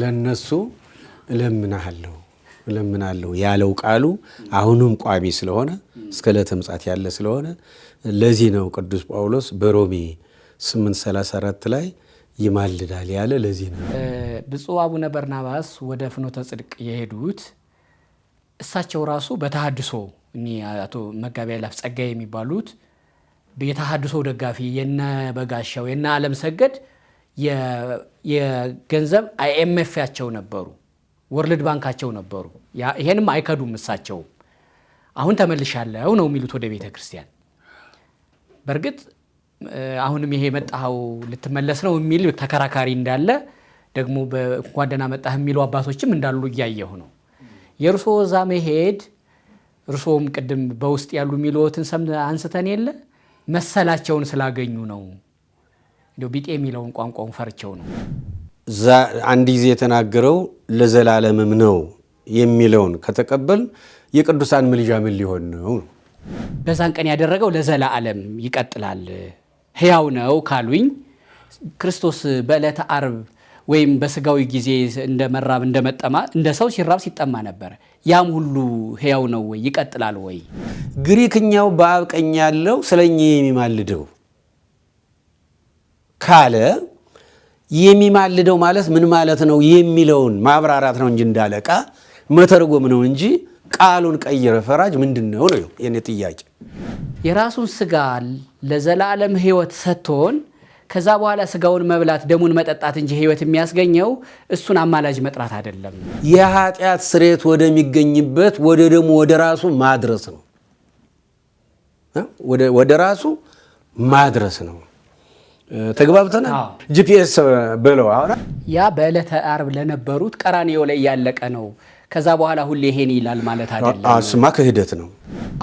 ስለ እነሱ እለምናለሁ እለምናለሁ ያለው ቃሉ አሁንም ቋሚ ስለሆነ፣ እስከ ዕለተ ምጽአት ያለ ስለሆነ፣ ለዚህ ነው ቅዱስ ጳውሎስ በሮሜ 8:34 ላይ ይማልዳል ያለ ለዚህ ነው። ብፁዕ አቡነ በርናባስ ወደ ፍኖተ ጽድቅ የሄዱት እሳቸው ራሱ በተሃድሶ፣ እኒህ አቶ መጋቢ አእላፍ ጸጋዬ የሚባሉት የተሃድሶ ደጋፊ፣ የነ በጋሻው የነ ዓለም ሰገድ የገንዘብ IMF ያቸው ነበሩ፣ World Bank ኣቸው ነበሩ። ይሄንም አይከዱም እሳቸው። አሁን ተመልሻለሁ ነው የሚሉት ወደ ቤተ ክርስቲያን። በእርግጥ አሁንም ይሄ የመጣኸው ልትመለስ ነው የሚል ተከራካሪ እንዳለ፣ ደግሞ እንኳን ደህና መጣህ የሚሉ አባቶችም እንዳሉ እያየሁ ነው። የእርስዎ እዛ መሄድ፣ እርስዎም ቅድም በውስጥ ያሉ የሚለዎትን ሰም አንስተን የለ፣ መሰላቸውን ስላገኙ ነው። እንደው ቢጤ የሚለውን ቋንቋውን ፈርቸው ነው። አንድ ጊዜ የተናገረው ለዘላለምም ነው የሚለውን ከተቀበል የቅዱሳን ምልጃ ምን ሊሆን ነው? በዛን ቀን ያደረገው ለዘላለም ይቀጥላል፣ ሕያው ነው ካሉኝ፣ ክርስቶስ በዕለተ ዓርብ ወይም በስጋዊ ጊዜ እንደ መራብ እንደ መጠማ እንደ ሰው ሲራብ ሲጠማ ነበረ። ያም ሁሉ ሕያው ነው ወይ፣ ይቀጥላል ወይ? ግሪክኛው በአብ ቀኝ ያለው ስለኛ የሚማልደው ካለ የሚማልደው ማለት ምን ማለት ነው የሚለውን ማብራራት ነው እንጂ፣ እንዳለቃ መተርጎም ነው እንጂ ቃሉን ቀይረ ፈራጅ ምንድን ነው ነው የኔ ጥያቄ። የራሱን ስጋ ለዘላለም ሕይወት ሰጥቶን ከዛ በኋላ ስጋውን መብላት ደሙን መጠጣት እንጂ ሕይወት የሚያስገኘው እሱን አማላጅ መጥራት አይደለም። የኃጢአት ስርየት ወደሚገኝበት ወደ ደሙ ወደ ራሱ ማድረስ ነው። ወደ ራሱ ማድረስ ነው። ተግባብተናል። GPS ብለው አሁን ያ በዕለተ ዓርብ ለነበሩት ቀራንዮ ላይ ያለቀ ነው። ከዛ በኋላ ሁሌ ይሄን ይላል ማለት አይደለም። እሱማ ክህደት ነው።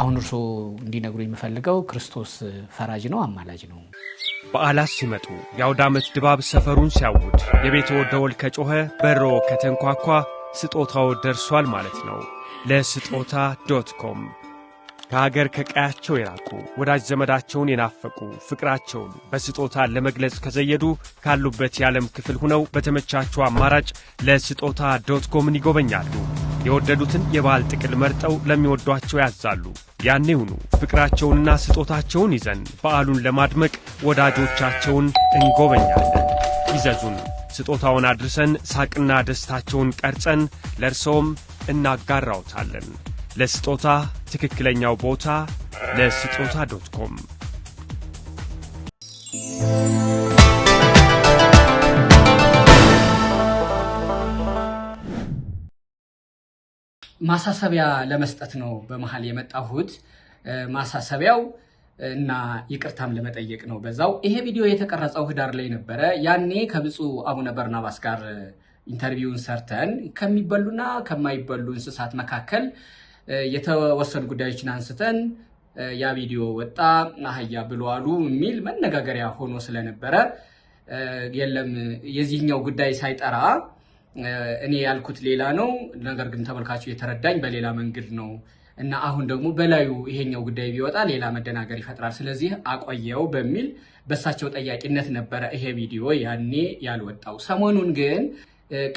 አሁን እርስዎ እንዲነግሩ የምፈልገው ክርስቶስ ፈራጅ ነው፣ አማላጅ ነው? በዓላት ሲመጡ፣ የአውደ ዓመት ድባብ ሰፈሩን ሲያውድ፣ የቤትዎ ደወል ከጮኸ፣ በሮ ከተንኳኳ ስጦታው ደርሷል ማለት ነው። ለስጦታ.com ከሀገር ከቀያቸው የራቁ ወዳጅ ዘመዳቸውን የናፈቁ ፍቅራቸውን በስጦታ ለመግለጽ ከዘየዱ ካሉበት የዓለም ክፍል ሁነው በተመቻቸው አማራጭ ለስጦታ.com ን ይጎበኛሉ። የወደዱትን የበዓል ጥቅል መርጠው ለሚወዷቸው ያዛሉ። ያኔውኑ ፍቅራቸውንና ስጦታቸውን ይዘን በዓሉን ለማድመቅ ወዳጆቻቸውን እንጎበኛለን። ይዘዙን። ስጦታውን አድርሰን ሳቅና ደስታቸውን ቀርጸን ለእርስዎም እናጋራውታለን። ለስጦታ ትክክለኛው ቦታ ለስጦታ.com። ማሳሰቢያ ለመስጠት ነው በመሀል የመጣሁት። ማሳሰቢያው እና ይቅርታም ለመጠየቅ ነው በዛው። ይሄ ቪዲዮ የተቀረጸው ህዳር ላይ ነበረ። ያኔ ከብፁዕ አቡነ በርናባስ ጋር interview ን ሰርተን ከሚበሉና ከማይበሉ እንስሳት መካከል የተወሰኑ ጉዳዮችን አንስተን ያ ቪዲዮ ወጣ። አህያ ብሎ አሉ የሚል መነጋገሪያ ሆኖ ስለነበረ፣ የለም የዚህኛው ጉዳይ ሳይጠራ እኔ ያልኩት ሌላ ነው፣ ነገር ግን ተመልካቹ የተረዳኝ በሌላ መንገድ ነው እና አሁን ደግሞ በላዩ ይሄኛው ጉዳይ ቢወጣ ሌላ መደናገር ይፈጥራል፣ ስለዚህ አቆየው በሚል በእሳቸው ጠያቂነት ነበረ ይሄ ቪዲዮ ያኔ ያልወጣው። ሰሞኑን ግን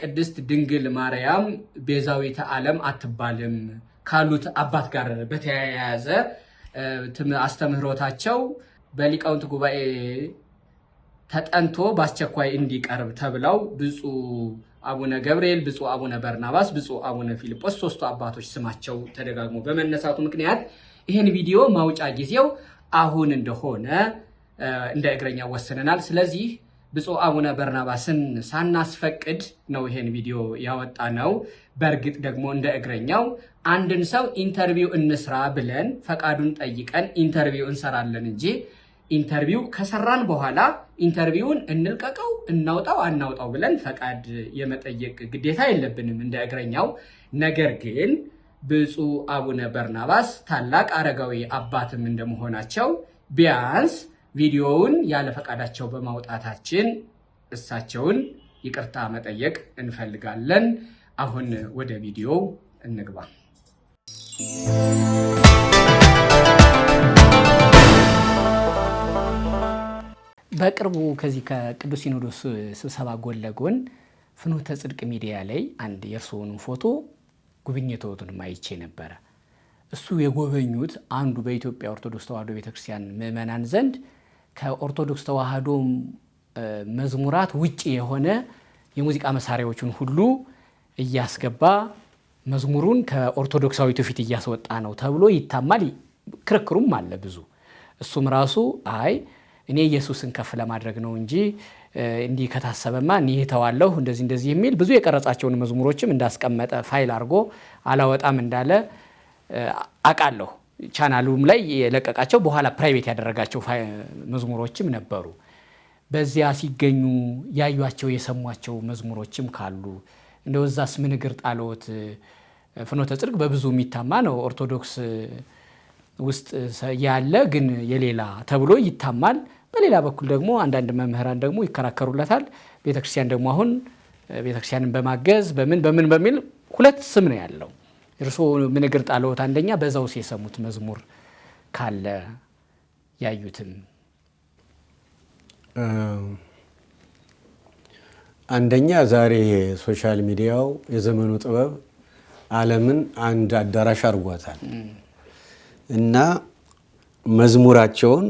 ቅድስት ድንግል ማርያም ቤዛዊተ ዓለም አትባልም ካሉት አባት ጋር በተያያዘ አስተምህሮታቸው በሊቃውንት ጉባኤ ተጠንቶ በአስቸኳይ እንዲቀርብ ተብለው ብፁዕ አቡነ ገብርኤል፣ ብፁዕ አቡነ በርናባስ፣ ብፁዕ አቡነ ፊልጶስ ሶስቱ አባቶች ስማቸው ተደጋግሞ በመነሳቱ ምክንያት ይህን ቪዲዮ ማውጫ ጊዜው አሁን እንደሆነ እንደ እግረኛ ወስነናል። ስለዚህ ብፁዕ አቡነ በርናባስን ሳናስፈቅድ ነው ይሄን ቪዲዮ ያወጣነው። በእርግጥ ደግሞ እንደ እግረኛው አንድን ሰው interview እንስራ ብለን ፈቃዱን ጠይቀን interview እንሰራለን እንጂ interview ከሰራን በኋላ interview ን እንልቀቀው፣ እናውጣው፣ አናውጣው ብለን ፈቃድ የመጠየቅ ግዴታ የለብንም እንደ እግረኛው። ነገር ግን ብፁዕ አቡነ በርናባስ ታላቅ አረጋዊ አባትም እንደመሆናቸው ቢያንስ ቪዲዮውን ያለ ፈቃዳቸው በማውጣታችን እሳቸውን ይቅርታ መጠየቅ እንፈልጋለን። አሁን ወደ ቪዲዮው እንግባ። በቅርቡ ከዚህ ከቅዱስ ሲኖዶስ ስብሰባ ጎን ለጎን ፍኖተ ጽድቅ ሚዲያ ላይ አንድ የእርስዎንም ፎቶ ጉብኝትዎትንም አይቼ ነበረ። እሱ የጎበኙት አንዱ በኢትዮጵያ ኦርቶዶክስ ተዋሕዶ ቤተክርስቲያን ምዕመናን ዘንድ ከኦርቶዶክስ ተዋሕዶ መዝሙራት ውጭ የሆነ የሙዚቃ መሳሪያዎችን ሁሉ እያስገባ መዝሙሩን ከኦርቶዶክሳዊ ትውፊት እያስወጣ ነው ተብሎ ይታማል። ክርክሩም አለ ብዙ። እሱም ራሱ አይ እኔ ኢየሱስን ከፍ ለማድረግ ነው እንጂ እንዲህ ከታሰበማ እኔ እተዋለሁ እንደዚህ እንደዚህ የሚል ብዙ የቀረጻቸውን መዝሙሮችም እንዳስቀመጠ ፋይል አድርጎ አላወጣም እንዳለ አውቃለሁ። ቻናሉም ላይ የለቀቃቸው በኋላ private ያደረጋቸው መዝሙሮችም ነበሩ። በዚያ ሲገኙ ያዩቸው የሰሟቸው መዝሙሮችም ካሉ እንደው እዛስ ምን እግር ጣሎት? ፍኖተ ጽድቅ በብዙ የሚታማ ነው። ኦርቶዶክስ ውስጥ ያለ ግን የሌላ ተብሎ ይታማል። በሌላ በኩል ደግሞ አንዳንድ መምህራን ደግሞ ይከራከሩለታል። ቤተክርስቲያን ደግሞ አሁን ቤተክርስቲያንን በማገዝ በምን በምን በሚል ሁለት ስም ነው ያለው። እርስዎ ምን እግር ጣሎት? አንደኛ በዛውስ የሰሙት መዝሙር ካለ ያዩትም። አንደኛ ዛሬ social media ው የዘመኑ ጥበብ ዓለምን አንድ አዳራሽ አድርጓታል እና መዝሙራቸውን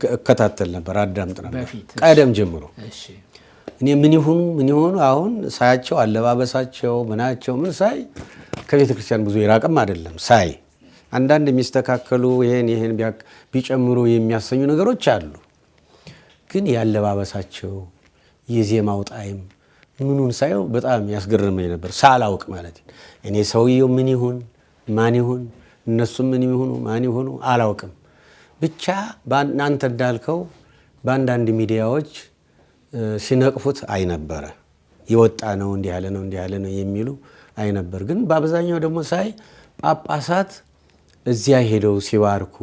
እከታተል ነበር፣ አዳምጥ ነበር ቀደም ጀምሮ። እኔ ምን ይሁኑ ምን ይሁኑ አሁን ሳያቸው አለባበሳቸው ምናቸው ምን ሳይ ከቤተ ክርስቲያን ብዙ የራቅም አይደለም ሳይ አንዳንድ የሚስተካከሉ ይሄን ይሄን ቢጨምሩ የሚያሰኙ ነገሮች አሉ። ግን ያለባበሳቸው የዜማው ጣዕም ምኑን ሳየው በጣም ያስገርመኝ ነበር፣ ሳላውቅ ማለት ነው። እኔ ሰውየው ምን ይሁን ማን ይሁን እነሱ ምን ይሁኑ ማን ይሁኑ አላውቅም። ብቻ አንተ እንዳልከው በአንዳንድ ሚዲያዎች ሲነቅፉት አይነበረ የወጣ ነው እንዲህ ያለ ነው እንዲህ ያለ ነው የሚሉ አይነበር። ግን በአብዛኛው ደግሞ ሳይ ጳጳሳት እዚያ ሄደው ሲባርኩ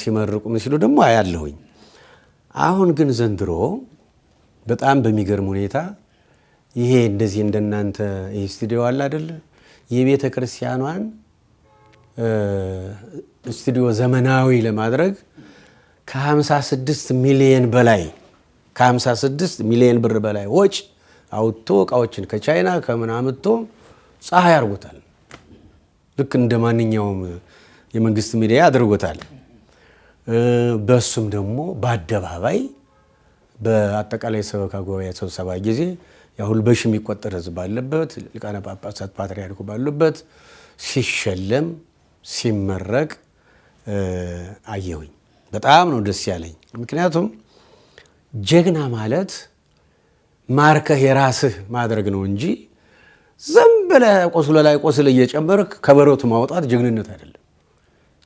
ሲመርቁ ምን ሲሉ ደግሞ አያለሁኝ። አሁን ግን ዘንድሮ በጣም በሚገርም ሁኔታ ይሄ እንደዚህ እንደናንተ ይሄ ስቱዲዮ አለ አይደለ? የቤተ ክርስቲያኗን ስቱዲዮ ዘመናዊ ለማድረግ ከ56 ሚሊዮን በላይ ከ56 ሚሊዮን ብር በላይ ወጪ አውጥቶ እቃዎችን ከቻይና ከምን አምጥቶ ፀሐይ አድርጎታል። ልክ እንደ ማንኛውም የመንግስት ሚዲያ አድርጎታል። በሱም ደግሞ በአደባባይ በአጠቃላይ ሰበካ ጉባኤ ስብሰባ ጊዜ ያሁል በሺ የሚቆጠር ህዝብ ባለበት ሊቃነ ጳጳሳት ፓትርያርኩ ባሉበት ሲሸለም ሲመረቅ አየሁኝ። በጣም ነው ደስ ያለኝ። ምክንያቱም ጀግና ማለት ማርከህ የራስህ ማድረግ ነው እንጂ ዝም ብለህ ቆስሎ ላይ ቆስል እየጨመርክ ከበሮት ማውጣት ጀግንነት አይደለም።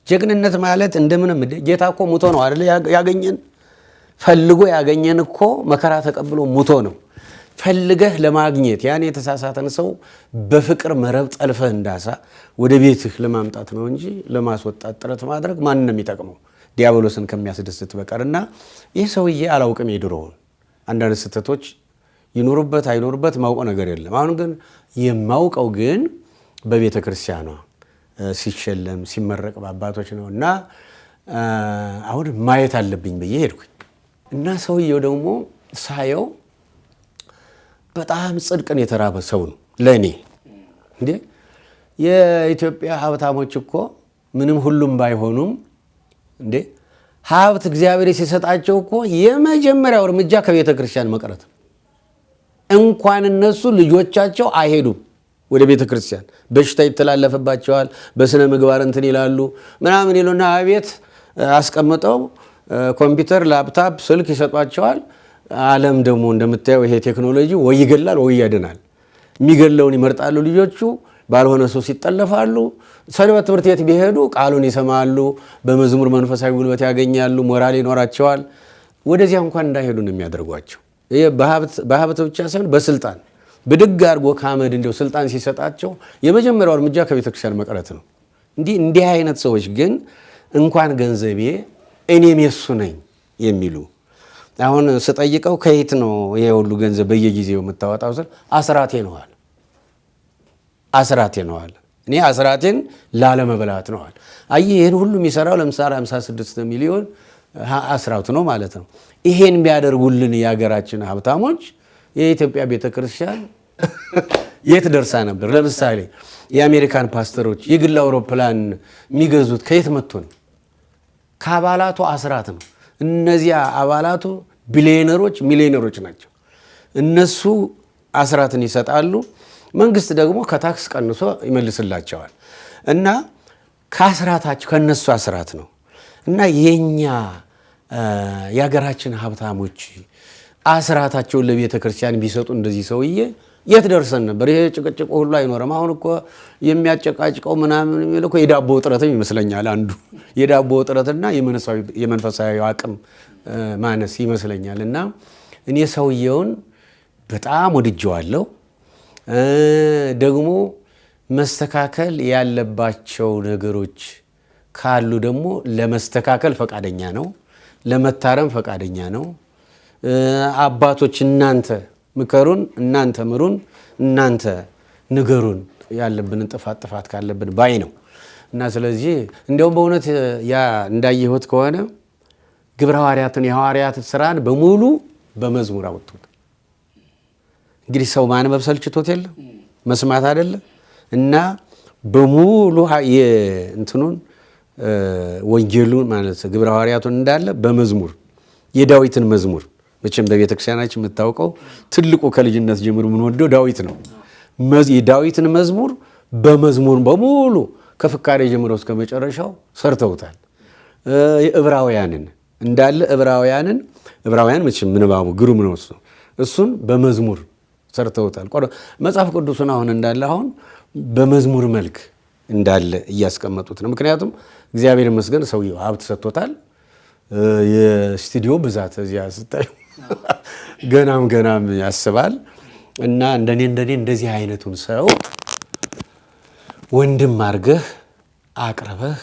ጀግንነት ማለት እንደምንም ጌታ እኮ ሙቶ ነው አይደል ያገኘን? ፈልጎ ያገኘን እኮ መከራ ተቀብሎ ሙቶ ነው። ፈልገህ ለማግኘት ያን የተሳሳተን ሰው በፍቅር መረብ ጠልፈህ እንዳሳ ወደ ቤትህ ለማምጣት ነው እንጂ ለማስወጣት ጥረት ማድረግ ማንን ነው የሚጠቅመው? ዲያብሎስን ከሚያስደስት በቀርና ይህ ሰውዬ አላውቅም የድሮውን አንዳንድ ስህተቶች ይኖሩበት አይኖሩበት ማውቀው ነገር የለም። አሁን ግን የማውቀው ግን በቤተ ክርስቲያኗ ሲሸለም ሲመረቅ በአባቶች ነውና አሁን ማየት አለብኝ ብዬ ሄድኩኝ። እና ሰውየው ደግሞ ሳየው በጣም ጽድቅን የተራበ ሰው ነው ለኔ። እንዴ የኢትዮጵያ ሀብታሞች እኮ ምንም ሁሉም ባይሆኑም እንዴ ሀብት እግዚአብሔር ሲሰጣቸው እኮ የመጀመሪያው እርምጃ ከቤተ ክርስቲያን መቅረት ነው። እንኳን እነሱ ልጆቻቸው አይሄዱም ወደ ቤተ ክርስቲያን። በሽታ ይተላለፍባቸዋል፣ በስነ ምግባር እንትን ይላሉ ምናምን ይሉና አቤት አስቀምጠው ኮምፒውተር፣ ላፕታፕ፣ ስልክ ይሰጧቸዋል። ዓለም ደግሞ እንደምታየው ይሄ ቴክኖሎጂ ወይ ይገላል ወይ ያድናል። የሚገለውን ይመርጣሉ ልጆቹ። ባልሆነ ሰው ሲጠለፋሉ። ሰንበት ትምህርት ቤት ቢሄዱ ቃሉን ይሰማሉ፣ በመዝሙር መንፈሳዊ ጉልበት ያገኛሉ፣ ሞራል ይኖራቸዋል። ወደዚያ እንኳን እንዳይሄዱ ነው የሚያደርጓቸው። ይሄ በሀብት ብቻ ሳይሆን በስልጣን ብድግ አድርጎ ካመድ እንደው ስልጣን ሲሰጣቸው የመጀመሪያው እርምጃ ከቤተክርስቲያን መቅረት ነው። እንዲህ አይነት ሰዎች ግን እንኳን ገንዘቤ እኔም የሱ ነኝ የሚሉ አሁን ስጠይቀው ከየት ነው ይሄ ሁሉ ገንዘብ በየጊዜው የምታወጣው ስል አስራቴ ነው አለ። አስራቴ ነው አለ። እኔ አስራቴን ላለመብላት ነው አለ። አየህ ይሄን ሁሉ የሚሰራው ለምሳሌ 56 ሚሊዮን አስራቱ ነው ማለት ነው። ይሄን ቢያደርጉልን የሀገራችን ሀብታሞች የኢትዮጵያ ቤተክርስቲያን የት ደርሳ ነበር? ለምሳሌ የአሜሪካን ፓስተሮች የግል አውሮፕላን የሚገዙት ከየት መጥቶ ነው? ከአባላቱ አስራት ነው። እነዚያ አባላቱ ቢሊዮነሮች፣ ሚሊዮነሮች ናቸው። እነሱ አስራትን ይሰጣሉ። መንግስት ደግሞ ከታክስ ቀንሶ ይመልስላቸዋል። እና ከአስራታቸው ከነሱ አስራት ነው። እና የኛ የሀገራችን ሀብታሞች አስራታቸውን ለቤተ ክርስቲያን ቢሰጡ እንደዚህ ሰውዬ የት ደርሰን ነበር? ይሄ ጭቅጭቁ ሁሉ አይኖርም። አሁን እኮ የሚያጨቃጭቀው ምናምን የሚለው እኮ የዳቦ እጥረትም ይመስለኛል። አንዱ የዳቦ እጥረትና የመንፈሳዊ አቅም ማነስ ይመስለኛል። እና እኔ ሰውየውን በጣም ወድጄዋለሁ። ደግሞ መስተካከል ያለባቸው ነገሮች ካሉ ደግሞ ለመስተካከል ፈቃደኛ ነው፣ ለመታረም ፈቃደኛ ነው። አባቶች እናንተ ምከሩን፣ እናንተ ምሩን፣ እናንተ ንገሩን ያለብንን ጥፋት ጥፋት ካለብን ባይ ነው። እና ስለዚህ እንደውም በእውነት ያ እንዳየሁት ከሆነ ግብረ ሐዋርያትን የሐዋርያት ስራን በሙሉ በመዝሙር አወጡት። እንግዲህ ሰው ማንበብ ሰልችቶት የለም መስማት አይደለም። እና በሙሉ እንትኑን ወንጌሉን ማለት ግብረ ሐዋርያቱን እንዳለ በመዝሙር የዳዊትን መዝሙር መቼም በቤተክርስቲያናችን የምታውቀው ትልቁ ከልጅነት ጀምሮ የምንወደው ዳዊት ነው። የዳዊትን መዝሙር በመዝሙር በሙሉ ከፍካሬ ጀምሮ እስከ መጨረሻው ሰርተውታል። ዕብራውያንን እንዳለ ዕብራውያን መቼም ምንባቡ ግሩም ነው፣ እሱን በመዝሙር ሰርተውታል። መጽሐፍ ቅዱስን አሁን እንዳለ አሁን በመዝሙር መልክ እንዳለ እያስቀመጡት ነው። ምክንያቱም እግዚአብሔር ይመስገን ሰውየው ሀብት ሰጥቶታል። የስቱዲዮ ብዛት እዚያ ስታዩ ገናም ገናም ያስባል። እና እንደኔ እንደኔ እንደዚህ አይነቱን ሰው ወንድም አድርገህ አቅርበህ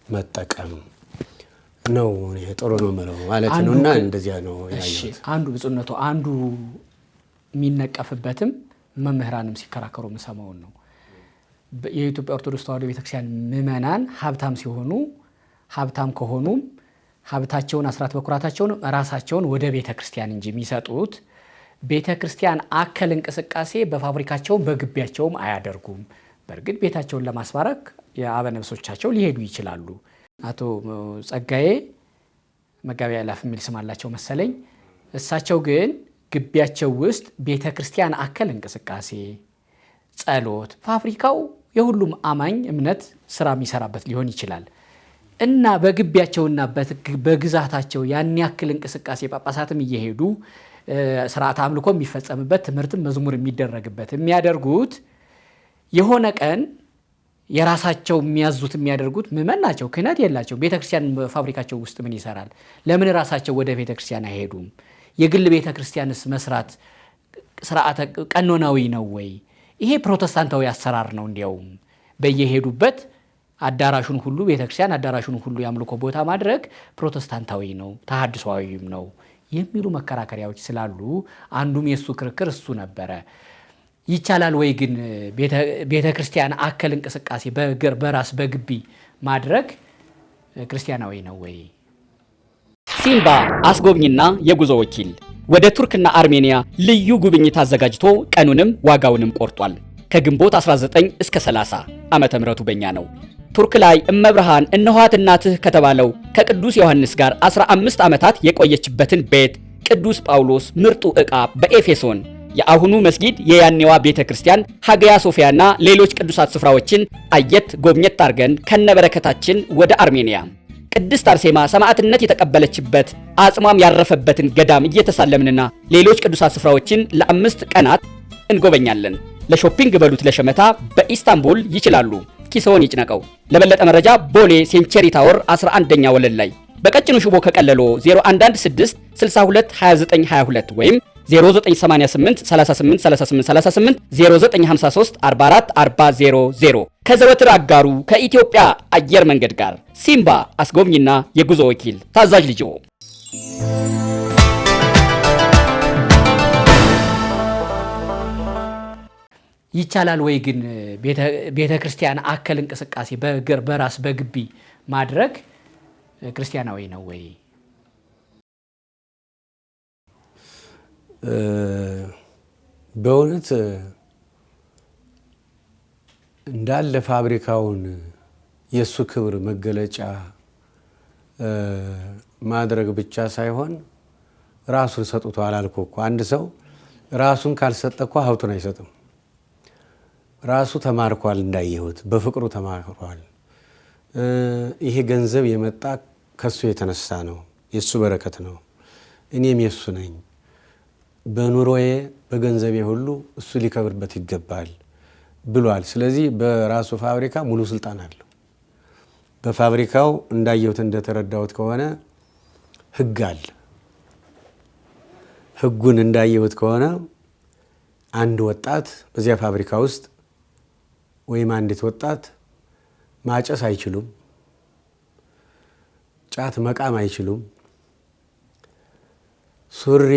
መጠቀም ነው ጥሩ ነው የምለው ማለት ነው። እና እንደዚያ ነው ያየሁት። አንዱ ብፁዕነቱ አንዱ የሚነቀፍበትም መምህራንም ሲከራከሩ የምሰማውን ነው። የኢትዮጵያ ኦርቶዶክስ ተዋሕዶ ቤተክርስቲያን ምዕመናን ሀብታም ሲሆኑ ሀብታም ከሆኑም ሀብታቸውን አስራት በኩራታቸውን ራሳቸውን ወደ ቤተክርስቲያን እንጂ የሚሰጡት ቤተክርስቲያን አከል እንቅስቃሴ በፋብሪካቸውም በግቢያቸውም አያደርጉም። በእርግጥ ቤታቸውን ለማስባረክ የአበነብሶቻቸው ሊሄዱ ይችላሉ። አቶ ጸጋዬ መጋቢ አእላፍ የሚል ስም አላቸው መሰለኝ። እሳቸው ግን ግቢያቸው ውስጥ ቤተክርስቲያን አከል እንቅስቃሴ፣ ጸሎት፣ ፋብሪካው የሁሉም አማኝ እምነት ስራ የሚሰራበት ሊሆን ይችላል። እና በግቢያቸውና በግዛታቸው ያን ያክል እንቅስቃሴ ጳጳሳትም እየሄዱ ስርዓተ አምልኮ የሚፈጸምበት ትምህርትም መዝሙር የሚደረግበት የሚያደርጉት የሆነ ቀን የራሳቸው የሚያዙት የሚያደርጉት ምዕመን ናቸው፣ ክህነት የላቸው። ቤተክርስቲያን ፋብሪካቸው ውስጥ ምን ይሰራል? ለምን ራሳቸው ወደ ቤተክርስቲያን አይሄዱም? የግል ቤተክርስቲያንስ መስራት ስርዓተ ቀኖናዊ ነው ወይ? ይሄ ፕሮቴስታንታዊ አሰራር ነው። እንዲያውም በየሄዱበት አዳራሹን ሁሉ ቤተክርስቲያን አዳራሹን ሁሉ ያምልኮ ቦታ ማድረግ ፕሮቴስታንታዊ ነው፣ ተሐድሶአዊም ነው የሚሉ መከራከሪያዎች ስላሉ አንዱም የሱ ክርክር እሱ ነበረ። ይቻላል ወይ ግን ቤተክርስቲያን አከል እንቅስቃሴ በራስ በግቢ ማድረግ ክርስቲያናዊ ነው ወይ? ሲምባ አስጎብኝና የጉዞ ወኪል ወደ ቱርክና አርሜኒያ ልዩ ጉብኝት አዘጋጅቶ ቀኑንም ዋጋውንም ቆርጧል። ከግንቦት 19 እስከ 30 ዓመተ ምህረቱ በእኛ ነው። ቱርክ ላይ እመብርሃን እነኋት እናትህ ከተባለው ከቅዱስ ዮሐንስ ጋር 15 ዓመታት የቆየችበትን ቤት ቅዱስ ጳውሎስ ምርጡ ዕቃ በኤፌሶን የአሁኑ መስጊድ የያኔዋ ቤተክርስቲያን ሀገያ ሶፊያና ሌሎች ቅዱሳት ስፍራዎችን አየት ጎብኘት አድርገን ከነበረከታችን ወደ አርሜኒያ ቅድስት አርሴማ ሰማዕትነት የተቀበለችበት አጽሟም ያረፈበትን ገዳም እየተሳለምንና ሌሎች ቅዱሳት ስፍራዎችን ለ5 ቀናት እንጎበኛለን። ለ shopping በሉት ለሸመታ በኢስታንቡል ይችላሉ። ኪስዎን ይጭነቀው። ለበለጠ መረጃ ቦሌ ሴንቸሪ ታወር 11ኛ ወለል ላይ በቀጭኑ ሽቦ ከቀለሎ 0116 62 29 22 ወይም 0988 38 38 38 0953 44 40 00 ከዘወትር አጋሩ ከኢትዮጵያ አየር መንገድ ጋር ሲምባ አስጎብኝና የጉዞ ወኪል ታዛዥ ልጅዎ። ይቻላል ወይ ግን ቤተክርስቲያን አከል እንቅስቃሴ በራስ በግቢ ማድረግ ክርስቲያናዊ ነው ወይ? በእውነት እንዳለ ፋብሪካውን የእሱ ክብር መገለጫ ማድረግ ብቻ ሳይሆን ራሱን ሰጥቷል። አልኩህ እኮ አንድ ሰው ራሱን ካልሰጠ እኮ ሀብቱን አይሰጥም። ራሱ ተማርኳል፣ እንዳየሁት በፍቅሩ ተማርኳል። ይሄ ገንዘብ የመጣ ከሱ የተነሳ ነው፣ የእሱ በረከት ነው። እኔም የእሱ ነኝ። በኑሮዬ በገንዘቤ ሁሉ እሱ ሊከብርበት ይገባል ብሏል። ስለዚህ በራሱ ፋብሪካ ሙሉ ስልጣን አለው። በፋብሪካው እንዳየሁት እንደተረዳሁት ከሆነ ሕግ አለ። ሕጉን እንዳየሁት ከሆነ አንድ ወጣት በዚያ ፋብሪካ ውስጥ ወይም አንዲት ወጣት ማጨስ አይችሉም፣ ጫት መቃም አይችሉም፣ ሱሪ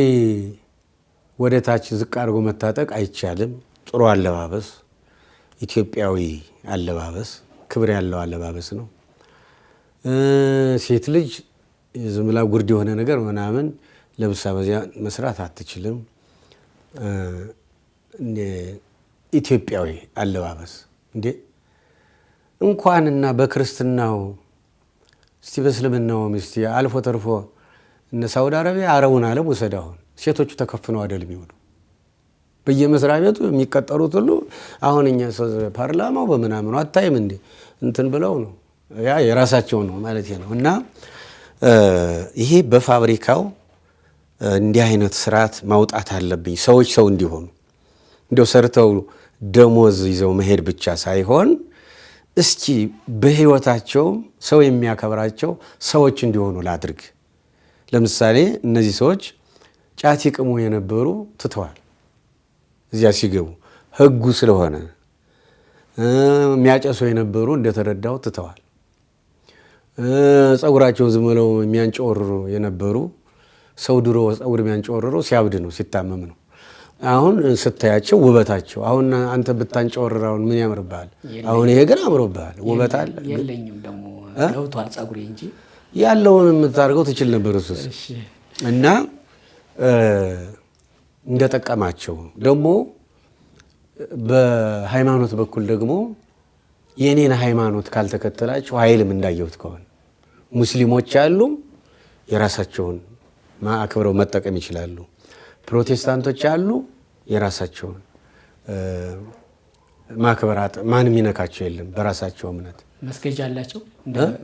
ወደ ታች ዝቅ አድርጎ መታጠቅ አይቻልም። ጥሩ አለባበስ፣ ኢትዮጵያዊ አለባበስ፣ ክብር ያለው አለባበስ ነው። ሴት ልጅ ዝም ብላ ጉርድ የሆነ ነገር ምናምን ለብሳ በዚያ መስራት አትችልም። ኢትዮጵያዊ አለባበስ እንዴ እንኳንና በክርስትናው እስቲ በእስልምናውም እስቲ አልፎ ተርፎ እነ ሳውዲ አረቢያ አረቡን ዓለም ውሰድ። አሁን ሴቶቹ ተከፍነው አይደል የሚውሉ በየመስሪያ ቤቱ የሚቀጠሩት ሁሉ አሁን እኛ ፓርላማው በምናምኑ አታይም እንዴ እንትን ብለው ነው ያ የራሳቸው ነው ማለት ነው። እና ይሄ በፋብሪካው እንዲህ አይነት ስርዓት ማውጣት አለብኝ። ሰዎች ሰው እንዲሆኑ እንደው ሰርተው ደሞዝ ይዘው መሄድ ብቻ ሳይሆን እስኪ በህይወታቸውም ሰው የሚያከብራቸው ሰዎች እንዲሆኑ ላድርግ። ለምሳሌ እነዚህ ሰዎች ጫት ይቅሙ የነበሩ ትተዋል። እዚያ ሲገቡ ህጉ ስለሆነ የሚያጨሱ የነበሩ እንደተረዳው ትተዋል። ጸጉራቸውን ዝም ብለው የሚያንጨወርሩ የነበሩ ሰው ድሮ ጸጉር የሚያንጨወርረው ሲያብድ ነው፣ ሲታመም ነው። አሁን ስታያቸው ውበታቸው አሁን አንተ ብታንጨወርር አሁን ምን ያምርብሃል? አሁን ይሄ ግን አምሮብሃል፣ ውበት አለ። የለኝም ደግሞ ገብቷል ጸጉሬ እንጂ ያለውን የምታደርገው ትችል ነበር እሱስ። እና እንደጠቀማቸው ደግሞ በሃይማኖት በኩል ደግሞ የኔን ሃይማኖት ካልተከተላችሁ ኃይልም እንዳየሁት ከሆነ ሙስሊሞች አሉ፣ የራሳቸውን አክብረው መጠቀም ይችላሉ። ፕሮቴስታንቶች አሉ፣ የራሳቸውን ማክበር ማንም ይነካቸው የለም። በራሳቸው እምነት መስገጃ አላቸው፣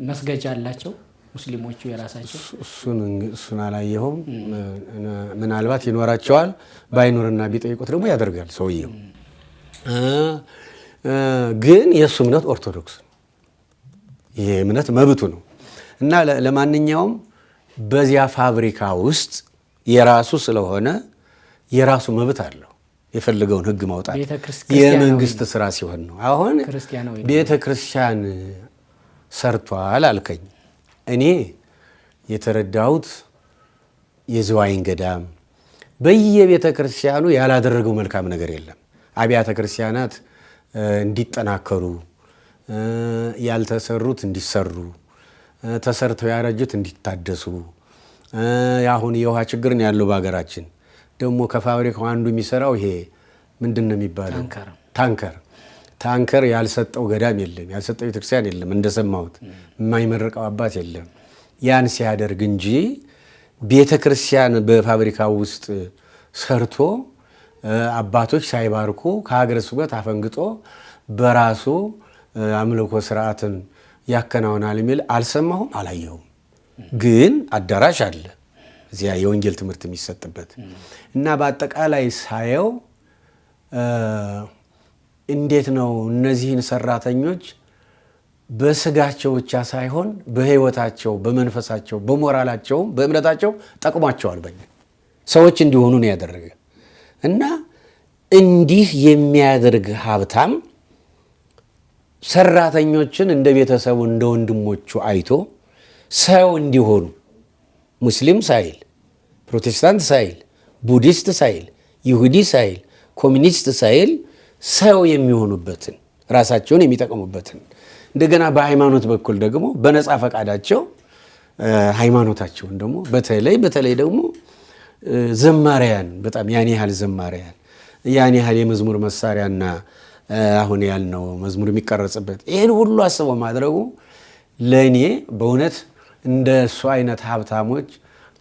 መስገጃ አላቸው ሙስሊሞቹ የራሳቸው። እሱን አላየሁም። ምናልባት ይኖራቸዋል። ባይኖርና ቢጠይቁት ደግሞ ያደርጋል ሰውየው። ግን የእሱ እምነት ኦርቶዶክስ ነው። ይሄ እምነት መብቱ ነው። እና ለማንኛውም በዚያ ፋብሪካ ውስጥ የራሱ ስለሆነ የራሱ መብት አለው። የፈለገውን ሕግ ማውጣት የመንግስት ስራ ሲሆን ነው። አሁን ቤተ ክርስቲያን ሰርቷል አልከኝ። እኔ የተረዳሁት የዝዋይን ገዳም በየቤተ ክርስቲያኑ ያላደረገው መልካም ነገር የለም። አብያተ ክርስቲያናት እንዲጠናከሩ፣ ያልተሰሩት እንዲሰሩ፣ ተሰርተው ያረጁት እንዲታደሱ። አሁን የውሃ ችግር ነው ያለው በሀገራችን። ደግሞ ከፋብሪካው አንዱ የሚሰራው ይሄ ምንድን ነው የሚባለው? ታንከር ታንከር ያልሰጠው ገዳም የለም፣ ያልሰጠው ቤተክርስቲያን የለም። እንደሰማሁት የማይመረቀው አባት የለም። ያን ሲያደርግ እንጂ ቤተክርስቲያን በፋብሪካው ውስጥ ሰርቶ አባቶች ሳይባርኩ ከሀገረ ስብከት አፈንግጦ በራሱ አምልኮ ስርዓትን ያከናውናል የሚል አልሰማሁም፣ አላየሁም። ግን አዳራሽ አለ እዚያ የወንጌል ትምህርት የሚሰጥበት እና በአጠቃላይ ሳየው እንዴት ነው እነዚህን ሰራተኞች በስጋቸው ብቻ ሳይሆን በሕይወታቸው፣ በመንፈሳቸው፣ በሞራላቸው፣ በእምነታቸው ጠቅሟቸዋል። በኛ ሰዎች እንዲሆኑ ነው ያደረገ እና እንዲህ የሚያደርግ ሀብታም ሰራተኞችን እንደ ቤተሰቡ እንደ ወንድሞቹ አይቶ ሰው እንዲሆኑ ሙስሊም ሳይል፣ ፕሮቴስታንት ሳይል፣ ቡዲስት ሳይል፣ ይሁዲ ሳይል፣ ኮሚኒስት ሳይል ሰው የሚሆኑበትን ራሳቸውን የሚጠቅሙበትን እንደገና በሃይማኖት በኩል ደግሞ በነፃ ፈቃዳቸው ሃይማኖታቸውን ደግሞ በተለይ በተለይ ደግሞ ዘማሪያን በጣም ያን ያህል ዘማሪያን ያን ያህል የመዝሙር መሳሪያና አሁን ያልነው መዝሙር የሚቀረጽበት ይህን ሁሉ አስቦ ማድረጉ ለእኔ በእውነት እንደ እሱ አይነት ሀብታሞች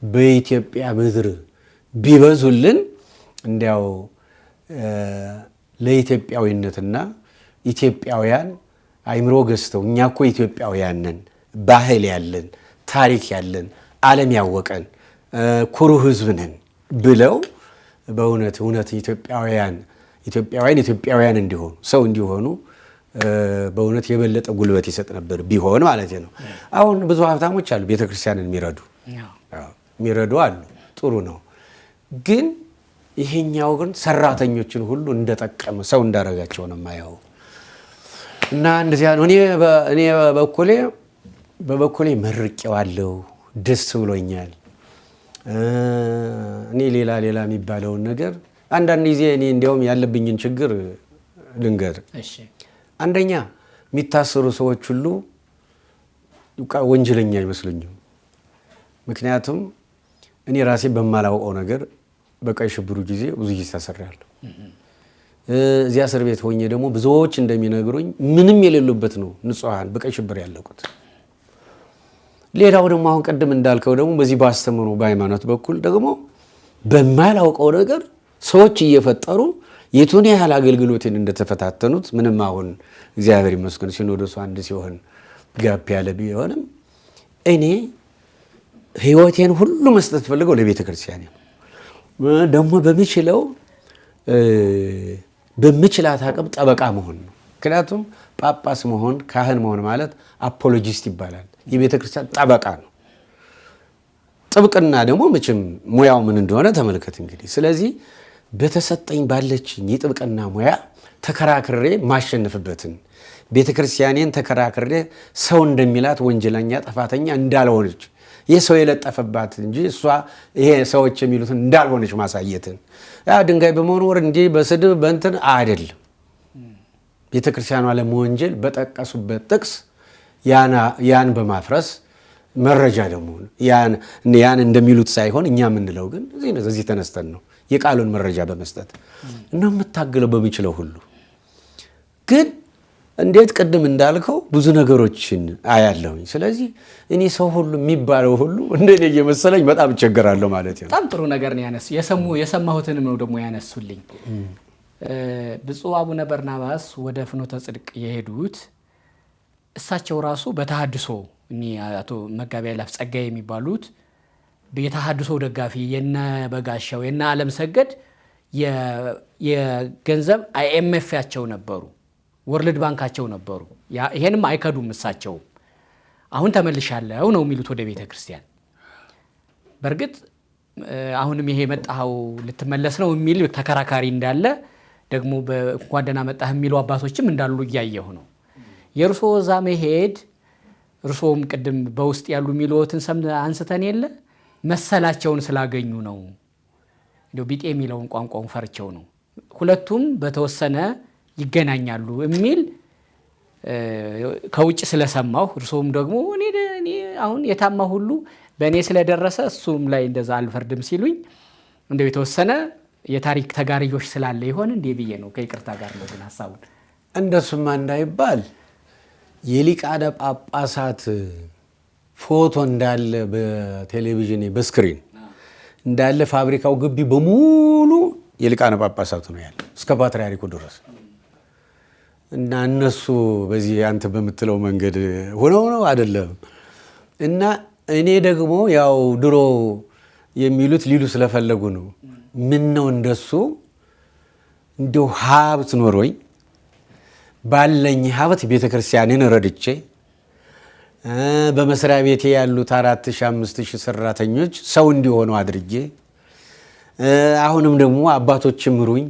በኢትዮጵያ ምድር ቢበዙልን እንዲያው ለኢትዮጵያዊነትና ኢትዮጵያውያን አይምሮ ገዝተው እኛ እኮ ኢትዮጵያውያን ነን፣ ባህል ያለን፣ ታሪክ ያለን፣ ዓለም ያወቀን ኩሩ ሕዝብ ነን ብለው በእውነት እውነት ኢትዮጵያውያን ኢትዮጵያውያን ኢትዮጵያውያን እንዲሆኑ ሰው እንዲሆኑ በእውነት የበለጠ ጉልበት ይሰጥ ነበር ቢሆን ማለት ነው። አሁን ብዙ ሀብታሞች አሉ ቤተክርስቲያንን የሚረዱ አሉ። ጥሩ ነው። ግን ይሄኛው ግን ሰራተኞችን ሁሉ እንደጠቀመ ሰው እንዳረጋቸው ነው የማየው። እና እንደዚያ ነው። እኔ በበኩሌ መርቄዋለሁ፣ ደስ ብሎኛል። እኔ ሌላ ሌላ የሚባለውን ነገር አንዳንድ ጊዜ እኔ እንዲያውም ያለብኝን ችግር ልንገር። አንደኛ የሚታሰሩ ሰዎች ሁሉ ወንጀለኛ አይመስሉኝም። ምክንያቱም እኔ ራሴ በማላውቀው ነገር በቀይ ሽብሩ ጊዜ ብዙ ጊዜ ታስሬያለሁ። እዚያ እስር ቤት ሆኜ ደግሞ ብዙዎች እንደሚነግሩኝ ምንም የሌሉበት ነው ንጹሐን በቀይ ሽብር ያለቁት። ሌላው ደግሞ አሁን ቅድም እንዳልከው ደግሞ በዚህ ባስተምሮ በሃይማኖት በኩል ደግሞ በማላውቀው ነገር ሰዎች እየፈጠሩ የቱን ያህል አገልግሎቴን እንደተፈታተኑት ምንም አሁን እግዚአብሔር ይመስገን ሲኖዶሱ አንድ ሲሆን gap ያለ ቢሆንም እኔ ህይወቴን ሁሉ መስጠት ፈልገው ለቤተ ክርስቲያን ነው። ደግሞ በምችላት አቅም ጠበቃ መሆን ነው። ምክንያቱም ጳጳስ መሆን ካህን መሆን ማለት apologist ይባላል። የቤተ ክርስቲያን ጠበቃ ነው። ጥብቅና ደግሞ መቼም ሙያው ምን እንደሆነ ተመልከት እንግዲህ። ስለዚህ በተሰጠኝ ባለችኝ የጥብቅና ሙያ ተከራክሬ ማሸነፍበትን ቤተ ክርስቲያኔን ተከራክሬ ሰው እንደሚላት ወንጀለኛ ጥፋተኛ እንዳልሆነች ይህ ሰው የለጠፈባት እንጂ እሷ ይሄ ሰዎች የሚሉትን እንዳልሆነች ማሳየትን ያ ድንጋይ በመወርወር እንዲህ በስድብ በእንትን አይደለም። ቤተ ክርስቲያኗ ለመወንጀል በጠቀሱበት ጥቅስ ያን በማፍረስ መረጃ ደግሞ ያን እንደሚሉት ሳይሆን እኛ የምንለው ግን እዚህ ተነስተን ነው የቃሉን መረጃ በመስጠት እና የምታገለው በሚችለው ሁሉ። ግን እንዴት ቅድም እንዳልከው ብዙ ነገሮችን አያለሁኝ። ስለዚህ እኔ ሰው ሁሉ የሚባለው ሁሉ እንደኔ እየመሰለኝ በጣም እቸገራለሁ ማለት ነው። በጣም ጥሩ ነገር ነው ያነሱ የሰማሁትንም ነው ደግሞ ያነሱልኝ። ብፁዕ አቡነ በርናባስ ወደ ፍኖተ ጽድቅ የሄዱት እሳቸው ራሱ በተሐድሶ እኒ አቶ መጋቢ አእላፍ ጸጋዬ የሚባሉት የተሐድሶ ደጋፊ የነ በጋሻው የነ ዓለም ሰገድ የገንዘብ IMF ያቸው ነበሩ፣ World Bank ኣቸው ነበሩ። ይሄንም አይከዱም እሳቸው። አሁን ተመልሻለሁ ነው የሚሉት ወደ ቤተ ክርስቲያን። በእርግጥ አሁንም ይሄ መጣኸው ልትመለስ ነው የሚል ተከራካሪ እንዳለ ደግሞ እንኳን ደህና መጣህ የሚሉ አባቶችም እንዳሉ እያየሁ ነው። የእርሶ እዛ መሄድ እርሶም ቅድም በውስጥ ያሉ የሚሉትን አንስተን የለ መሰላቸውን ስላገኙ ነው። እንደው ቢጤ የሚለውን ቋንቋውን ፈርቸው ነው። ሁለቱም በተወሰነ ይገናኛሉ የሚል ከውጭ ስለሰማሁ እርሶም ደግሞ እኔ አሁን የታማ ሁሉ በእኔ ስለደረሰ እሱም ላይ እንደዛ አልፈርድም ሲሉኝ እንደው የተወሰነ የታሪክ ተጋሪዮሽ ስላለ ይሆን እንዴ ብዬ ነው። ከይቅርታ ጋር ነው ግን ሐሳቡን እንደሱማ እንዳይባል የሊቃነ ጳጳሳት ፎቶ እንዳለ በቴሌቪዥን በ screen እንዳለ ፋብሪካው ግቢ በሙሉ የሊቃነ ጳጳሳቱ ነው ያለው እስከ ፓትርያርኩ ድረስ። እና እነሱ በዚህ አንተ በምትለው መንገድ ሆነው ነው አይደለም። እና እኔ ደግሞ ያው ድሮ የሚሉት ሊሉ ስለፈለጉ ነው። ምን ነው እንደሱ እንደው ሀብት ኖሮኝ ባለኝ ሀብት ቤተክርስቲያንን ረድቼ በመስሪያ ቤቴ ያሉት 4000 5000 ሰራተኞች ሰው እንዲሆኑ አድርጌ አሁንም ደግሞ አባቶች ምሩኝ።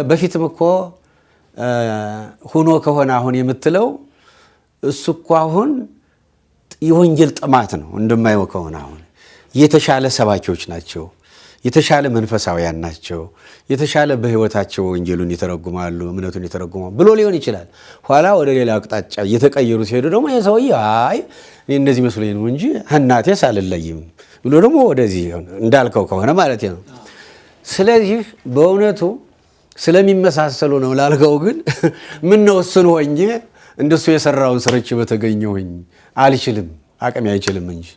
በፊትም እኮ ሆኖ ከሆነ አሁን የምትለው እሱ እኮ አሁን የወንጌል ጥማት ነው እንደማየው ከሆነ አሁን የተሻለ ሰባኪዎች ናቸው፣ የተሻለ መንፈሳውያን ናቸው፣ የተሻለ በህይወታቸው ወንጌሉን ይተረጉማሉ፣ እምነቱን ይተረጉማሉ ብሎ ሊሆን ይችላል። ኋላ ወደ ሌላ አቅጣጫ እየተቀየሩ ሲሄዱ ደግሞ ይሄ ሰውዬ አይ እኔ እንደዚህ መስሎኝ ነው እንጂ እናቴስ አልለይም ብሎ ደግሞ ወደዚህ እንዳልከው ከሆነ ማለት ነው። ስለዚህ በእውነቱ ስለሚመሳሰሉ ነው ላልከው፣ ግን ምን ነው እሱን ሆኜ እንደሱ የሰራውን ሰርቼ በተገኘሁኝ አልችልም፣ አቅሜ አይችልም እንጂ።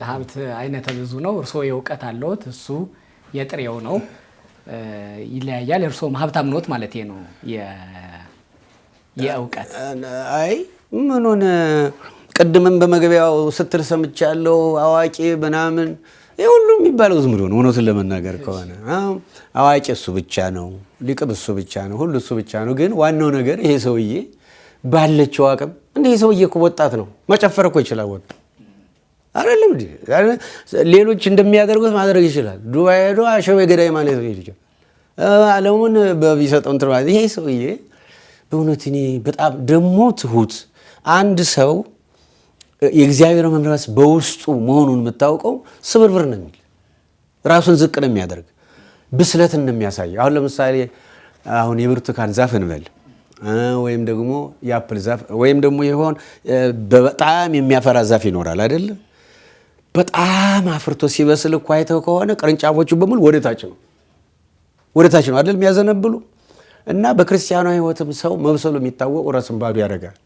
ሀብት አይነተ ብዙ ነው። እርስዎ የእውቀት አለዎት፣ እሱ የጥሬው ነው፣ ይለያያል። እርስዎም ሀብታም ኖት ማለት ነው የእውቀት። አይ ምኑን ቅድምም በመግቢያው ስትል ሰምቻለሁ፣ አዋቂ ምናምን ይህ ሁሉ የሚባለው ዝም ብሎ ነው። እውነቱን ለመናገር ከሆነ አዋቂ እሱ ብቻ ነው፣ ሊቅም እሱ ብቻ ነው፣ ሁሉ እሱ ብቻ ነው። ግን ዋናው ነገር ይሄ ሰውዬ ባለችው አቅም እንደ ይሄ ሰውዬ እኮ ወጣት ነው፣ መጨፈር እኮ ይችላል። ወጣት አይደለም እንዴ? ሌሎች እንደሚያደርጉት ማድረግ ይችላል። ዱባይ ሄዶ አሸቤ ገዳይ ማለት ነው ይችላል። ዓለሙን በሚሰጠው እንትን ማለት ይሄ ሰውዬ በእውነት እኔ በጣም ደግሞ ትሁት አንድ ሰው የእግዚአብሔር መንፈስ በውስጡ መሆኑን የምታውቀው ስብርብር ነው የሚል ራሱን ዝቅ ነው የሚያደርግ ብስለትን ነው የሚያሳየው። አሁን ለምሳሌ አሁን የብርቱካን ዛፍ እንበል ወይም ደግሞ የ apple ዛፍ ወይም ደግሞ የሆን በጣም የሚያፈራ ዛፍ ይኖራል አይደለ? በጣም አፍርቶ ሲበስል እኮ አይተው ከሆነ ቅርንጫፎቹ በሙሉ ወደታች ነው ወደታች ነው አይደል የሚያዘነብሉ። እና በክርስቲያናዊ ሕይወትም ሰው መብሰሉ የሚታወቁ ራሱን ባዶ ያደርጋል።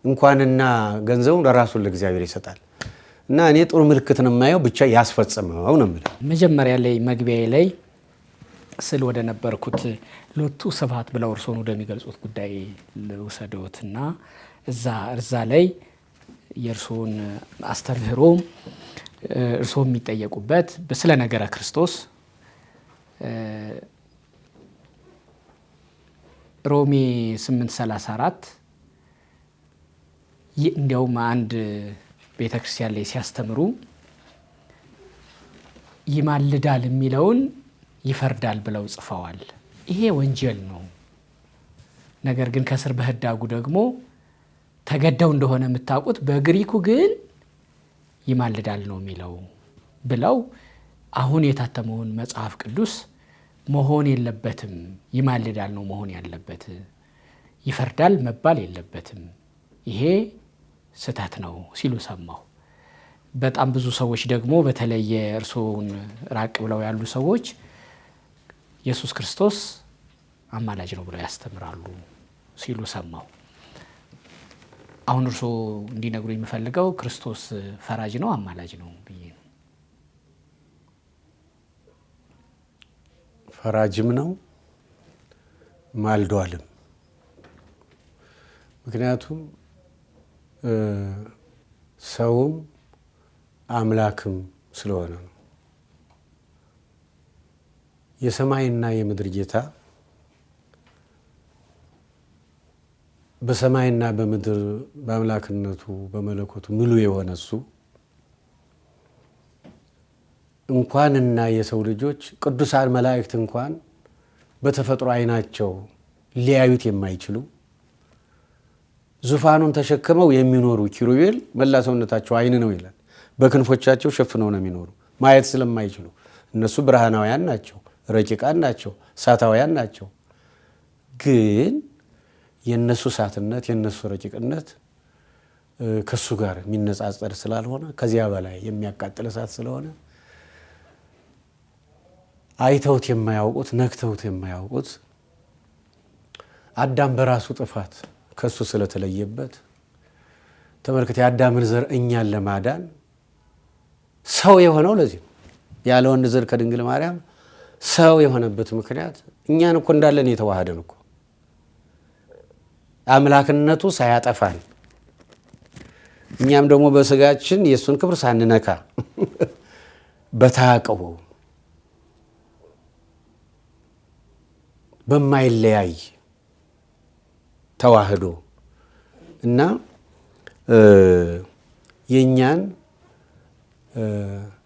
እንኳንና ገንዘቡን ለራሱን ለእግዚአብሔር ይሰጣል። እና እኔ ጥሩ ምልክት ነው የማየው፣ ብቻ ያስፈጽመው ነው የምለው። መጀመሪያ ላይ መግቢያዬ ላይ ስል ወደ ነበርኩት ሎቱ ስብሐት ብለው እርስዎን ወደሚገልጹት ጉዳይ ልውሰድዎትና እዛ ላይ የእርስዎን አስተምህሮ እርስዎ የሚጠየቁበት ስለ ነገረ ክርስቶስ ሮሜ 8:34 እንዲያውም አንድ ቤተክርስቲያን ላይ ሲያስተምሩ ይማልዳል የሚለውን ይፈርዳል ብለው ጽፈዋል። ይሄ ወንጀል ነው። ነገር ግን ከስር በህዳጉ ደግሞ ተገደው እንደሆነ የምታውቁት በግሪኩ ግን ይማልዳል ነው የሚለው ብለው አሁን የታተመውን መጽሐፍ ቅዱስ መሆን የለበትም፣ ይማልዳል ነው መሆን ያለበት፣ ይፈርዳል መባል የለበትም፣ ይሄ ስህተት ነው ሲሉ ሰማሁ። በጣም ብዙ ሰዎች ደግሞ በተለየ እርስዎን ራቅ ብለው ያሉ ሰዎች ኢየሱስ ክርስቶስ አማላጅ ነው ብለው ያስተምራሉ ሲሉ ሰማሁ። አሁን እርስዎ እንዲነግሩ የምፈልገው ክርስቶስ ፈራጅ ነው አማላጅ ነው ብዬ ነው። ፈራጅም ነው ማልዷልም። ምክንያቱም ሰውም አምላክም ስለሆነ ነው። የሰማይና የምድር ጌታ በሰማይና በምድር በአምላክነቱ በመለኮቱ ምሉ የሆነ እሱ እንኳንና የሰው ልጆች ቅዱሳን መላእክት እንኳን በተፈጥሮ ዓይናቸው ሊያዩት የማይችሉ ዙፋኑን ተሸክመው የሚኖሩ ኪሩቤል መላ ሰውነታቸው ዓይን ነው ይላል። በክንፎቻቸው ሸፍነው ነው የሚኖሩ ማየት ስለማይችሉ። እነሱ ብርሃናውያን ናቸው፣ ረቂቃን ናቸው፣ እሳታውያን ናቸው። ግን የነሱ እሳትነት የነሱ ረቂቅነት ከሱ ጋር የሚነጻጸር ስላልሆነ ከዚያ በላይ የሚያቃጥል እሳት ስለሆነ አይተውት የማያውቁት ነክተውት የማያውቁት አዳም በራሱ ጥፋት ከሱ ስለተለየበት ተመልከት፣ የአዳምን ዘር እኛን ለማዳን ሰው የሆነው ለዚህ ነው። ያለ ወንድ ዘር ከድንግል ማርያም ሰው የሆነበት ምክንያት እኛን እኮ እንዳለን የተዋሃደን እኮ አምላክነቱ ሳያጠፋን እኛም ደግሞ በስጋችን የእሱን ክብር ሳንነካ በታቀቡ በማይለያይ ተዋህዶ እና የእኛን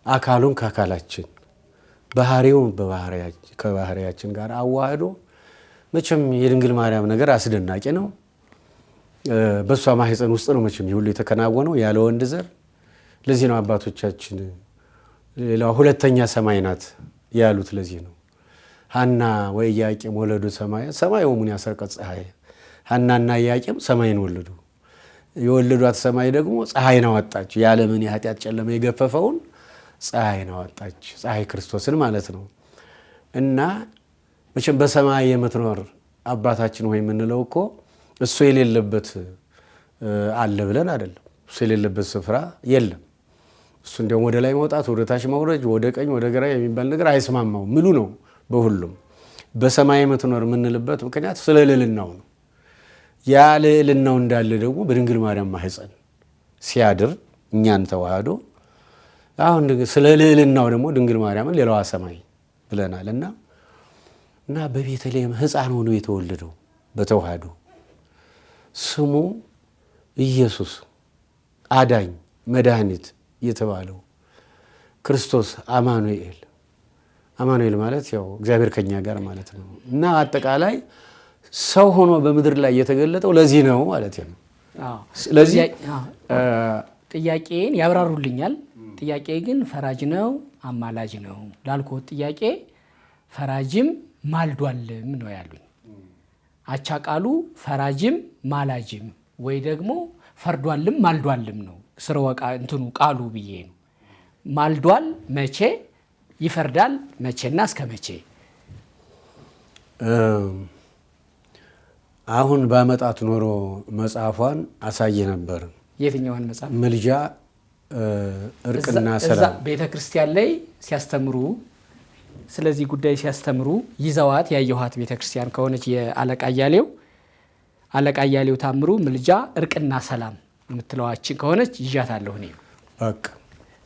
አካሉን ከአካላችን ባህሪውን ከባህሪያችን ጋር አዋህዶ መቼም የድንግል ማርያም ነገር አስደናቂ ነው። በእሷ ማህፀን ውስጥ ነው መቼም ሁሉ የተከናወነው ያለ ወንድ ዘር። ለዚህ ነው አባቶቻችን ሌላዋ ሁለተኛ ሰማይ ናት ያሉት። ለዚህ ነው ሐና ወኢያቄም ወለዱ ሰማየ ሰማይ ወሙን ያሰርቀ ፀሐይ። ሐናና ኢያቄም ሰማይን ወለዱ። የወለዷት ሰማይ ደግሞ ፀሐይን አወጣች። የዓለምን የኃጢአት ጨለማ የገፈፈውን ፀሐይን አወጣች። ፀሐይ ክርስቶስን ማለት ነው። እና መቼም በሰማይ የምትኖር አባታችን ሆይ የምንለው እኮ እሱ የሌለበት አለ ብለን አይደለም። እሱ የሌለበት ስፍራ የለም። እሱ እንዲያውም ወደ ላይ መውጣት፣ ወደ ታች መውረድ፣ ወደ ቀኝ ወደ ግራ የሚባል ነገር አይስማማው፣ ምሉ ነው በሁሉም። በሰማይ የምትኖር የምንልበት ምክንያት ስለ ልዕልናው ነው። ያ ልዕልናው እንዳለ ደግሞ በድንግል ማርያም ማህፀን ሲያድር እኛን ተዋህዶ አሁን ስለ ልዕልናው ደግሞ ድንግል ማርያምን ሌላዋ ሰማይ ብለናል። እና በቤተልሔም ሕፃን ሆኖ የተወለደው በተዋህዶ ስሙ ኢየሱስ አዳኝ መድኃኒት የተባለው ክርስቶስ አማኑኤል፣ አማኑኤል ማለት ያው እግዚአብሔር ከኛ ጋር ማለት ነው። እና አጠቃላይ ሰው ሆኖ በምድር ላይ የተገለጠው ለዚህ ነው ማለት ነው። ስለዚህ ጥያቄን ያብራሩልኛል። ጥያቄ ግን ፈራጅ ነው አማላጅ ነው ላልኩት ጥያቄ ፈራጅም ማልዷልም ነው ያሉኝ። አቻ ቃሉ ፈራጅም ማላጅም ወይ ደግሞ ፈርዷልም ማልዷልም ነው ስርወ እንትኑ ቃሉ ብዬ ነው። ማልዷል መቼ፣ ይፈርዳል መቼና እስከ መቼ? አሁን ባመጣት ኖሮ መጽሐፏን አሳየ ነበር። የትኛዋን መጽሐፍ? ምልጃ እርቅና ሰላም። ቤተ ክርስቲያን ላይ ሲያስተምሩ ስለዚህ ጉዳይ ሲያስተምሩ ይዘዋት ያየኋት ቤተ ክርስቲያን ከሆነች የአለቃ አያሌው አለቃ አያሌው ታምሩ ምልጃ እርቅና ሰላም የምትለዋችን ከሆነች ይዣታለሁ እኔ። በቃ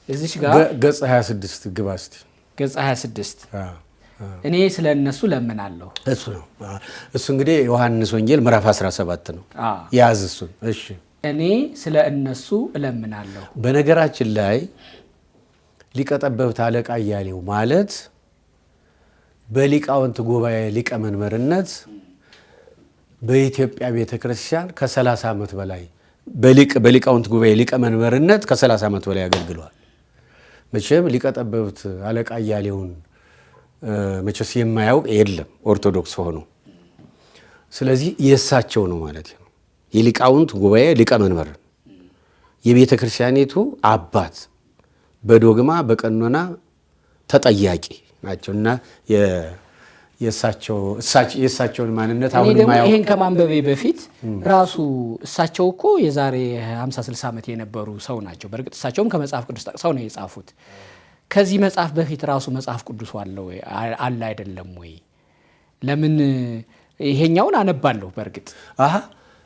እዚች ጋር ገጽ 26 ግባ እስቲ። ገጽ 26 እኔ ስለ እነሱ ለምናለሁ። እሱ ነው እሱ እንግዲህ ዮሐንስ ወንጌል ምዕራፍ 17 ነው። ያዝ እሱን። እሺ እኔ ስለ እነሱ እለምናለሁ። በነገራችን ላይ ሊቀ ጠበብት አለቃ አያሌው ማለት በሊቃውንት ጉባኤ ሊቀመንበርነት በኢትዮጵያ ቤተክርስቲያን ከ30 ዓመት በላይ በሊቃውንት ጉባኤ ሊቀመንበርነት ከ30 ዓመት በላይ አገልግሏል። መቼም ሊቀ ጠበብት አለቃ አያሌውን መቼስ የማያውቅ የለም ኦርቶዶክስ ሆኖ። ስለዚህ የእሳቸው ነው ማለት ነው። የሊቃውንት ጉባኤ ሊቀመንበር፣ የቤተ ክርስቲያኒቱ አባት፣ በዶግማ በቀኖና ተጠያቂ ናቸው እና የእሳቸውን ማንነት አሁን ደግሞ ይሄን ከማንበቤ በፊት ራሱ እሳቸው እኮ የዛሬ 50-60 ዓመት የነበሩ ሰው ናቸው። በእርግጥ እሳቸውም ከመጽሐፍ ቅዱስ ጠቅሰው ነው የጻፉት። ከዚህ መጽሐፍ በፊት ራሱ መጽሐፍ ቅዱስ አለ ወይ አለ አይደለም ወይ? ለምን ይሄኛውን አነባለሁ። በእርግጥ አሃ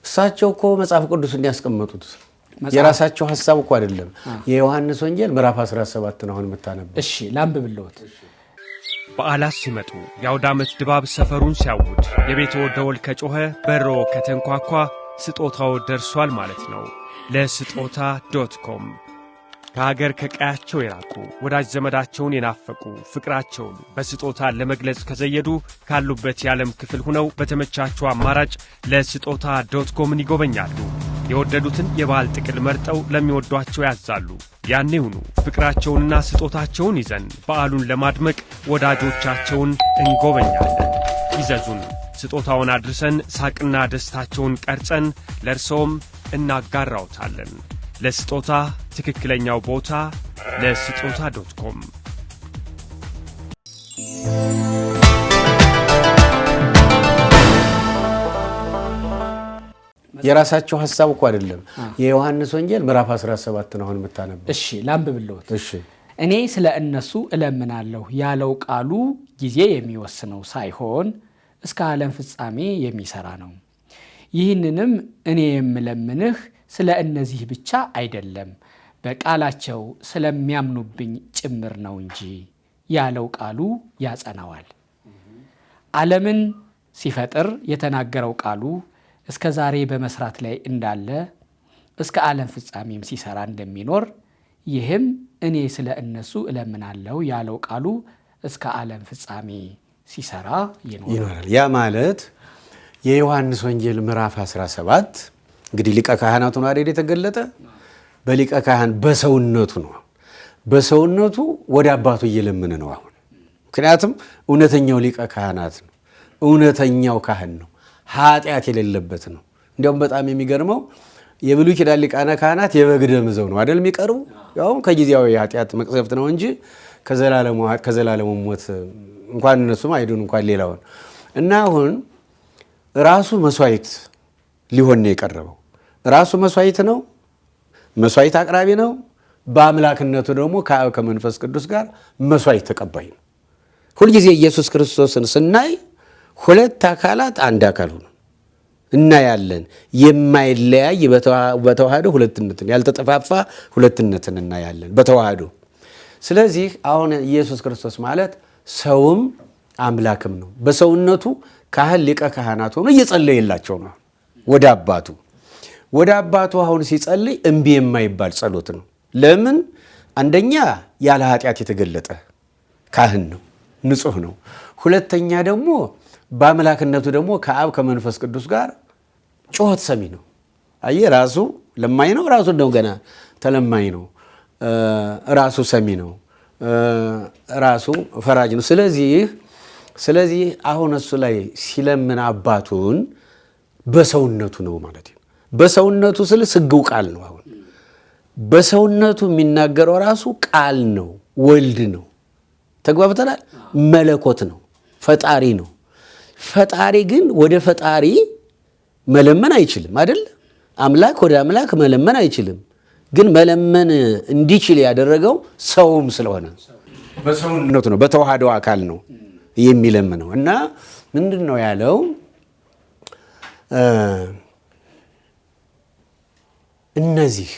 እሳቸው እኮ መጽሐፍ ቅዱስ እንዲያስቀመጡት የራሳቸው ሐሳብ እኮ አይደለም። የዮሐንስ ወንጌል ምዕራፍ 17 ነው አሁን የምታነበው። እሺ ላንብብልዎት። በዓላት ሲመጡ የአውደ ዓመት ድባብ ሰፈሩን ሲያውድ የቤትዎ ደወል ከጮኸ በሮ ከተንኳኳ ስጦታው ደርሷል ማለት ነው። ለስጦታ .com ከሀገር ከቀያቸው የራቁ ወዳጅ ዘመዳቸውን የናፈቁ ፍቅራቸውን በስጦታ ለመግለጽ ከዘየዱ ካሉበት የዓለም ክፍል ሆነው በተመቻቸው አማራጭ ለስጦታ .com ን ይጎበኛሉ። የወደዱትን የበዓል ጥቅል መርጠው ለሚወዷቸው ያዛሉ። ያኔውኑ ፍቅራቸውንና ስጦታቸውን ይዘን በዓሉን ለማድመቅ ወዳጆቻቸውን እንጎበኛለን። ይዘዙን። ስጦታውን አድርሰን ሳቅና ደስታቸውን ቀርጸን ለእርሰውም እናጋራውታለን። ለስጦታ ትክክለኛው ቦታ ለስጦታ .com። የራሳቸው ሐሳብ እኮ አይደለም። የዮሐንስ ወንጌል ምዕራፍ 17 ነው አሁን የምታነበው። እሺ ላንብብልዎት። እሺ እኔ ስለ እነሱ እለምናለሁ ያለው ቃሉ ጊዜ የሚወስነው ሳይሆን እስከ ዓለም ፍጻሜ የሚሰራ ነው። ይህንንም እኔ የምለምንህ ስለ እነዚህ ብቻ አይደለም፣ በቃላቸው ስለሚያምኑብኝ ጭምር ነው እንጂ ያለው ቃሉ ያጸናዋል። ዓለምን ሲፈጥር የተናገረው ቃሉ እስከ ዛሬ በመስራት ላይ እንዳለ እስከ ዓለም ፍጻሜም ሲሰራ እንደሚኖር ይህም እኔ ስለ እነሱ እለምናለሁ ያለው ቃሉ እስከ ዓለም ፍጻሜ ሲሰራ ይኖራል። ያ ማለት የዮሐንስ ወንጌል ምዕራፍ 17 እንግዲህ ሊቀ ካህናቱ ነው አይደል የተገለጠ። በሊቀ ካህን በሰውነቱ ነው። በሰውነቱ ወደ አባቱ እየለመነ ነው አሁን። ምክንያቱም እውነተኛው ሊቀ ካህናት ነው። እውነተኛው ካህን ነው። ኃጢአት የሌለበት ነው። እንዲያውም በጣም የሚገርመው የብሉይ ኪዳን ሊቃነ ካህናት የበግ ደም ይዘው ነው አይደል የሚቀርቡ። ያውም ከጊዜያዊ ኃጢአት መቅሰፍት ነው እንጂ ከዘላለሙ ሞት እንኳን እነሱም አይዱን እንኳን ሌላውን። እና አሁን ራሱ መስዋዕት ሊሆን ነው የቀረበው። ራሱ መስዋዕት ነው፣ መስዋዕት አቅራቢ ነው። በአምላክነቱ ደግሞ ከአብ ከመንፈስ ቅዱስ ጋር መስዋዕት ተቀባይ ነው። ሁልጊዜ ኢየሱስ ክርስቶስን ስናይ ሁለት አካላት አንድ አካል ሆኖ እናያለን። የማይለያይ በተዋህዶ ሁለትነትን፣ ያልተጠፋፋ ሁለትነትን እናያለን በተዋህዶ። ስለዚህ አሁን ኢየሱስ ክርስቶስ ማለት ሰውም አምላክም ነው። በሰውነቱ ካህን ሊቀ ካህናት ሆኖ እየጸለየላቸው ነው ወደ አባቱ። ወደ አባቱ አሁን ሲጸልይ እምቢ የማይባል ጸሎት ነው። ለምን? አንደኛ ያለ ኃጢአት የተገለጠ ካህን ነው፣ ንጹህ ነው። ሁለተኛ ደግሞ በአምላክነቱ ደግሞ ከአብ ከመንፈስ ቅዱስ ጋር ጩኸት ሰሚ ነው። አየህ፣ ራሱ ለማኝ ነው፣ ራሱ እንደው ገና ተለማኝ ነው፣ ራሱ ሰሚ ነው፣ ራሱ ፈራጅ ነው። ስለዚህ አሁን እሱ ላይ ሲለምን አባቱን በሰውነቱ ነው ማለት ነው። በሰውነቱ ስል ስግው ቃል ነው። አሁን በሰውነቱ የሚናገረው ራሱ ቃል ነው፣ ወልድ ነው። ተግባብተናል። መለኮት ነው፣ ፈጣሪ ነው። ፈጣሪ ግን ወደ ፈጣሪ መለመን አይችልም አይደል? አምላክ ወደ አምላክ መለመን አይችልም። ግን መለመን እንዲችል ያደረገው ሰውም ስለሆነ በሰውነቱ ነው፣ በተዋህዶ አካል ነው የሚለምነው። እና ምንድን ነው ያለው? እነዚህ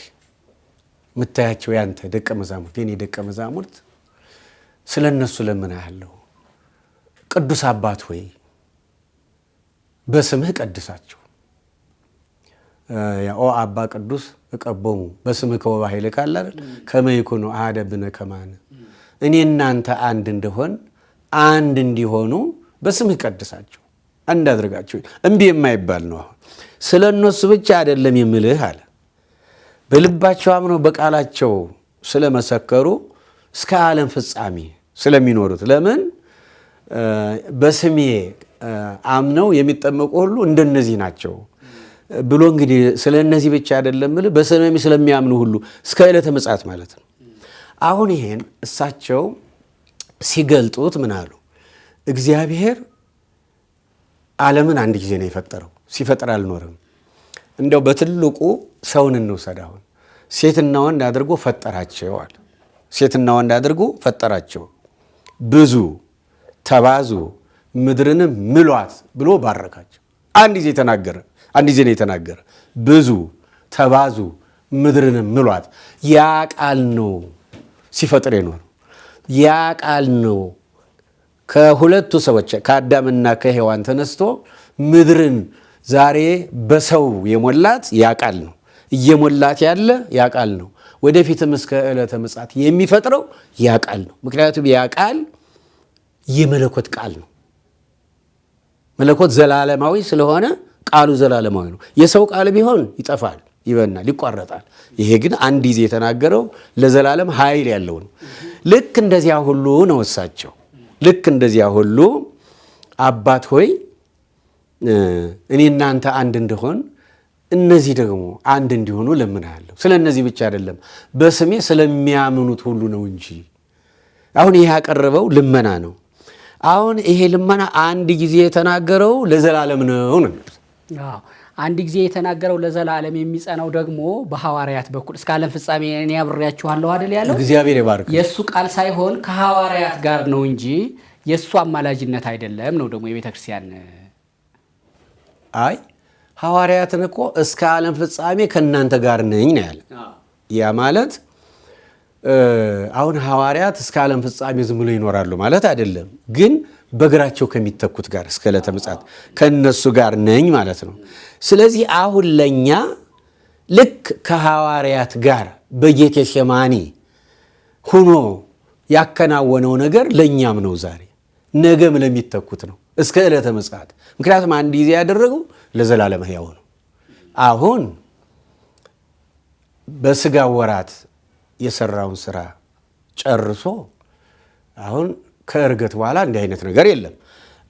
የምታያቸው ያንተ ደቀ መዛሙርት፣ የኔ ደቀ መዛሙርት፣ ስለ እነሱ ለምንሃለሁ። ቅዱስ አባት ሆይ በስምህ ቀድሳቸው። ኦ አባ ቅዱስ እቀቦሙ በስምህ ከወባኃይልከ አለ አይደል? ከመ ይኩኑ አሐደ ብነ ከማነ፣ እኔ እናንተ አንድ እንደሆን አንድ እንዲሆኑ በስምህ ቀድሳቸው፣ አንድ አድርጋቸው። እምቢ የማይባል ነው። አሁን ስለ እነሱ ብቻ አይደለም የምልህ አለ። በልባቸው አምነው በቃላቸው ስለመሰከሩ እስከ ዓለም ፍጻሜ ስለሚኖሩት፣ ለምን በስሜ አምነው የሚጠመቁ ሁሉ እንደነዚህ ናቸው ብሎ እንግዲህ ስለ እነዚህ ብቻ አይደለም የምልህ፣ በስሜ ስለሚያምኑ ሁሉ እስከ ዕለተ ምጽአት ማለት ነው። አሁን ይሄን እሳቸው ሲገልጡት ምን አሉ? እግዚአብሔር ዓለምን አንድ ጊዜ ነው የፈጠረው፣ ሲፈጥር አልኖርም። እንደው በትልቁ ሰውን እንውሰድ። አሁን ሴትና ወንድ አድርጎ ፈጠራቸው አለ። ሴትና ወንድ አድርጎ ፈጠራቸው፣ ብዙ ተባዙ ምድርንም ምሏት ብሎ ባረካቸው። አንድ ጊዜ ተናገረ፣ አንድ ጊዜ ነው የተናገረ። ብዙ ተባዙ ምድርንም ምሏት። ያ ቃል ነው ሲፈጥር የኖረው። ያ ቃል ነው ከሁለቱ ሰዎች ከአዳምና ከሔዋን ተነስቶ ምድርን ዛሬ በሰው የሞላት ያ ቃል ነው። እየሞላት ያለ ያ ቃል ነው። ወደፊትም እስከ ዕለተ ምጽአት የሚፈጥረው ያ ቃል ነው። ምክንያቱም ያ ቃል የመለኮት ቃል ነው። መለኮት ዘላለማዊ ስለሆነ ቃሉ ዘላለማዊ ነው። የሰው ቃል ቢሆን ይጠፋል፣ ይበናል፣ ይቋረጣል። ይሄ ግን አንድ ጊዜ የተናገረው ለዘላለም ኃይል ያለው ነው። ልክ እንደዚያ ሁሉ ነው እሳቸው። ልክ እንደዚያ ሁሉ አባት ሆይ እኔ እናንተ አንድ እንደሆን እነዚህ ደግሞ አንድ እንዲሆኑ እለምንሃለሁ። ስለ እነዚህ ብቻ አይደለም በስሜ ስለሚያምኑት ሁሉ ነው እንጂ። አሁን ይሄ ያቀረበው ልመና ነው። አሁን ይሄ ልመና አንድ ጊዜ የተናገረው ለዘላለም ነው ነው የሚሉት። አዎ፣ አንድ ጊዜ የተናገረው ለዘላለም የሚጸናው ደግሞ በሐዋርያት በኩል እስከ ዓለም ፍጻሜ እኔ አብሬያችኋለሁ አይደል ያለው? እግዚአብሔር ይባርክ። የሱ ቃል ሳይሆን ከሐዋርያት ጋር ነው እንጂ የሱ አማላጅነት አይደለም ነው ደግሞ የቤተክርስቲያን። አይ ሐዋርያትን እኮ እስከ ዓለም ፍጻሜ ከእናንተ ጋር ነኝ ነው ያለ። ያ ማለት አሁን ሐዋርያት እስከ ዓለም ፍጻሜ ዝም ብሎ ይኖራሉ ማለት አይደለም። ግን በእግራቸው ከሚተኩት ጋር እስከ ዕለተ ምጽአት ከእነሱ ጋር ነኝ ማለት ነው። ስለዚህ አሁን ለኛ ልክ ከሐዋርያት ጋር በጌቴሴማኒ ሆኖ ያከናወነው ነገር ለኛም ነው ዛሬ፣ ነገም ለሚተኩት ነው እስከ ዕለተ ምጽአት። ምክንያቱም አንድ ጊዜ ያደረገው ለዘላለም ሕያው ነው። አሁን በስጋ ወራት የሰራውን ስራ ጨርሶ አሁን ከእርገት በኋላ እንዲህ አይነት ነገር የለም።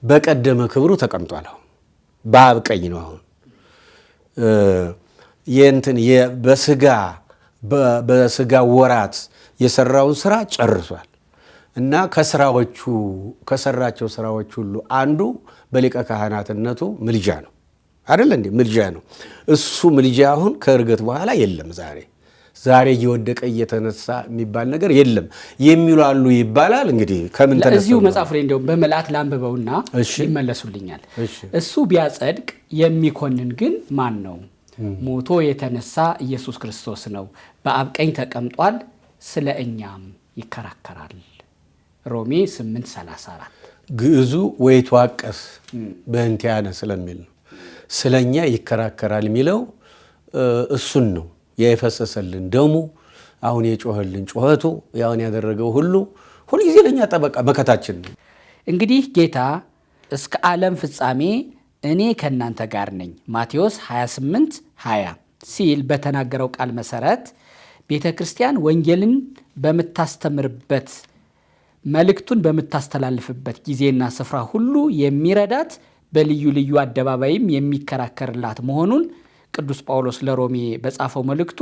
በቀደመ ክብሩ ተቀምጧል። አሁን በአብ ቀኝ ነው። አሁን የእንትን በስጋ ወራት የሰራውን ስራ ጨርሷል። እና ከስራዎቹ ከሰራቸው ስራዎች ሁሉ አንዱ በሊቀ ካህናትነቱ ምልጃ ነው አይደል እንዴ? ምልጃ ነው እሱ። ምልጃ አሁን ከእርገት በኋላ የለም። ዛሬ እየወደቀ እየተነሳ የሚባል ነገር የለም የሚሉ አሉ ይባላል። እንግዲህ ከምን ተነስተው እዚሁ መጽሐፍ ላይ እንደውም በመልአት ላንብበውና ይመለሱልኛል። እሱ ቢያጸድቅ የሚኮንን ግን ማን ነው? ሞቶ የተነሳ ኢየሱስ ክርስቶስ ነው። በአብ ቀኝ ተቀምጧል፣ ስለ እኛም ይከራከራል። ሮሜ 8:34። ግዕዙ ወይትዋቀስ በእንቲአነ ስለሚል ነው። ስለኛ ይከራከራል የሚለው እሱን ነው። የፈሰሰልን ደሙ፣ አሁን የጮኸልን ጮኸቱ፣ ያሁን ያደረገው ሁሉ ሁልጊዜ ለኛ ጠበቃ መከታችን ነው። እንግዲህ ጌታ እስከ ዓለም ፍጻሜ እኔ ከእናንተ ጋር ነኝ ማቴዎስ 28:20 ሲል በተናገረው ቃል መሰረት ቤተ ክርስቲያን ወንጌልን በምታስተምርበት መልእክቱን በምታስተላልፍበት ጊዜና ስፍራ ሁሉ የሚረዳት በልዩ ልዩ አደባባይም የሚከራከርላት መሆኑን ቅዱስ ጳውሎስ ለሮሜ በጻፈው መልእክቱ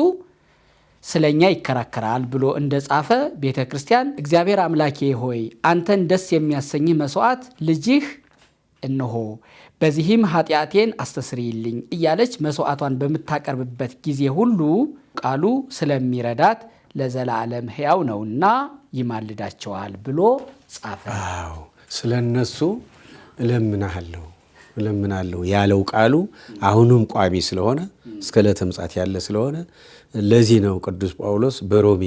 ስለኛ ይከራከራል ብሎ እንደጻፈ ቤተ ክርስቲያን እግዚአብሔር አምላኬ ሆይ አንተን ደስ የሚያሰኝህ መስዋዕት ልጅህ እነሆ በዚህም ኃጢአቴን አስተስርይልኝ እያለች መስዋዕቷን በምታቀርብበት ጊዜ ሁሉ ቃሉ ስለሚረዳት ለዘላለም ሕያው ነውና ይማልዳቸዋል ብሎ ጻፈ። አዎ ስለነሱ እለምናለሁ እለምናለሁ ያለው ቃሉ አሁንም ቋሚ ስለሆነ እስከ ዕለተ ምጽአት ያለ ስለሆነ ለዚህ ነው ቅዱስ ጳውሎስ በሮሜ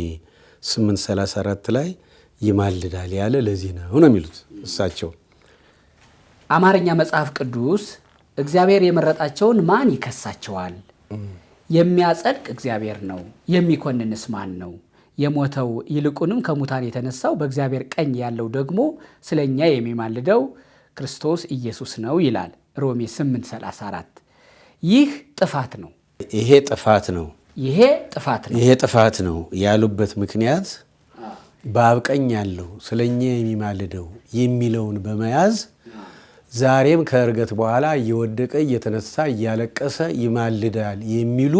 8:34 ላይ ይማልዳል ያለ ለዚህ ነው ነው የሚሉት እሳቸው። አማርኛ መጽሐፍ ቅዱስ እግዚአብሔር የመረጣቸውን ማን ይከሳቸዋል? የሚያጸድቅ እግዚአብሔር ነው፣ የሚኮንንስ ማን ነው? የሞተው ይልቁንም ከሙታን የተነሳው በእግዚአብሔር ቀኝ ያለው ደግሞ ስለኛ የሚማልደው ክርስቶስ ኢየሱስ ነው ይላል ሮሜ 8:34። ይህ ጥፋት ነው። ይሄ ጥፋት ነው። ይሄ ጥፋት ነው። ይሄ ጥፋት ነው ያሉበት ምክንያት በአብ ቀኝ ያለው ስለኛ የሚማልደው የሚለውን በመያዝ ዛሬም ከእርገት በኋላ እየወደቀ እየተነሳ እያለቀሰ ይማልዳል የሚሉ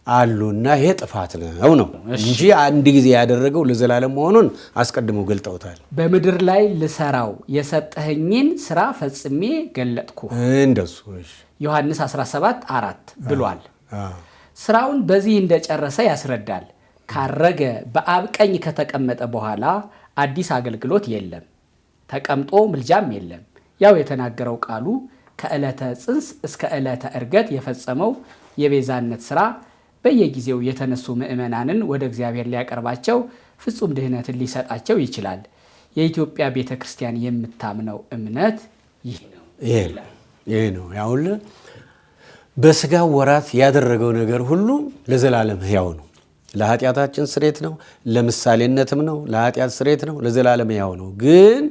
አሉና ይሄ ጥፋት ነው ነው እንጂ አንድ ጊዜ ያደረገው ለዘላለም መሆኑን አስቀድመው ገልጠውታል። በምድር ላይ ልሰራው የሰጠኸኝን ስራ ፈጽሜ ገለጥኩ እንደሱ ዮሐንስ 17:4 ብሏል። ስራውን በዚህ እንደጨረሰ ያስረዳል። ካረገ በአብ ቀኝ ከተቀመጠ በኋላ አዲስ አገልግሎት የለም፣ ተቀምጦ ምልጃም የለም። ያው የተናገረው ቃሉ ከዕለተ ጽንስ እስከ ዕለተ ዕርገት የፈጸመው የቤዛነት ስራ በየጊዜው የተነሱ ምእመናንን ወደ እግዚአብሔር ሊያቀርባቸው ፍጹም ድህነትን ሊሰጣቸው ይችላል። የኢትዮጵያ ቤተክርስቲያን የምታምነው እምነት ይህ ነው። ይሄ ነው ያውል በስጋው ወራት ያደረገው ነገር ሁሉ ለዘላለም ሕያው ነው። ለኃጢአታችን ስርየት ነው፣ ለምሳሌነትም ነው፣ ለኃጢአት ስርየት ነው፣ ለዘላለም ሕያው ነው። ግን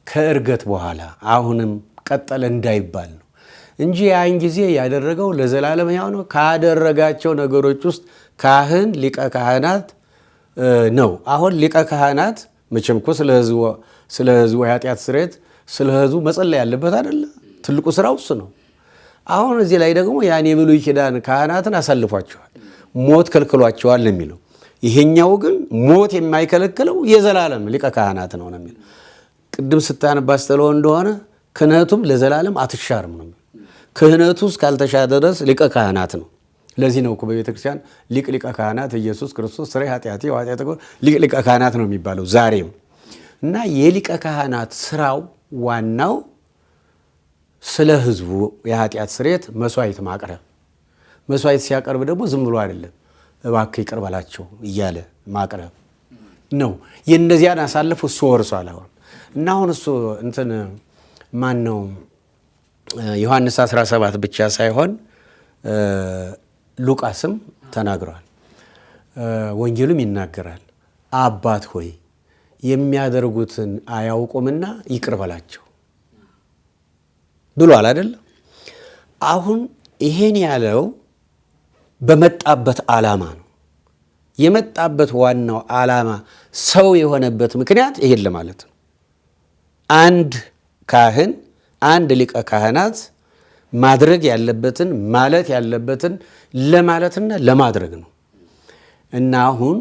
ከእርገት በኋላ አሁንም ቀጠለ እንዳይባል ነው እንጂ ያን ጊዜ ያደረገው ለዘላለም ሕያው ነው። ካደረጋቸው ነገሮች ውስጥ ካህን ሊቀ ካህናት ነው። አሁን ሊቀ ካህናት መቼም እኮ ስለ ሕዝቡ የኃጢአት ስርየት ስለ ሕዝቡ መጸለይ ያለበት አይደለ? ትልቁ ስራው እሱ ነው። አሁን እዚህ ላይ ደግሞ ያን የብሉይ ኪዳን ካህናትን አሳልፏቸዋል፣ ሞት ከልክሏቸዋል ነው የሚለው። ይሄኛው ግን ሞት የማይከለክለው የዘላለም ሊቀ ካህናት ነው ነው የሚለው። ቅድም ስታነብ አስተውለው እንደሆነ ክህነቱም ለዘላለም አትሻርም ነው። ክህነቱ እስካልተሻረ ድረስ ሊቀ ካህናት ነው። ለዚህ ነው እኮ በቤተክርስቲያን ሊቅ ሊቀ ካህናት ኢየሱስ ክርስቶስ ስራይ ኃጢአቴ ወኃጢአተ ኩሉ ሊቅ ሊቀ ካህናት ነው የሚባለው ዛሬም። እና የሊቀ ካህናት ስራው ዋናው ስለ ህዝቡ የኃጢአት ስርየት መስዋዕት ማቅረብ። መስዋዕት ሲያቀርብ ደግሞ ዝም ብሎ አይደለም፣ እባክህ ይቅር በላቸው እያለ ማቅረብ ነው። የእነዚያን አሳልፎ እሱ ወርሷል አሁን። እና አሁን እሱ እንትን ማን ነው ዮሐንስ 17 ብቻ ሳይሆን ሉቃስም ተናግሯል፣ ወንጌሉም ይናገራል። አባት ሆይ የሚያደርጉትን አያውቁምና ይቅር በላቸው ብሏል አይደል? አሁን ይሄን ያለው በመጣበት ዓላማ ነው። የመጣበት ዋናው ዓላማ ሰው የሆነበት ምክንያት ይሄን ለማለት ነው። አንድ ካህን አንድ ሊቀ ካህናት ማድረግ ያለበትን ማለት ያለበትን ለማለትና ለማድረግ ነው። እና አሁን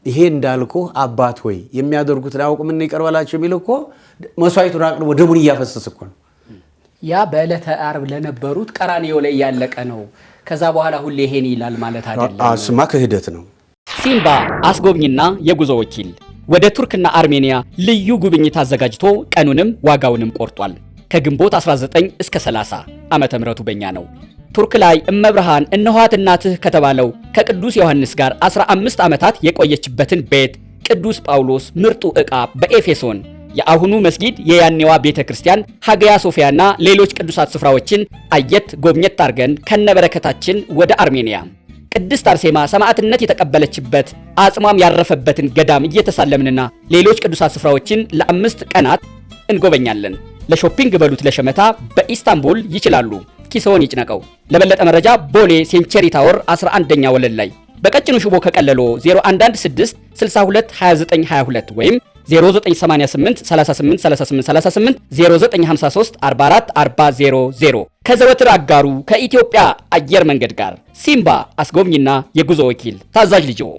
ይሄ እንዳልኩህ አባት ሆይ የሚያደርጉትን አያውቁምና ይቅር በላቸው የሚል እኮ መስዋዕቱን አቅርቦ ደሙን እያፈሰሰ እኮ ነው። ያ በዕለተ ዓርብ ለነበሩት ቀራንዮ ላይ ያለቀ ነው። ከዛ በኋላ ሁሌ ይሄን ይላል ማለት አይደለም። እሱማ ክህደት ነው። ሲምባ አስጎብኝና የጉዞ ወኪል ወደ ቱርክና አርሜኒያ ልዩ ጉብኝት አዘጋጅቶ ቀኑንም ዋጋውንም ቆርጧል። ከግንቦት 19 እስከ 30 ዓመተ ምህረቱ በእኛ ነው። ቱርክ ላይ እመብርሃን እነኋት እናትህ ከተባለው ከቅዱስ ዮሐንስ ጋር 15 ዓመታት የቆየችበትን ቤት ቅዱስ ጳውሎስ ምርጡ ዕቃ በኤፌሶን የአሁኑ መስጊድ የያኔዋ ቤተ ክርስቲያን ሀገያ ሶፊያና ሌሎች ቅዱሳት ስፍራዎችን አየት ጎብኘት አድርገን ከነበረከታችን ወደ አርሜኒያ ቅድስት አርሴማ ሰማዕትነት የተቀበለችበት አጽሟም ያረፈበትን ገዳም እየተሳለምንና ሌሎች ቅዱሳት ስፍራዎችን ለ5 ቀናት እንጎበኛለን። ለ shopping በሉት ለሸመታ በኢስታንቡል ይችላሉ። ኪስዎን ይጭነቀው። ለበለጠ መረጃ ቦሌ ሴንቸሪ ታወር 11ኛ ወለል ላይ በቀጭኑ ሽቦ ከቀለሎ 0116 62 29 22 ወይም 0988 38 38 38 0953 44 40 00 ከዘወትር አጋሩ ከኢትዮጵያ አየር መንገድ ጋር ሲምባ አስጎብኝና የጉዞ ወኪል ታዛዥ ልጅዎ።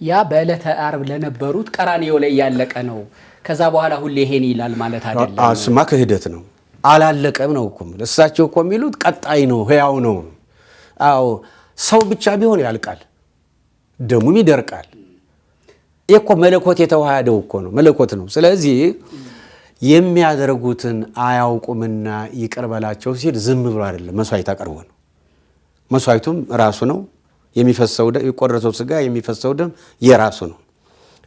ያ በዕለተ ዓርብ ለነበሩት ቀራንዮ ላይ ያለቀ ነው። ከዛ በኋላ ሁሌ ይሄን ይላል ማለት አይደለም። እሱማ ክህደት ነው። አላለቀም ነው እኮ እሳቸው እኮ የሚሉት ቀጣይ ነው፣ ህያው ነው። አዎ ሰው ብቻ ቢሆን ያልቃል፣ ደሙም ይደርቃል። እኮ መለኮት የተዋሃደው እኮ ነው፣ መለኮት ነው። ስለዚህ የሚያደርጉትን አያውቁምና ይቅር በላቸው ሲል ዝም ብሎ አይደለም፣ መስዋዕት አቅርቦ ነው። መስዋዕቱም ራሱ ነው። የሚፈሰው ደም፣ የቆረሰው ስጋ የሚፈሰው ደም የራሱ ነው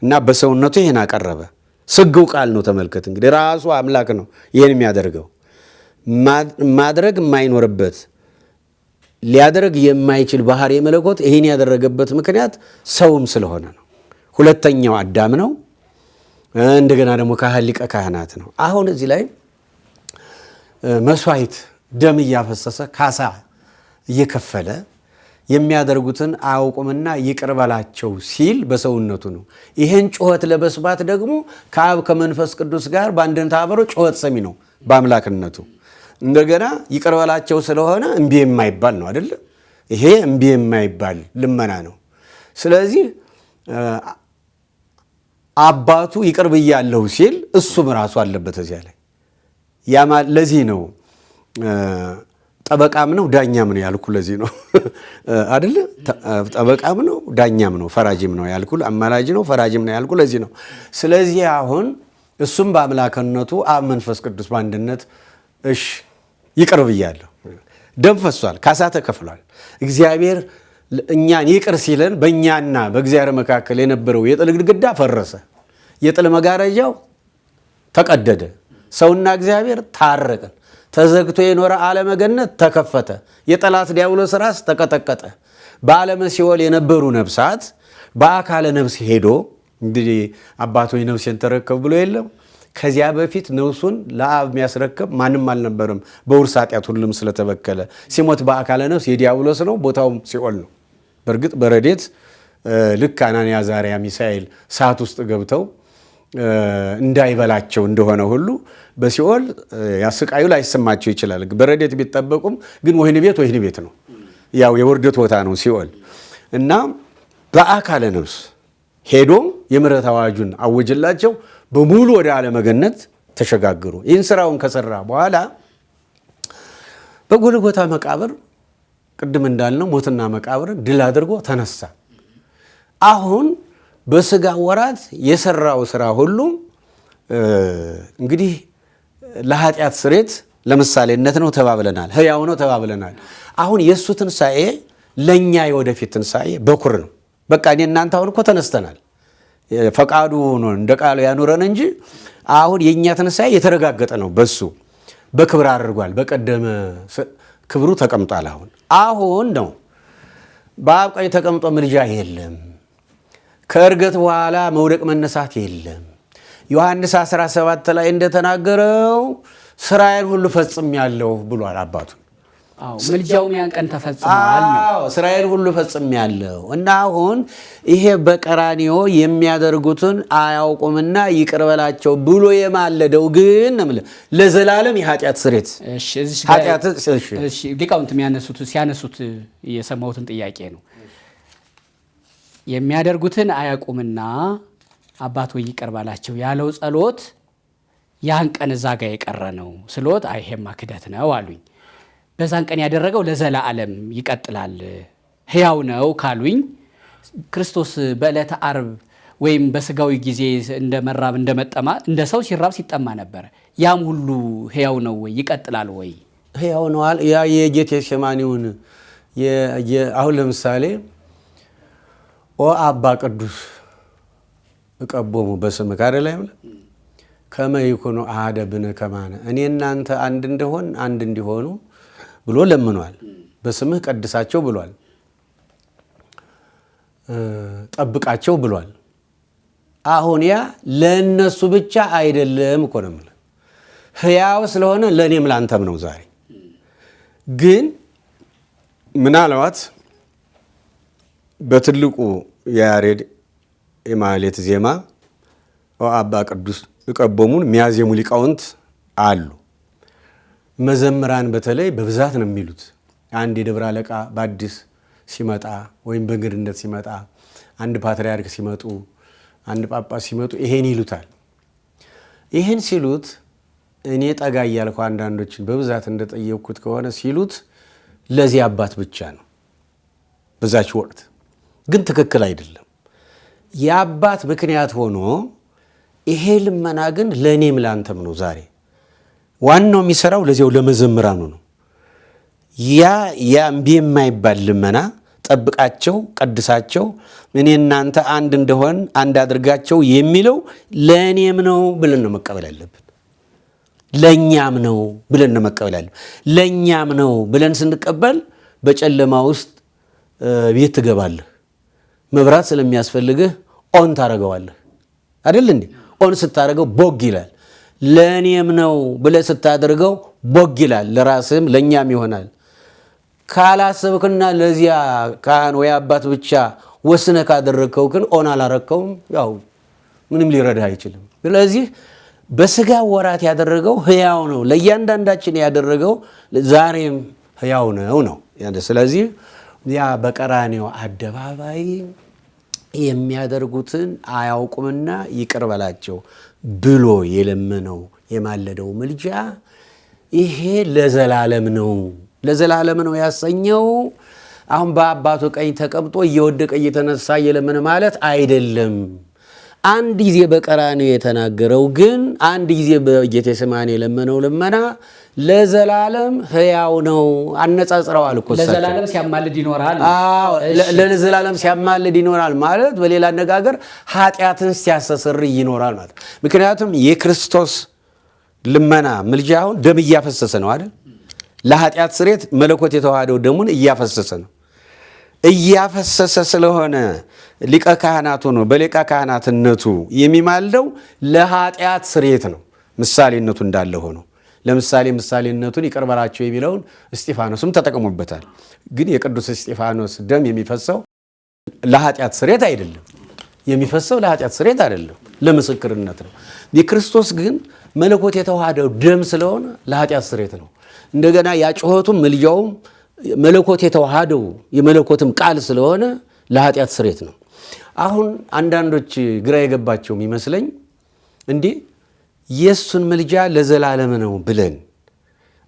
እና በሰውነቱ ይሄን አቀረበ። ስግው ቃል ነው። ተመልከት እንግዲህ ራሱ አምላክ ነው ይሄን የሚያደርገው። ማድረግ የማይኖርበት ሊያደርግ የማይችል ባህሪ መለኮት ይሄን ያደረገበት ምክንያት ሰውም ስለሆነ ነው። ሁለተኛው አዳም ነው። እንደገና ደግሞ ካህን ሊቀ ካህናት ነው። አሁን እዚህ ላይ መስዋዕት ደም እያፈሰሰ ካሳ እየከፈለ የሚያደርጉትን አያውቁምና ይቅር በላቸው ሲል በሰውነቱ ነው። ይሄን ጩኸት ለመስማት ደግሞ ከአብ ከመንፈስ ቅዱስ ጋር በአንድነት አብሮ ጩኸት ሰሚ ነው በአምላክነቱ። እንደገና ይቅር በላቸው ስለሆነ እምቢ የማይባል ነው አይደል? ይሄ እምቢ የማይባል ልመና ነው። ስለዚህ አባቱ ይቅር ብያለሁ ሲል እሱም ራሱ አለበት እዚያ ላይ። ለዚህ ነው ጠበቃም ነው ዳኛም ነው ያልኩ። ለዚህ ነው አይደል? ጠበቃም ነው ዳኛም ነው ፈራጅም ነው ያልኩ። አማላጅ ነው ፈራጅም ነው ያልኩ ለዚህ ነው። ስለዚህ አሁን እሱም በአምላክነቱ አብ መንፈስ ቅዱስ በአንድነት እሺ ይቅር ብያለሁ፣ ደም ፈሷል፣ ካሳ ተከፍሏል። እግዚአብሔር እኛን ይቅር ሲለን በእኛና በእግዚአብሔር መካከል የነበረው የጥል ግድግዳ ፈረሰ፣ የጥል መጋረጃው ተቀደደ፣ ሰውና እግዚአብሔር ታረቅን። ተዘግቶ የኖረ ዓለመ ገነት ተከፈተ። የጠላት ዲያብሎስ ራስ ተቀጠቀጠ። በዓለመ ሲኦል የነበሩ ነፍሳት በአካለ ነፍስ ሄዶ እንግዲህ አባቶች ነፍሴን ተረከብ ብሎ የለም። ከዚያ በፊት ነፍሱን ለአብ የሚያስረክብ ማንም አልነበረም። በውርስ ኃጢአት ሁሉም ስለተበከለ ሲሞት በአካለ ነፍስ የዲያብሎስ ነው፣ ቦታውም ሲኦል ነው። በእርግጥ በረዴት ልክ አናንያ አዛርያ ሚሳኤል ሰዓት ውስጥ ገብተው እንዳይበላቸው እንደሆነ ሁሉ በሲኦል ያስቃዩ ላይሰማቸው ይችላል። በረዴት ቢጠበቁም ግን ወህኒ ቤት ወህኒ ቤት ነው፣ ያው የውርደት ቦታ ነው ሲኦል። እና በአካለ ነፍስ ሄዶ የምህረት አዋጁን አወጀላቸው። በሙሉ ወደ ዓለመ ገነት ተሸጋገሩ። ይህን ስራውን ከሰራ በኋላ በጎልጎታ መቃብር ቅድም እንዳልነው ሞትና መቃብርን ድል አድርጎ ተነሳ። አሁን በስጋ ወራት የሰራው ስራ ሁሉ እንግዲህ ለኃጢአት ስርየት ለምሳሌነት ነው ተባብለናል፣ ህያው ነው ተባብለናል። አሁን የሱ ትንሳኤ ለኛ የወደፊት ትንሳኤ በኩር ነው። በቃ እኔ እናንተ አሁን እኮ ተነስተናል። ፈቃዱ ሆኖ እንደ ቃሉ ያኑረን እንጂ አሁን የኛ ትንሳኤ የተረጋገጠ ነው። በሱ በክብር አድርጓል። በቀደመ ክብሩ ተቀምጧል። አሁን ነው በአብ ቀኝ ተቀምጦ ምልጃ የለም። ከእርገት በኋላ መውደቅ መነሳት የለም። ዮሐንስ 17 ላይ እንደተናገረው ስራዬን ሁሉ ፈጽሜያለሁ ብሏል አባቱ። አዎ፣ ምልጃውም ያን ቀን ተፈጽሟል ነው። አዎ፣ ስራዬን ሁሉ ፈጽሜያለሁ እና አሁን ይሄ በቀራንዮ የሚያደርጉትን አያውቁምና ይቅር በላቸው ብሎ የማለደው ግን ነው የምልህ ለዘላለም የኃጢአት ስርየት እሺ፣ እዚህ ጋር ኃጢአት እሺ እሺ፣ ሊቃውንት ሲያነሱት የሰማሁትን ጥያቄ ነው። የሚያደርጉትን አያውቁምና አባት ወይ ይቅር በላቸው ያለው ጸሎት ያን ቀን እዛ ጋር የቀረ ነው ስሎት፣ አይ ይሄማ ክደት ነው አሉኝ። በዛን ቀን ያደረገው ለዘላለም ይቀጥላል ሕያው ነው ካሉኝ፣ ክርስቶስ በዕለተ ዓርብ ወይም በስጋዊ ጊዜ እንደ መራብ እንደ መጠማ እንደ ሰው ሲራብ ሲጠማ ነበረ። ያም ሁሉ ሕያው ነው ወይ ይቀጥላል ወይ? ሕያው ነው። ያ የጌቴሴማኒውን አሁን ለምሳሌ ኦ አባ ቅዱስ እቀቦሙ በስምክ አይደል አይደል ከመ ይኩኑ አሐደ ብነ ከማነ፣ እኔ እናንተ አንድ እንደሆን አንድ እንዲሆኑ ብሎ ለምኗል። በስምህ ቀድሳቸው ብሏል። ጠብቃቸው ብሏል። አሁን ያ ለእነሱ ብቻ አይደለም እኮ ነው የምልህ። ሕያው ስለሆነ ለእኔም ላንተም ነው። ዛሬ ግን ምናልባት በትልቁ የያሬድ የማህሌት ዜማ አባ ቅዱስ እቀቦሙን የሚያዜሙ ሊቃውንት አሉ። መዘምራን በተለይ በብዛት ነው የሚሉት። አንድ የደብረ አለቃ በአዲስ ሲመጣ ወይም በእንግድነት ሲመጣ፣ አንድ ፓትርያርክ ሲመጡ፣ አንድ ጳጳስ ሲመጡ ይሄን ይሉታል። ይሄን ሲሉት እኔ ጠጋ እያልኩ አንዳንዶችን በብዛት እንደጠየቅኩት ከሆነ ሲሉት ለዚህ አባት ብቻ ነው በዛች ወቅት፣ ግን ትክክል አይደለም። የአባት ምክንያት ሆኖ ይሄ ልመና ግን ለእኔም ላንተም ነው። ዛሬ ዋናው የሚሰራው ለዚያው ለመዘምራኑ ነው። ያ ያ እምቢ የማይባል ልመና ጠብቃቸው፣ ቀድሳቸው፣ እኔ እናንተ አንድ እንደሆን አንድ አድርጋቸው የሚለው ለእኔም ነው ብለን ነው መቀበል ያለብን። ለእኛም ነው ብለን ነው መቀበል ያለብን። ለእኛም ነው ብለን ስንቀበል በጨለማ ውስጥ ቤት ትገባለህ። መብራት ስለሚያስፈልግህ on ታደርገዋለህ አይደል እንዴ? on ስታደርገው ቦግ ይላል። ለእኔም ነው ብለህ ስታደርገው ቦግ ይላል። ለራስህም ለእኛም ይሆናል። ካላሰብክና ለዚያ ካህን ወይ አባት ብቻ ወስነህ ካደረግከው ግን on አላረከውም፣ ያው ምንም ሊረዳህ አይችልም። ስለዚህ በስጋ ወራት ያደረገው ሕያው ነው። ለእያንዳንዳችን ያደረገው ዛሬም ሕያው ነው ነው። ስለዚህ ያ በቀራንዮ አደባባይ የሚያደርጉትን አያውቁምና ይቅር በላቸው ብሎ የለመነው የማለደው ምልጃ ይሄ ለዘላለም ነው። ለዘላለም ነው ያሰኘው አሁን በአባቱ ቀኝ ተቀምጦ እየወደቀ እየተነሳ እየለመነ ማለት አይደለም። አንድ ጊዜ በቀራንዮ የተናገረው ግን አንድ ጊዜ በጌቴሴማኒ የለመነው ልመና ለዘላለም ሕያው ነው። አነጻጽረዋል እኮ እሳቸው። ለዘላለም ሲያማልድ ይኖራል። አዎ፣ ለዘላለም ሲያማልድ ይኖራል ማለት በሌላ አነጋገር ኃጢአትን ሲያስተሰርይ ይኖራል ማለት። ምክንያቱም የክርስቶስ ልመና ምልጃ አሁን ደም እያፈሰሰ ነው አይደል? ለኃጢአት ስርየት መለኮት የተዋሃደው ደሙን እያፈሰሰ ነው። እያፈሰሰ ስለሆነ ሊቀ ካህናቱ ነው። በሊቀ ካህናትነቱ የሚማልደው ለኃጢአት ስርየት ነው። ምሳሌነቱ እንዳለ ሆኖ ለምሳሌ ምሳሌነቱን ይቅር በላቸው የሚለውን እስጢፋኖስም ተጠቅሞበታል። ግን የቅዱስ እስጢፋኖስ ደም የሚፈሰው ለኃጢአት ስርየት አይደለም። የሚፈሰው ለኃጢአት ስርየት አይደለም፣ ለምስክርነት ነው። የክርስቶስ ግን መለኮት የተዋሃደው ደም ስለሆነ ለኃጢአት ስርየት ነው። እንደገና ያጩኸቱም ምልጃውም መለኮት የተዋሃደው የመለኮትም ቃል ስለሆነ ለኃጢአት ስርየት ነው። አሁን አንዳንዶች ግራ የገባቸው የሚመስለኝ እንዴ የእሱን ምልጃ ለዘላለም ነው ብለን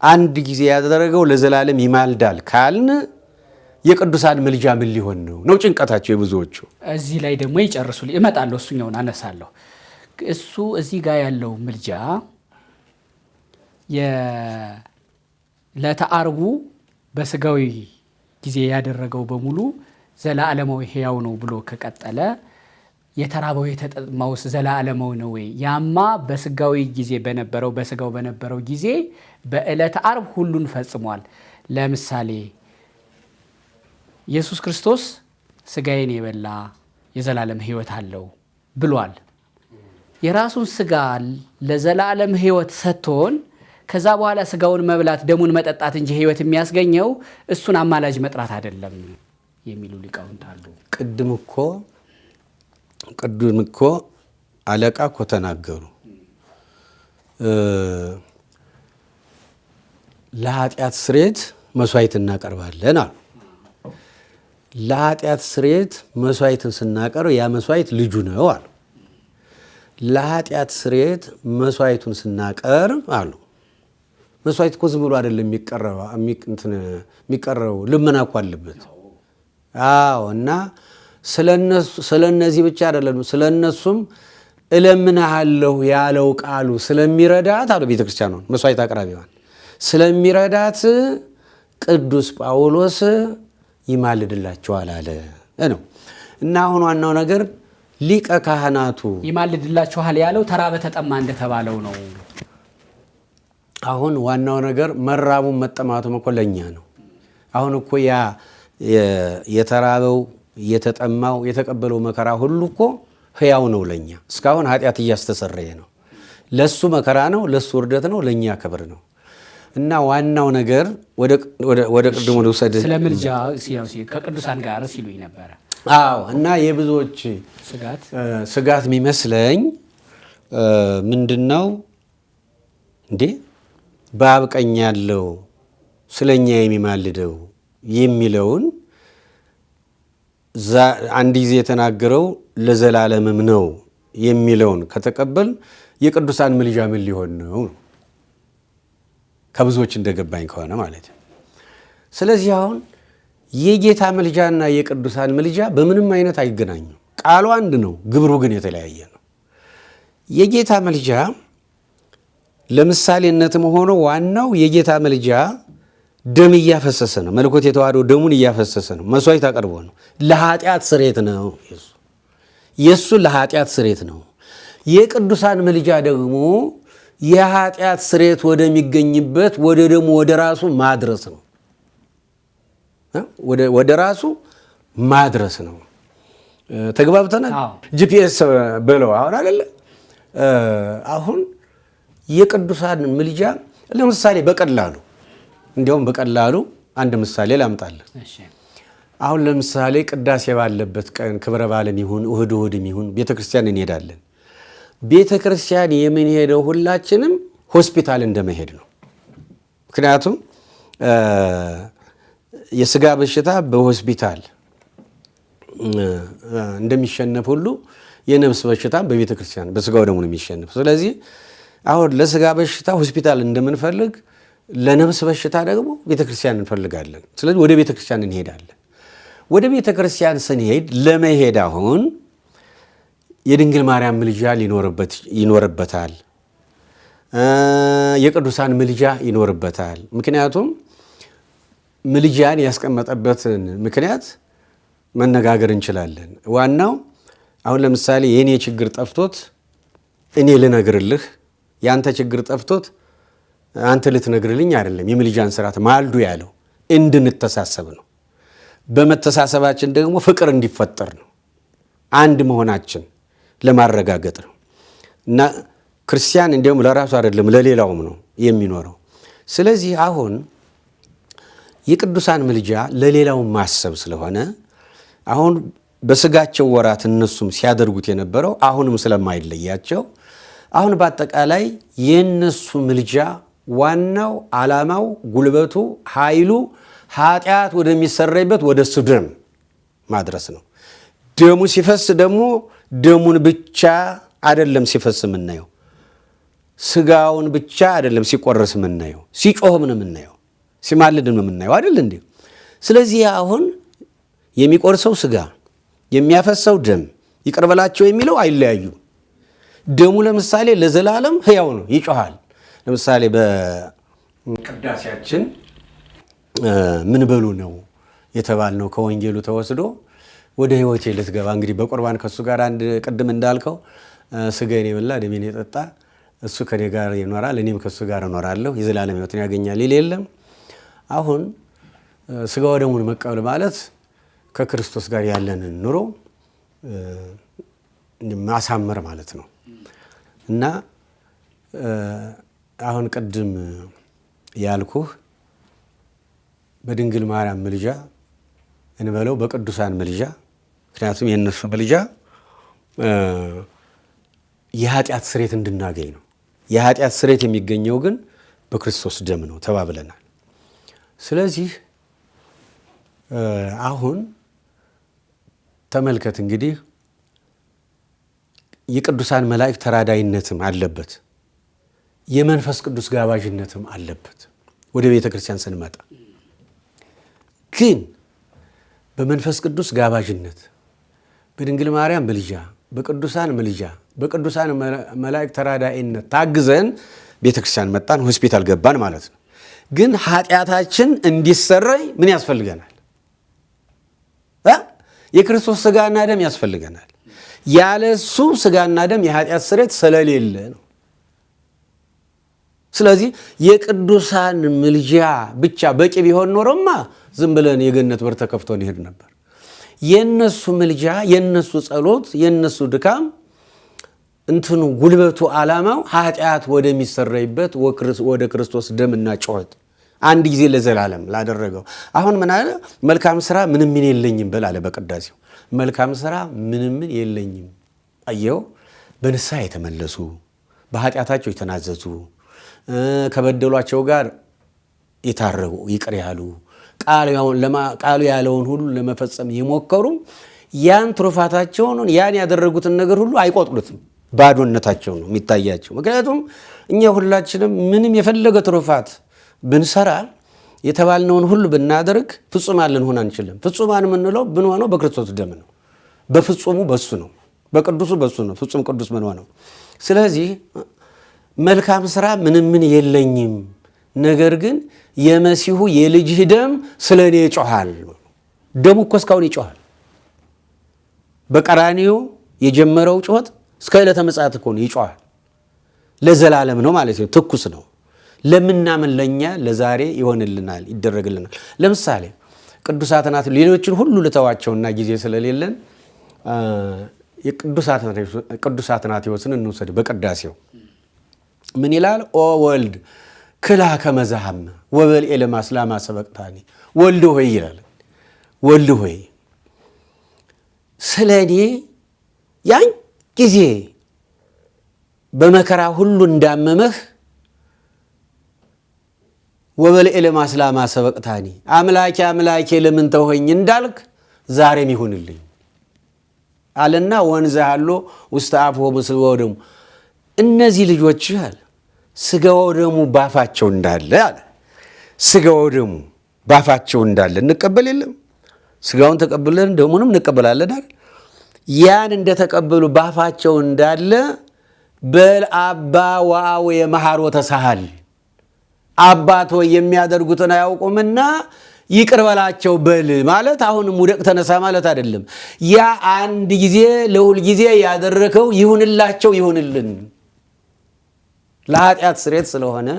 አንድ ጊዜ ያደረገው ለዘላለም ይማልዳል ካልን የቅዱሳን ምልጃ ምን ሊሆን ነው ነው ጭንቀታቸው የብዙዎቹ። እዚህ ላይ ደግሞ ይጨርሱልኝ እመጣለሁ፣ እሱኛውን አነሳለሁ። እሱ እዚህ ጋር ያለው ምልጃ ለተዓርቡ በስጋዊ ጊዜ ያደረገው በሙሉ ዘላለማዊ ሕያው ነው ብሎ ከቀጠለ የተራበው የተጠማውስ ዘላለማዊ ነው ወይ? ያማ በስጋዊ ጊዜ በነበረው በስጋው በነበረው ጊዜ በዕለተ ዓርብ ሁሉን ፈጽሟል። ለምሳሌ ኢየሱስ ክርስቶስ ስጋዬን የበላ የዘላለም ሕይወት አለው ብሏል። የራሱን ስጋ ለዘላለም ሕይወት ሰጥቶን ከዛ በኋላ ስጋውን መብላት ደሙን መጠጣት እንጂ ሕይወት የሚያስገኘው እሱን አማላጅ መጥራት አይደለም የሚሉ ሊቃውንት አሉ። ቅድም እኮ አለቃ እኮ ተናገሩ። ለኃጢአት ስርየት መስዋዕት እናቀርባለን አሉ። ለኃጢአት ስርየት መስዋዕትን ስናቀርብ ያ መስዋዕት ልጁ ነው አሉ። ለኃጢአት ስርየት መስዋዕቱን ስናቀርብ አሉ። መስዋዕት እኮ ዝም ብሎ አይደለም የሚቀረበው፣ ልመና እኮ አለበት። አዎ። እና ስለነዚህ ብቻ አይደለም፣ ስለነሱም እለምንሃለሁ ያለው ቃሉ ስለሚረዳት አሉ ቤተክርስቲያኗን መስዋዕት አቅራቢዋን ስለሚረዳት ቅዱስ ጳውሎስ ይማልድላቸዋል አለ ነው። እና አሁን ዋናው ነገር ሊቀ ካህናቱ ይማልድላችኋል ያለው ተራበ ተጠማ እንደተባለው ነው። አሁን ዋናው ነገር መራቡን መጠማቱም እኮ ለእኛ ነው። አሁን እኮ ያ የተራበው የተጠማው የተቀበለው መከራ ሁሉ እኮ ሕያው ነው ለኛ። እስካሁን ኃጢአት እያስተሰረየ ነው። ለሱ መከራ ነው፣ ለሱ ውርደት ነው፣ ለኛ ክብር ነው። እና ዋናው ነገር ወደ ቅድሙ ልውሰድ። ስለ ምልጃ ከቅዱሳን ጋር ሲሉኝ ነበረ። አዎ። እና የብዙዎች ስጋት የሚመስለኝ ምንድነው እንዴ በአብ ቀኝ ያለው ስለኛ የሚማልደው የሚለውን አንድ ጊዜ የተናገረው ለዘላለምም ነው የሚለውን ከተቀበል የቅዱሳን ምልጃ ምን ሊሆን ነው? ከብዙዎች እንደገባኝ ከሆነ ማለት ነው። ስለዚህ አሁን የጌታ ምልጃና የቅዱሳን ምልጃ በምንም አይነት አይገናኙም። ቃሉ አንድ ነው፣ ግብሩ ግን የተለያየ ነው። የጌታ ምልጃ ለምሳሌነትም ሆኖ ዋናው የጌታ ምልጃ ደም እያፈሰሰ ነው። መለኮት የተዋህዶ ደሙን እያፈሰሰ ነው። መስዋዕት አቅርቦ ነው። ለኃጢአት ስርየት ነው። የሱ ለኃጢአት ስርየት ነው። የቅዱሳን ምልጃ ደግሞ የኃጢአት ስርየት ወደሚገኝበት ወደ ደሙ ወደ ራሱ ማድረስ ነው። ወደ ራሱ ማድረስ ነው። ተግባብተናል። GPS ብለው አሁን አይደለ? አሁን የቅዱሳን ምልጃ ለምሳሌ በቀላሉ እንዲያውም በቀላሉ አንድ ምሳሌ ላምጣልህ። አሁን ለምሳሌ ቅዳሴ ባለበት ቀን ክብረ በዓልም ይሁን እሁድ እሁድም ይሁን ቤተክርስቲያን እንሄዳለን። ቤተክርስቲያን የምንሄደው ሁላችንም ሆስፒታል እንደመሄድ ነው። ምክንያቱም የስጋ በሽታ በሆስፒታል እንደሚሸነፍ ሁሉ የነፍስ በሽታ በቤተክርስቲያን በስጋው ደሙ ነው የሚሸነፍ። ስለዚህ አሁን ለስጋ በሽታ ሆስፒታል እንደምንፈልግ ለነፍስ በሽታ ደግሞ ቤተክርስቲያን እንፈልጋለን። ስለዚህ ወደ ቤተክርስቲያን እንሄዳለን። ወደ ቤተክርስቲያን ስንሄድ ለመሄድ አሁን የድንግል ማርያም ምልጃ ይኖርበታል። የቅዱሳን ምልጃ ይኖርበታል። ምክንያቱም ምልጃን ያስቀመጠበትን ምክንያት መነጋገር እንችላለን። ዋናው አሁን ለምሳሌ የኔ ችግር ጠፍቶት እኔ ልነግርልህ፣ ያንተ ችግር ጠፍቶት አንተ ልትነግርልኝ አይደለም። የምልጃን ስርዓት ማልዱ ያለው እንድንተሳሰብ ነው። በመተሳሰባችን ደግሞ ፍቅር እንዲፈጠር ነው። አንድ መሆናችን ለማረጋገጥ ነው። እና ክርስቲያን እንዲያውም ለራሱ አይደለም ለሌላውም ነው የሚኖረው። ስለዚህ አሁን የቅዱሳን ምልጃ ለሌላው ማሰብ ስለሆነ አሁን በስጋቸው ወራት እነሱም ሲያደርጉት የነበረው አሁንም ስለማይለያቸው አሁን በአጠቃላይ የነሱ ምልጃ ዋናው ዓላማው ጉልበቱ ኃይሉ ኃጢአት ወደሚሰረይበት ወደ እሱ ደም ማድረስ ነው። ደሙ ሲፈስ ደግሞ ደሙን ብቻ አይደለም ሲፈስ የምናየው፣ ስጋውን ብቻ አይደለም ሲቆረስ የምናየው፣ ሲጮህም ነው የምናየው፣ ሲማልድም ነው የምናየው አይደል እንዴ? ስለዚህ አሁን የሚቆርሰው ስጋ የሚያፈሰው ደም ይቅር በላቸው የሚለው አይለያዩም። ደሙ ለምሳሌ ለዘላለም ሕያው ነው፣ ይጮሃል። ለምሳሌ በቅዳሴያችን ምን በሉ ነው የተባልነው ከወንጌሉ ተወስዶ ወደ ሕይወቴ ልትገባ እንግዲህ በቁርባን ከሱ ጋር አንድ ቅድም እንዳልከው ስጋዬን የበላ ደሜን የጠጣ እሱ ከኔ ጋር ይኖራል እኔም ከሱ ጋር እኖራለሁ የዘላለም ሕይወትን ያገኛል ይል የለም። አሁን ስጋው ደሙን መቀበል ማለት ከክርስቶስ ጋር ያለንን ኑሮ ማሳመር ማለት ነው። እና አሁን ቅድም ያልኩህ በድንግል ማርያም ምልጃ እንበለው በቅዱሳን ምልጃ፣ ምክንያቱም የእነሱ ምልጃ የኃጢአት ስርየት እንድናገኝ ነው። የኃጢአት ስርየት የሚገኘው ግን በክርስቶስ ደም ነው ተባብለናል። ስለዚህ አሁን ተመልከት እንግዲህ የቅዱሳን መላእክት ተራዳይነትም አለበት፣ የመንፈስ ቅዱስ ጋባዥነትም አለበት። ወደ ቤተ ክርስቲያን ስንመጣ ግን በመንፈስ ቅዱስ ጋባዥነት፣ በድንግል ማርያም ምልጃ፣ በቅዱሳን ምልጃ፣ በቅዱሳን መላእክት ተራዳኢነት ታግዘን ቤተ ክርስቲያን መጣን፣ ሆስፒታል ገባን ማለት ነው። ግን ኃጢአታችን እንዲሰረይ ምን ያስፈልገናል? የክርስቶስ ስጋና ደም ያስፈልገናል። ያለ እሱ ስጋና ደም የኃጢአት ስርየት ስለሌለ ነው። ስለዚህ የቅዱሳን ምልጃ ብቻ በቂ ቢሆን ኖሮማ ዝም ብለን የገነት በር ተከፍቶ እንሄድ ነበር። የነሱ ምልጃ፣ የነሱ ጸሎት፣ የነሱ ድካም እንትኑ ጉልበቱ ዓላማው ኃጢአት ወደሚሰረይበት ወደ ክርስቶስ ደምና ጩኸት አንድ ጊዜ ለዘላለም ላደረገው። አሁን ምን አለ? መልካም ስራ ምንም ምን የለኝም በል አለ በቅዳሴው። መልካም ስራ ምንም ምን የለኝም። አየው፣ በንስሐ የተመለሱ በኃጢአታቸው የተናዘዙ ከበደሏቸው ጋር የታረቁ ይቅር ያሉ ቃሉ ያለውን ሁሉ ለመፈጸም የሞከሩ ያን ትሩፋታቸውን ያን ያደረጉትን ነገር ሁሉ አይቆጥሩትም። ባዶነታቸው ነው የሚታያቸው። ምክንያቱም እኛ ሁላችንም ምንም የፈለገ ትሩፋት ብንሰራ የተባልነውን ሁሉ ብናደርግ ፍጹማን ልንሆን አንችልም። ፍጹማን የምንለው ብንሆነው በክርስቶስ ደም ነው። በፍጹሙ በሱ ነው፣ በቅዱሱ በሱ ነው ፍጹም ቅዱስ ምንሆነው። ስለዚህ መልካም ስራ ምንም ምን የለኝም፣ ነገር ግን የመሲሁ የልጅህ ደም ስለ እኔ ይጮሃል። ደሙ እኮ እስካሁን ይጮሃል። በቀራንዮ የጀመረው ጩኸት እስከ ዕለተ ምጽአት እኮ ነው ይጮሃል። ለዘላለም ነው ማለት ነው። ትኩስ ነው። ለምናምን ለኛ ለዛሬ ይሆንልናል፣ ይደረግልናል። ለምሳሌ ቅዱስ አትናቴዎስ ሌሎችን ሁሉ ልተዋቸውና ጊዜ ስለሌለን የቅዱስ አትናቴዎስን እንውሰድ። በቅዳሴው ምን ይላል? ኦ ወልድ ክላ ከመዛሃም ወበልኤ ለማስላማ ሰበቅታኒ። ወልድ ሆይ ይላል። ወልድ ሆይ ስለ እኔ ያን ጊዜ በመከራ ሁሉ እንዳመመህ ወበልኤ ለማስላማ ሰበቅታኒ አምላኬ አምላኬ ለምን ተውኸኝ እንዳልክ ዛሬም ይሁንልኝ አለና ወንዘ ሃሎ ውስተ አፍሆሙ ስጋ ወደሙ። እነዚህ ልጆች አለ ስጋ ወደሙ ባፋቸው እንዳለ አለ ስጋ ወደሙ ባፋቸው እንዳለ እንቀበል የለም ስጋውን ተቀብለን ደሙንም እንቀበላለን አይደል? ያን እንደተቀበሉ ባፋቸው እንዳለ በል አባ ወአብ የመሐሮ ተሳሃል አባት ሆይ የሚያደርጉትን አያውቁምና ይቅር በላቸው በል ማለት አሁንም ውደቅ ተነሳ ማለት አይደለም። ያ አንድ ጊዜ ለሁል ጊዜ ያደረከው ይሁንላቸው ይሁንልን። ለኃጢአት ስርየት ስለሆነ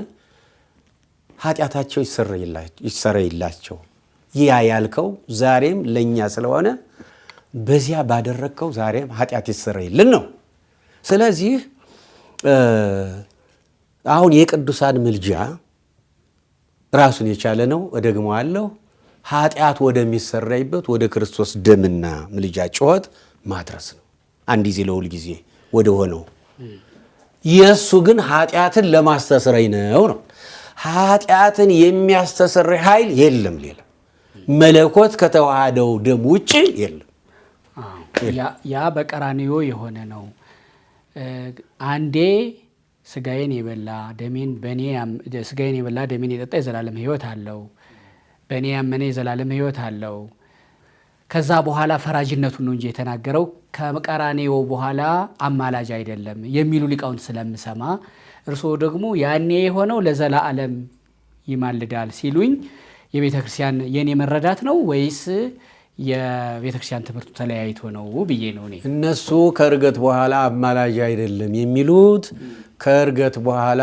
ኃጢአታቸው ይሰረይላቸው። ያ ያልከው ዛሬም ለኛ ስለሆነ በዚያ ባደረግከው ዛሬም ኃጢአት ይሰረይልን ነው። ስለዚህ አሁን የቅዱሳን ምልጃ ራሱን የቻለ ነው። እደግመዋለሁ፣ ኃጢአት ወደሚሰረይበት ወደ ክርስቶስ ደምና ምልጃ ጩኸት ማድረስ ነው። አንድ ጊዜ ለሁል ጊዜ ወደ ሆነው የእሱ ግን ኃጢአትን ለማስተስረይ ነው ነው። ኃጢአትን የሚያስተሰርይ ኃይል የለም ሌላ መለኮት ከተዋሃደው ደም ውጭ የለም። ያ በቀራንዮ የሆነ ነው። አንዴ ስጋዬን የበላ ደሜን በኔ ስጋዬን የበላ ደሜን የጠጣ የዘላለም ሕይወት አለው፣ በኔ ያመነ የዘላለም ሕይወት አለው። ከዛ በኋላ ፈራጅነቱን ነው እንጂ የተናገረው ከቀራንዮ በኋላ አማላጅ አይደለም የሚሉ ሊቃውንት ስለምሰማ እርስዎ ደግሞ ያኔ የሆነው ለዘላለም ይማልዳል ሲሉኝ የቤተ ክርስቲያን የኔ መረዳት ነው ወይስ የቤተ ክርስቲያን ትምህርቱ ተለያይቶ ነው ብዬ ነው እኔ። እነሱ ከእርገት በኋላ አማላጅ አይደለም የሚሉት ከእርገት በኋላ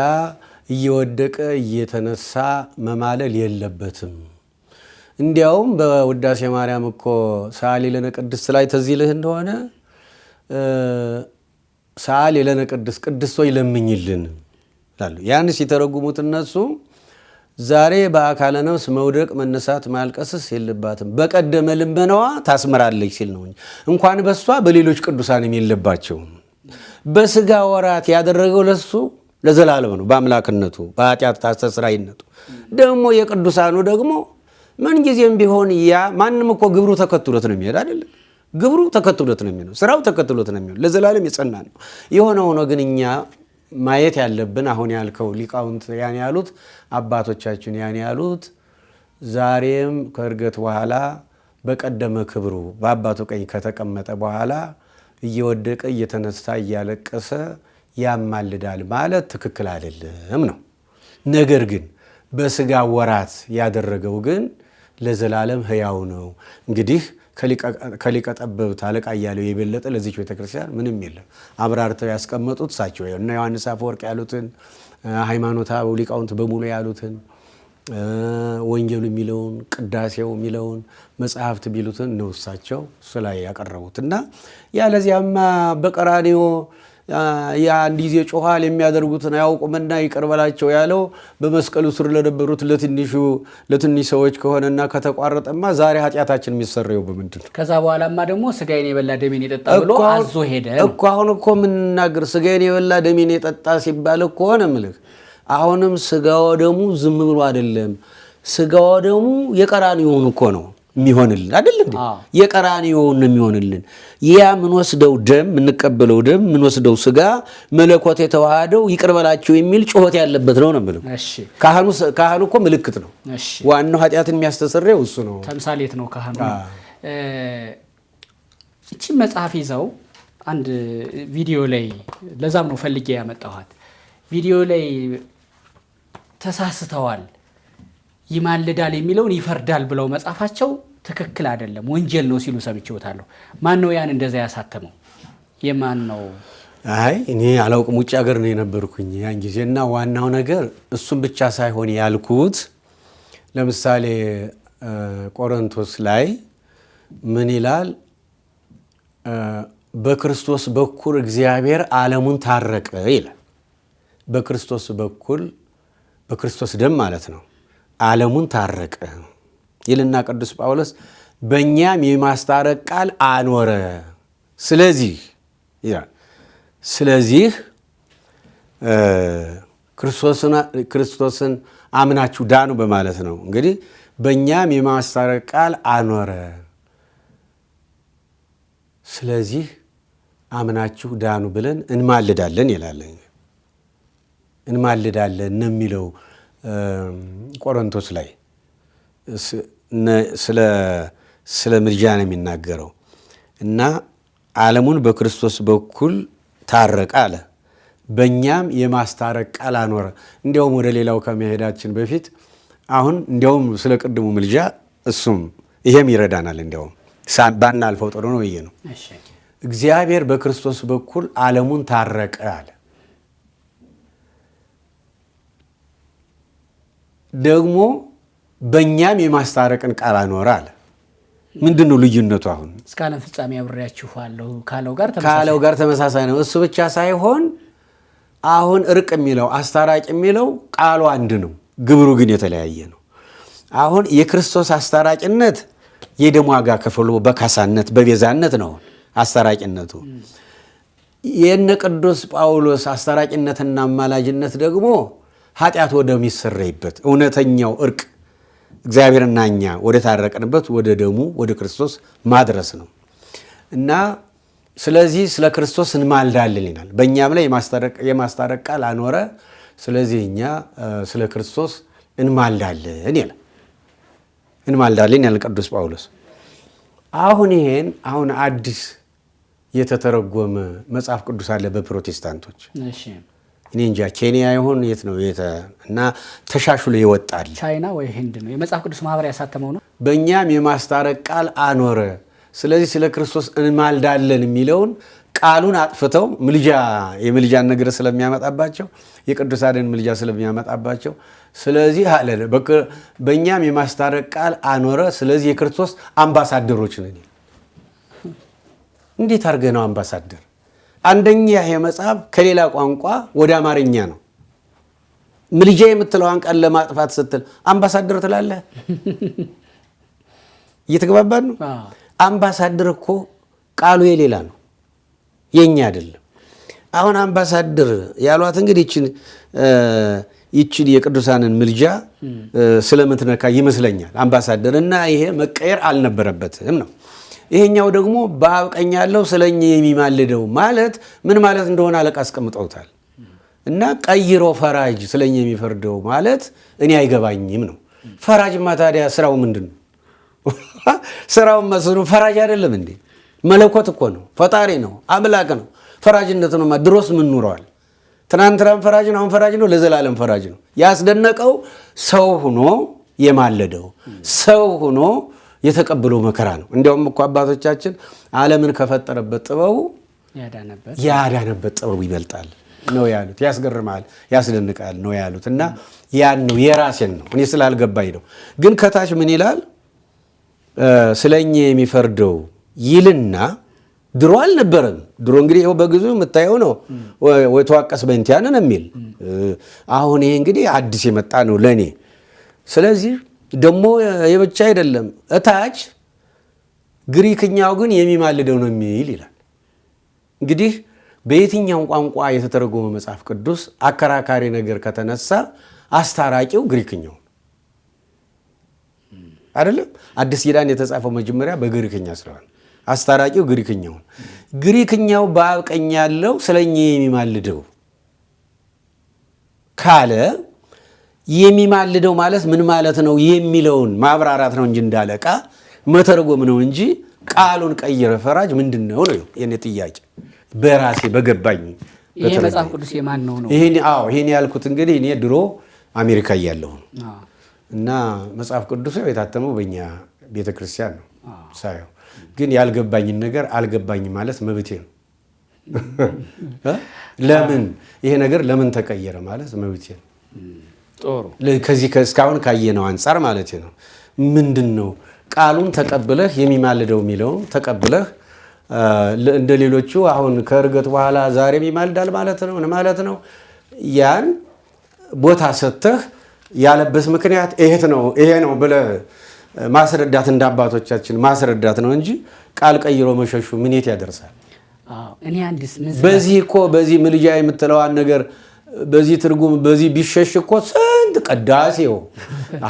እየወደቀ እየተነሳ መማለል የለበትም። እንዲያውም በውዳሴ ማርያም እኮ ሰአሊ ለነ ቅድስት ላይ ትዝ ይልህ እንደሆነ ሰአሊ ለነ ቅድስት ቅድስት ሆይ ለምኝልን ይላሉ። ያን ሲተረጉሙት እነሱ ዛሬ በአካለ ነፍስ መውደቅ መነሳት ማልቀስስ የለባትም፣ በቀደመ ልመናዋ ታስምራለች ሲል ነው እንጂ እንኳን በሷ በሌሎች ቅዱሳንም የለባቸውም። በስጋ ወራት ያደረገው ለሱ ለዘላለም ነው፣ በአምላክነቱ በኃጢአት አስተስራይነቱ። ደግሞ የቅዱሳኑ ደግሞ ምንጊዜም ቢሆን ያ ማንም እኮ ግብሩ ተከትሎት ነው የሚሄድ አይደለም። ግብሩ ተከትሎት ነው የሚሄደው፣ ስራው ተከትሎት ነው የሚሄደው፣ ለዘላለም የጸና ነው። የሆነ ሆኖ ግን እኛ ማየት ያለብን አሁን ያልከው ሊቃውንት ያን ያሉት አባቶቻችን ያን ያሉት ዛሬም ከእርገት በኋላ በቀደመ ክብሩ በአባቱ ቀኝ ከተቀመጠ በኋላ እየወደቀ እየተነሳ እያለቀሰ ያማልዳል ማለት ትክክል አይደለም ነው። ነገር ግን በስጋ ወራት ያደረገው ግን ለዘላለም ሕያው ነው። እንግዲህ ከሊቀ ጠበብት አለቃ እያለው የበለጠ ለዚች ቤተክርስቲያን ምንም የለም። አብራርተው ያስቀመጡት እሳቸው እነ ዮሐንስ አፈወርቅ ያሉትን፣ ሃይማኖተ አበው ሊቃውንት በሙሉ ያሉትን፣ ወንጌሉ የሚለውን፣ ቅዳሴው የሚለውን፣ መጽሐፍት የሚሉትን ነው እሳቸው እሱ ላይ ያቀረቡት። እና ያለዚያማ በቀራንዮ የአንድ ጊዜ ጮኋል የሚያደርጉትን አያውቁምና ይቅር በላቸው ያለው በመስቀሉ ስር ለነበሩት ለትንሽ ሰዎች ከሆነና ከተቋረጠማ ዛሬ ኃጢአታችን የሚሰረየው በምንድን ነው? ከዛ በኋላማ ደግሞ ስጋዬን የበላ ደሜን የጠጣ ብሎ አዞ ሄደ እኮ። አሁን እኮ የምንናገር ስጋዬን የበላ ደሜን የጠጣ ሲባል እኮ ነው የምልህ። አሁንም ስጋው ደሙ ዝም ብሎ አይደለም። ስጋው ደሙ የቀራንዮውን እኮ ነው የሚሆንልን አይደል እንዴ? የቀራንዮውን ነው የሚሆንልን። ያ የምንወስደው ደም፣ የምንቀበለው ደም፣ የምንወስደው ስጋ መለኮት የተዋሃደው ይቅር በላቸው የሚል ጩኸት ያለበት ነው ነው የምልህ። ካህኑ እኮ ምልክት ነው። ዋናው ኃጢአትን የሚያስተሰርየው እሱ ነው። ተምሳሌት ነው ካህኑ። እቺ መጽሐፍ ይዘው አንድ ቪዲዮ ላይ፣ ለዛም ነው ፈልጌ ያመጣኋት፣ ቪዲዮ ላይ ተሳስተዋል፣ ይማልዳል የሚለውን ይፈርዳል ብለው መጻፋቸው ትክክል አይደለም፣ ወንጀል ነው ሲሉ ሰምቼዎታለሁ። ማን ነው ያን እንደዛ ያሳተመው? የማን ነው? አይ እኔ አላውቅም፣ ውጭ ሀገር ነው የነበርኩኝ ያን ጊዜ። እና ዋናው ነገር እሱም ብቻ ሳይሆን ያልኩት ለምሳሌ ቆሮንቶስ ላይ ምን ይላል? በክርስቶስ በኩል እግዚአብሔር ዓለሙን ታረቀ ይላል። በክርስቶስ በኩል፣ በክርስቶስ ደም ማለት ነው፣ ዓለሙን ታረቀ ይልና ቅዱስ ጳውሎስ በእኛም የማስታረቅ ቃል አኖረ። ስለዚህ ይላል፣ ስለዚህ ክርስቶስን አምናችሁ ዳኑ በማለት ነው። እንግዲህ በእኛም የማስታረቅ ቃል አኖረ፣ ስለዚህ አምናችሁ ዳኑ ብለን እንማልዳለን ይላል። እንማልዳለን ነው የሚለው ቆሮንቶስ ላይ ስለ ምልጃ ነው የሚናገረው። እና ዓለሙን በክርስቶስ በኩል ታረቀ አለ፣ በእኛም የማስታረቅ ቃል አኖረ። እንዲያውም ወደ ሌላው ከመሄዳችን በፊት አሁን እንዲያውም ስለ ቅድሙ ምልጃ እሱም ይሄም ይረዳናል። እንዲያውም ባናልፈው ጥሩ ነው ብዬ ነው። እግዚአብሔር በክርስቶስ በኩል ዓለሙን ታረቀ አለ። ደግሞ በእኛም የማስታረቅን ቃል አኖረ አለ። ምንድን ነው ልዩነቱ? አሁን እስከ ዓለም ፍጻሜ አብሬያችኋለሁ ካለው ጋር ካለው ጋር ተመሳሳይ ነው። እሱ ብቻ ሳይሆን አሁን እርቅ የሚለው አስታራቂ የሚለው ቃሉ አንድ ነው፣ ግብሩ ግን የተለያየ ነው። አሁን የክርስቶስ አስታራቂነት የደም ዋጋ ከፍሎ በካሳነት በቤዛነት ነው አስታራቂነቱ። የነ ቅዱስ ጳውሎስ አስታራቂነትና አማላጅነት ደግሞ ኃጢአት ወደሚሰረይበት እውነተኛው እርቅ እግዚአብሔርና እኛ ወደ ታረቅንበት ወደ ደሙ ወደ ክርስቶስ ማድረስ ነው። እና ስለዚህ ስለ ክርስቶስ እንማልዳለን ይላል። በእኛም ላይ የማስታረቅ ቃል አኖረ። ስለዚህ እኛ ስለ ክርስቶስ እንማልዳለን ይላል። እንማልዳለን ይላል ቅዱስ ጳውሎስ። አሁን ይሄን አሁን አዲስ የተተረጎመ መጽሐፍ ቅዱስ አለ በፕሮቴስታንቶች። እኔ እንጃ ኬንያ ይሁን የት ነው እና ተሻሽሎ ይወጣል። ቻይና ወይ ህንድ ነው የመጽሐፍ ቅዱስ ማህበር ያሳተመው ነው። በእኛም የማስታረቅ ቃል አኖረ። ስለዚህ ስለ ክርስቶስ እንማልዳለን የሚለውን ቃሉን አጥፍተው ምልጃ የምልጃን ነገር ስለሚያመጣባቸው የቅዱሳንን ምልጃ ስለሚያመጣባቸው ስለዚህ አለ በእኛም የማስታረቅ ቃል አኖረ። ስለዚህ የክርስቶስ አምባሳደሮች ነን። እንዴት አድርገህ ነው አምባሳደር? አንደኛ ይሄ መጽሐፍ ከሌላ ቋንቋ ወደ አማርኛ ነው ምልጃ የምትለዋን ቃል ለማጥፋት ስትል አምባሳደር ትላለህ። እየተግባባን ነው። አምባሳደር እኮ ቃሉ የሌላ ነው፣ የኛ አይደለም። አሁን አምባሳደር ያሏት እንግዲህ ይችን የቅዱሳንን ምልጃ ስለምትነካ ይመስለኛል አምባሳደር እና ይሄ መቀየር አልነበረበትም ነው። ይሄኛው ደግሞ በአብ ቀኝ ያለው ስለኛ የሚማልደው ማለት ምን ማለት እንደሆነ አለቃ አስቀምጠውታል። እና ቀይሮ ፈራጅ ስለኛ የሚፈርደው ማለት እኔ አይገባኝም ነው። ፈራጅማ ታዲያ ስራው ምንድን ነው? ስራው መስሉ ፈራጅ አይደለም እንዴ? መለኮት እኮ ነው፣ ፈጣሪ ነው፣ አምላክ ነው። ፈራጅነት ነው። ድሮስ ምን ኑረዋል? ትናንትናም ፈራጅ ነው፣ አሁን ፈራጅ ነው፣ ለዘላለም ፈራጅ ነው። ያስደነቀው ሰው ሆኖ የማለደው ሰው ሆኖ የተቀበለው መከራ ነው። እንዲያውም እኮ አባቶቻችን ዓለምን ከፈጠረበት ጥበቡ ያዳነበት ጥበቡ ይበልጣል ነው ያሉት። ያስገርማል፣ ያስደንቃል ነው ያሉት። እና ያን ነው የራሴን ነው እኔ ስላልገባኝ ነው። ግን ከታች ምን ይላል? ስለኛ የሚፈርደው ይልና ድሮ አልነበረም። ድሮ እንግዲህ ይኸው በግዙ የምታየው ነው። ወተዋቀስ በእንቲአነ የሚል አሁን ይሄ እንግዲህ አዲስ የመጣ ነው ለእኔ። ስለዚህ ደግሞ የብቻ አይደለም፣ እታች ግሪክኛው ግን የሚማልደው ነው የሚል ይላል። እንግዲህ በየትኛው ቋንቋ የተተረጎመ መጽሐፍ ቅዱስ አከራካሪ ነገር ከተነሳ አስታራቂው ግሪክኛው አይደለም። አዲስ ኪዳን የተጻፈው መጀመሪያ በግሪክኛ ስለሆነ አስታራቂው ግሪክኛው ግሪክኛው በአብ ቀኝ ያለው ስለኛ የሚማልደው ካለ የሚማልደው ማለት ምን ማለት ነው የሚለውን ማብራራት ነው እንጂ እንዳለቃ መተርጎም ነው እንጂ ቃሉን ቀይረ ፈራጅ ምንድን ነው ነው የኔ ጥያቄ። በራሴ በገባኝ ይሄ መጽሐፍ ቅዱስ የማን ነው ነው? ይሄን ያልኩት እንግዲህ እኔ ድሮ አሜሪካ እያለሁ ነው እና መጽሐፍ ቅዱስ የታተመው በእኛ ቤተክርስቲያን ነው ሳየው፣ ግን ያልገባኝን ነገር አልገባኝም ማለት መብቴ ነው። ለምን ይሄ ነገር ለምን ተቀየረ ማለት መብቴ ነው። ከዚህ እስካሁን ካየነው አንጻር ማለት ነው። ምንድን ነው ቃሉን ተቀብለህ የሚማልደው የሚለውን ተቀብለህ እንደ ሌሎቹ አሁን ከእርገት በኋላ ዛሬም ይማልዳል ማለት ነው ማለት ነው። ያን ቦታ ሰጥተህ ያለበት ምክንያት ይሄ ነው ብለህ ማስረዳት እንደ አባቶቻችን ማስረዳት ነው እንጂ ቃል ቀይሮ መሸሹ ምን የት ያደርሳል? በዚህ እኮ በዚህ ምልጃ የምትለዋን ነገር በዚህ ትርጉም በዚህ ቢሸሽ እኮ ስንት ቅዳሴው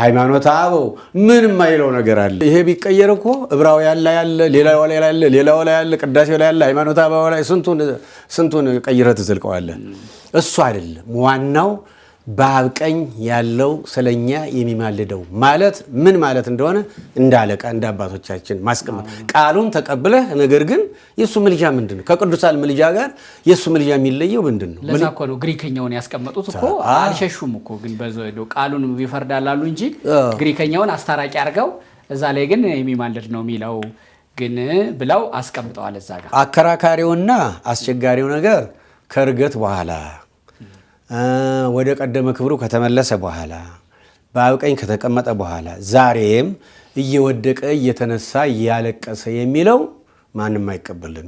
ሃይማኖተ አበው ምን የማይለው ነገር አለ። ይሄ ቢቀየር እኮ ዕብራውያን ላይ አለ፣ ሌላው ላይ አለ፣ ሌላው ላይ አለ፣ ቅዳሴው ላይ አለ፣ ሃይማኖተ አበው ላይ ስንቱን ቀይረህ ትዘልቀዋለህ። እሱ አይደለም ዋናው። በአብ ቀኝ ያለው ስለኛ የሚማልደው ማለት ምን ማለት እንደሆነ እንዳለቃ እንደ አባቶቻችን ማስቀመጥ ቃሉን ተቀብለህ፣ ነገር ግን የእሱ ምልጃ ምንድን ነው? ከቅዱሳን ምልጃ ጋር የእሱ ምልጃ የሚለየው ምንድን ነው? ለዛ እኮ ነው ግሪከኛውን ያስቀመጡት እኮ አልሸሹም እኮ ግን ቃሉን ይፈርዳል አሉ እንጂ ግሪከኛውን አስታራቂ አድርገው እዛ ላይ ግን የሚማልድ ነው የሚለው ግን ብለው አስቀምጠዋል። እዛ ጋር አከራካሪውና አስቸጋሪው ነገር ከእርገት በኋላ ወደ ቀደመ ክብሩ ከተመለሰ በኋላ በአብ ቀኝ ከተቀመጠ በኋላ ዛሬም እየወደቀ እየተነሳ እያለቀሰ የሚለው ማንም አይቀበልም።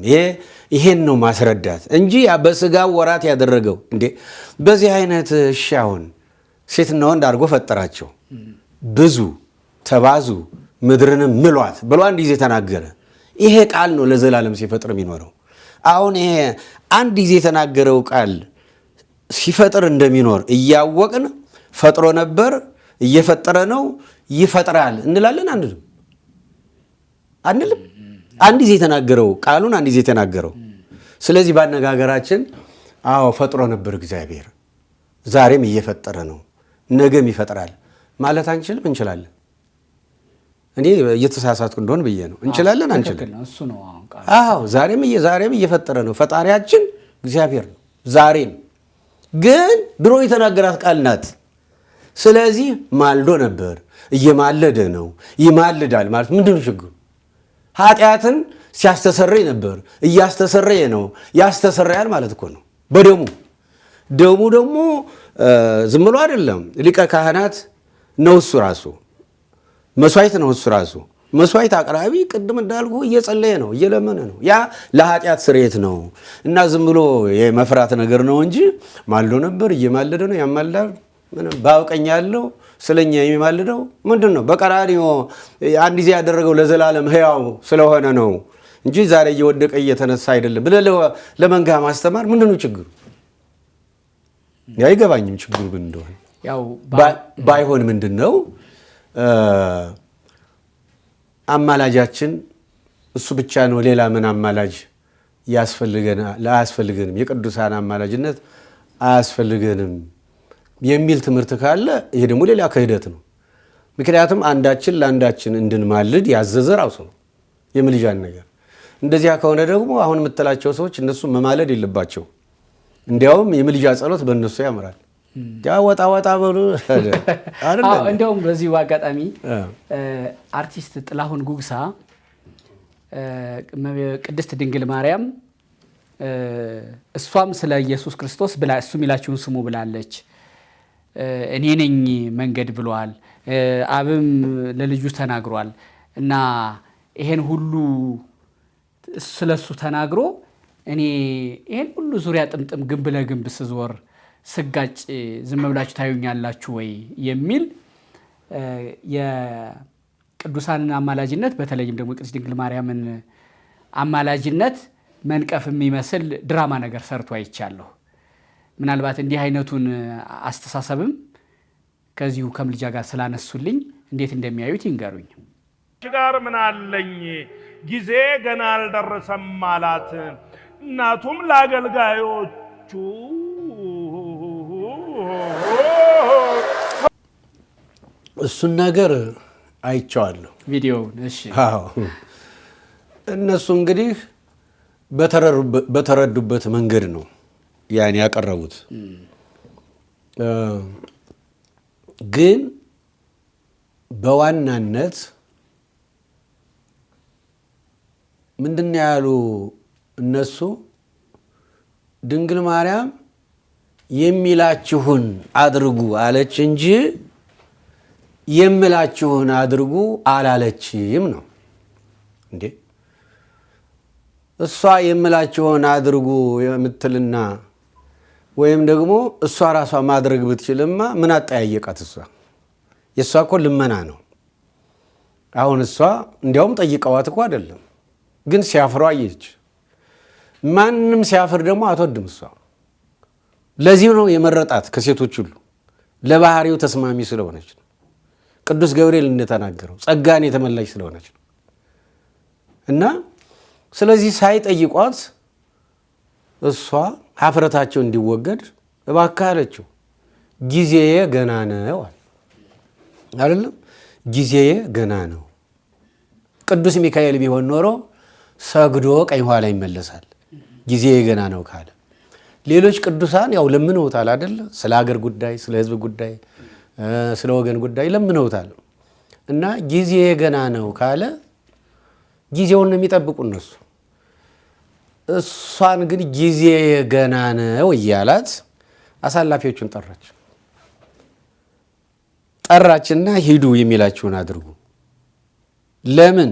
ይሄን ነው ማስረዳት እንጂ በስጋው ወራት ያደረገው እንዴ በዚህ አይነት እሺ፣ አሁን ሴትና ወንድ አድርጎ ፈጠራቸው፣ ብዙ ተባዙ ምድርንም ምሏት ብሎ አንድ ጊዜ ተናገረ። ይሄ ቃል ነው ለዘላለም ሲፈጥር የሚኖረው። አሁን ይሄ አንድ ጊዜ የተናገረው ቃል ሲፈጥር እንደሚኖር እያወቅን ፈጥሮ ነበር፣ እየፈጠረ ነው፣ ይፈጥራል እንላለን አንልም? አንልም። አንድ ጊዜ የተናገረው ቃሉን አንድ ጊዜ የተናገረው። ስለዚህ ባነጋገራችን አዎ ፈጥሮ ነበር እግዚአብሔር፣ ዛሬም እየፈጠረ ነው፣ ነገም ይፈጥራል ማለት አንችልም? እንችላለን። እኔ እየተሳሳትኩ እንደሆን ብዬ ነው። እንችላለን አንችልም? አዎ ዛሬም እየፈጠረ ነው። ፈጣሪያችን እግዚአብሔር ነው ዛሬም ግን ድሮ የተናገራት ቃል ናት። ስለዚህ ማልዶ ነበር፣ እየማለደ ነው፣ ይማልዳል ማለት ምንድን ነው ችግሩ? ኃጢአትን ሲያስተሰርይ ነበር፣ እያስተሰረየ ነው፣ ያስተሰርያል ማለት እኮ ነው። በደሙ ደሙ ደግሞ ዝም ብሎ አይደለም። ሊቀ ካህናት ነው እሱ ራሱ፣ መስዋዕት ነው እሱ ራሱ። መስዋዕት አቅራቢ ቅድም እንዳልኩ እየጸለየ ነው፣ እየለመነ ነው። ያ ለኃጢአት ስርየት ነው እና ዝም ብሎ የመፍራት ነገር ነው እንጂ ማልዶ ነበር፣ እየማለደ ነው፣ ያማልዳል። ምንም በአብ ቀኝ ያለው ስለኛ የሚማልደው ምንድን ነው? በቀራንዮ አንድ ጊዜ ያደረገው ለዘላለም ሕያው ስለሆነ ነው እንጂ ዛሬ እየወደቀ እየተነሳ አይደለም ብለህ ለመንጋ ማስተማር ምንድን ነው ችግሩ? አይገባኝም ችግሩ ግን እንደሆነ። ያው ባይሆን ምንድን ነው አማላጃችን እሱ ብቻ ነው። ሌላ ምን አማላጅ አያስፈልገንም፣ የቅዱሳን አማላጅነት አያስፈልገንም የሚል ትምህርት ካለ ይሄ ደግሞ ሌላ ክህደት ነው። ምክንያቱም አንዳችን ለአንዳችን እንድንማልድ ያዘዘ ራሱ ነው የምልጃን ነገር። እንደዚያ ከሆነ ደግሞ አሁን የምትላቸው ሰዎች እነሱ መማለድ የለባቸው። እንዲያውም የምልጃ ጸሎት በእነሱ ያምራል። ያ ወጣ ወጣ በሉ አይደል? እንዲያውም በዚሁ አጋጣሚ አርቲስት ጥላሁን ጉግሳ ቅድስት ድንግል ማርያም እሷም ስለ ኢየሱስ ክርስቶስ ብላ እሱ የሚላችሁን ስሙ ብላለች። እኔ ነኝ መንገድ ብሏል። አብም ለልጁ ተናግሯል። እና ይሄን ሁሉ ስለሱ ተናግሮ እኔ ይሄን ሁሉ ዙሪያ ጥምጥም ግንብ ለግንብ ስዞር ስጋጭ ዝም ብላችሁ ታዩኛላችሁ ወይ የሚል የቅዱሳንን አማላጅነት በተለይም ደግሞ ቅድስት ድንግል ማርያምን አማላጅነት መንቀፍ የሚመስል ድራማ ነገር ሰርቶ አይቻለሁ። ምናልባት እንዲህ አይነቱን አስተሳሰብም ከዚሁ ከምልጃ ጋር ስላነሱልኝ እንዴት እንደሚያዩት ይንገሩኝ። ጋር ምን አለኝ ጊዜ ገና አልደረሰም አላት። እናቱም ላገልጋዮቹ እሱን ነገር አይቼዋለሁ ቪዲዮውን። እሺ አዎ፣ እነሱ እንግዲህ በተረዱበት መንገድ ነው ያን ያቀረቡት። ግን በዋናነት ምንድን ነው ያሉ እነሱ ድንግል ማርያም የሚላችሁን አድርጉ አለች እንጂ የምላችሁን አድርጉ አላለችም ነው እንዴ? እሷ የምላችሁን አድርጉ የምትልና ወይም ደግሞ እሷ ራሷ ማድረግ ብትችልማ ምን አጠያየቃት? እሷ የእሷ እኮ ልመና ነው። አሁን እሷ እንዲያውም ጠይቀዋት እኮ አይደለም፣ ግን ሲያፍሩ አየች። ማንም ሲያፍር ደግሞ አትወድም እሷ። ለዚህ ነው የመረጣት ከሴቶች ሁሉ ለባህሪው ተስማሚ ስለሆነች ነው። ቅዱስ ገብርኤል እንደተናገረው ጸጋን የተመላች ስለሆነች ነው። እና ስለዚህ ሳይጠይቋት እሷ ሀፍረታቸው እንዲወገድ እባክህ አለችው። ጊዜዬ ገና ነው አለ አይደለም? ጊዜዬ ገና ነው። ቅዱስ ሚካኤል ቢሆን ኖሮ ሰግዶ ቀኝ ኋላ ይመለሳል። ጊዜዬ ገና ነው ካለ ሌሎች ቅዱሳን ያው ለምነውታል አይደለ? ስለ ሀገር ጉዳይ፣ ስለ ሕዝብ ጉዳይ፣ ስለ ወገን ጉዳይ ለምነውታል። እና ጊዜዬ ገና ነው ካለ ጊዜውን ነው የሚጠብቁ እነሱ። እሷን ግን ጊዜ ገና ነው እያላት አሳላፊዎቹን ጠራች። ጠራችና ሂዱ የሚላችሁን አድርጉ። ለምን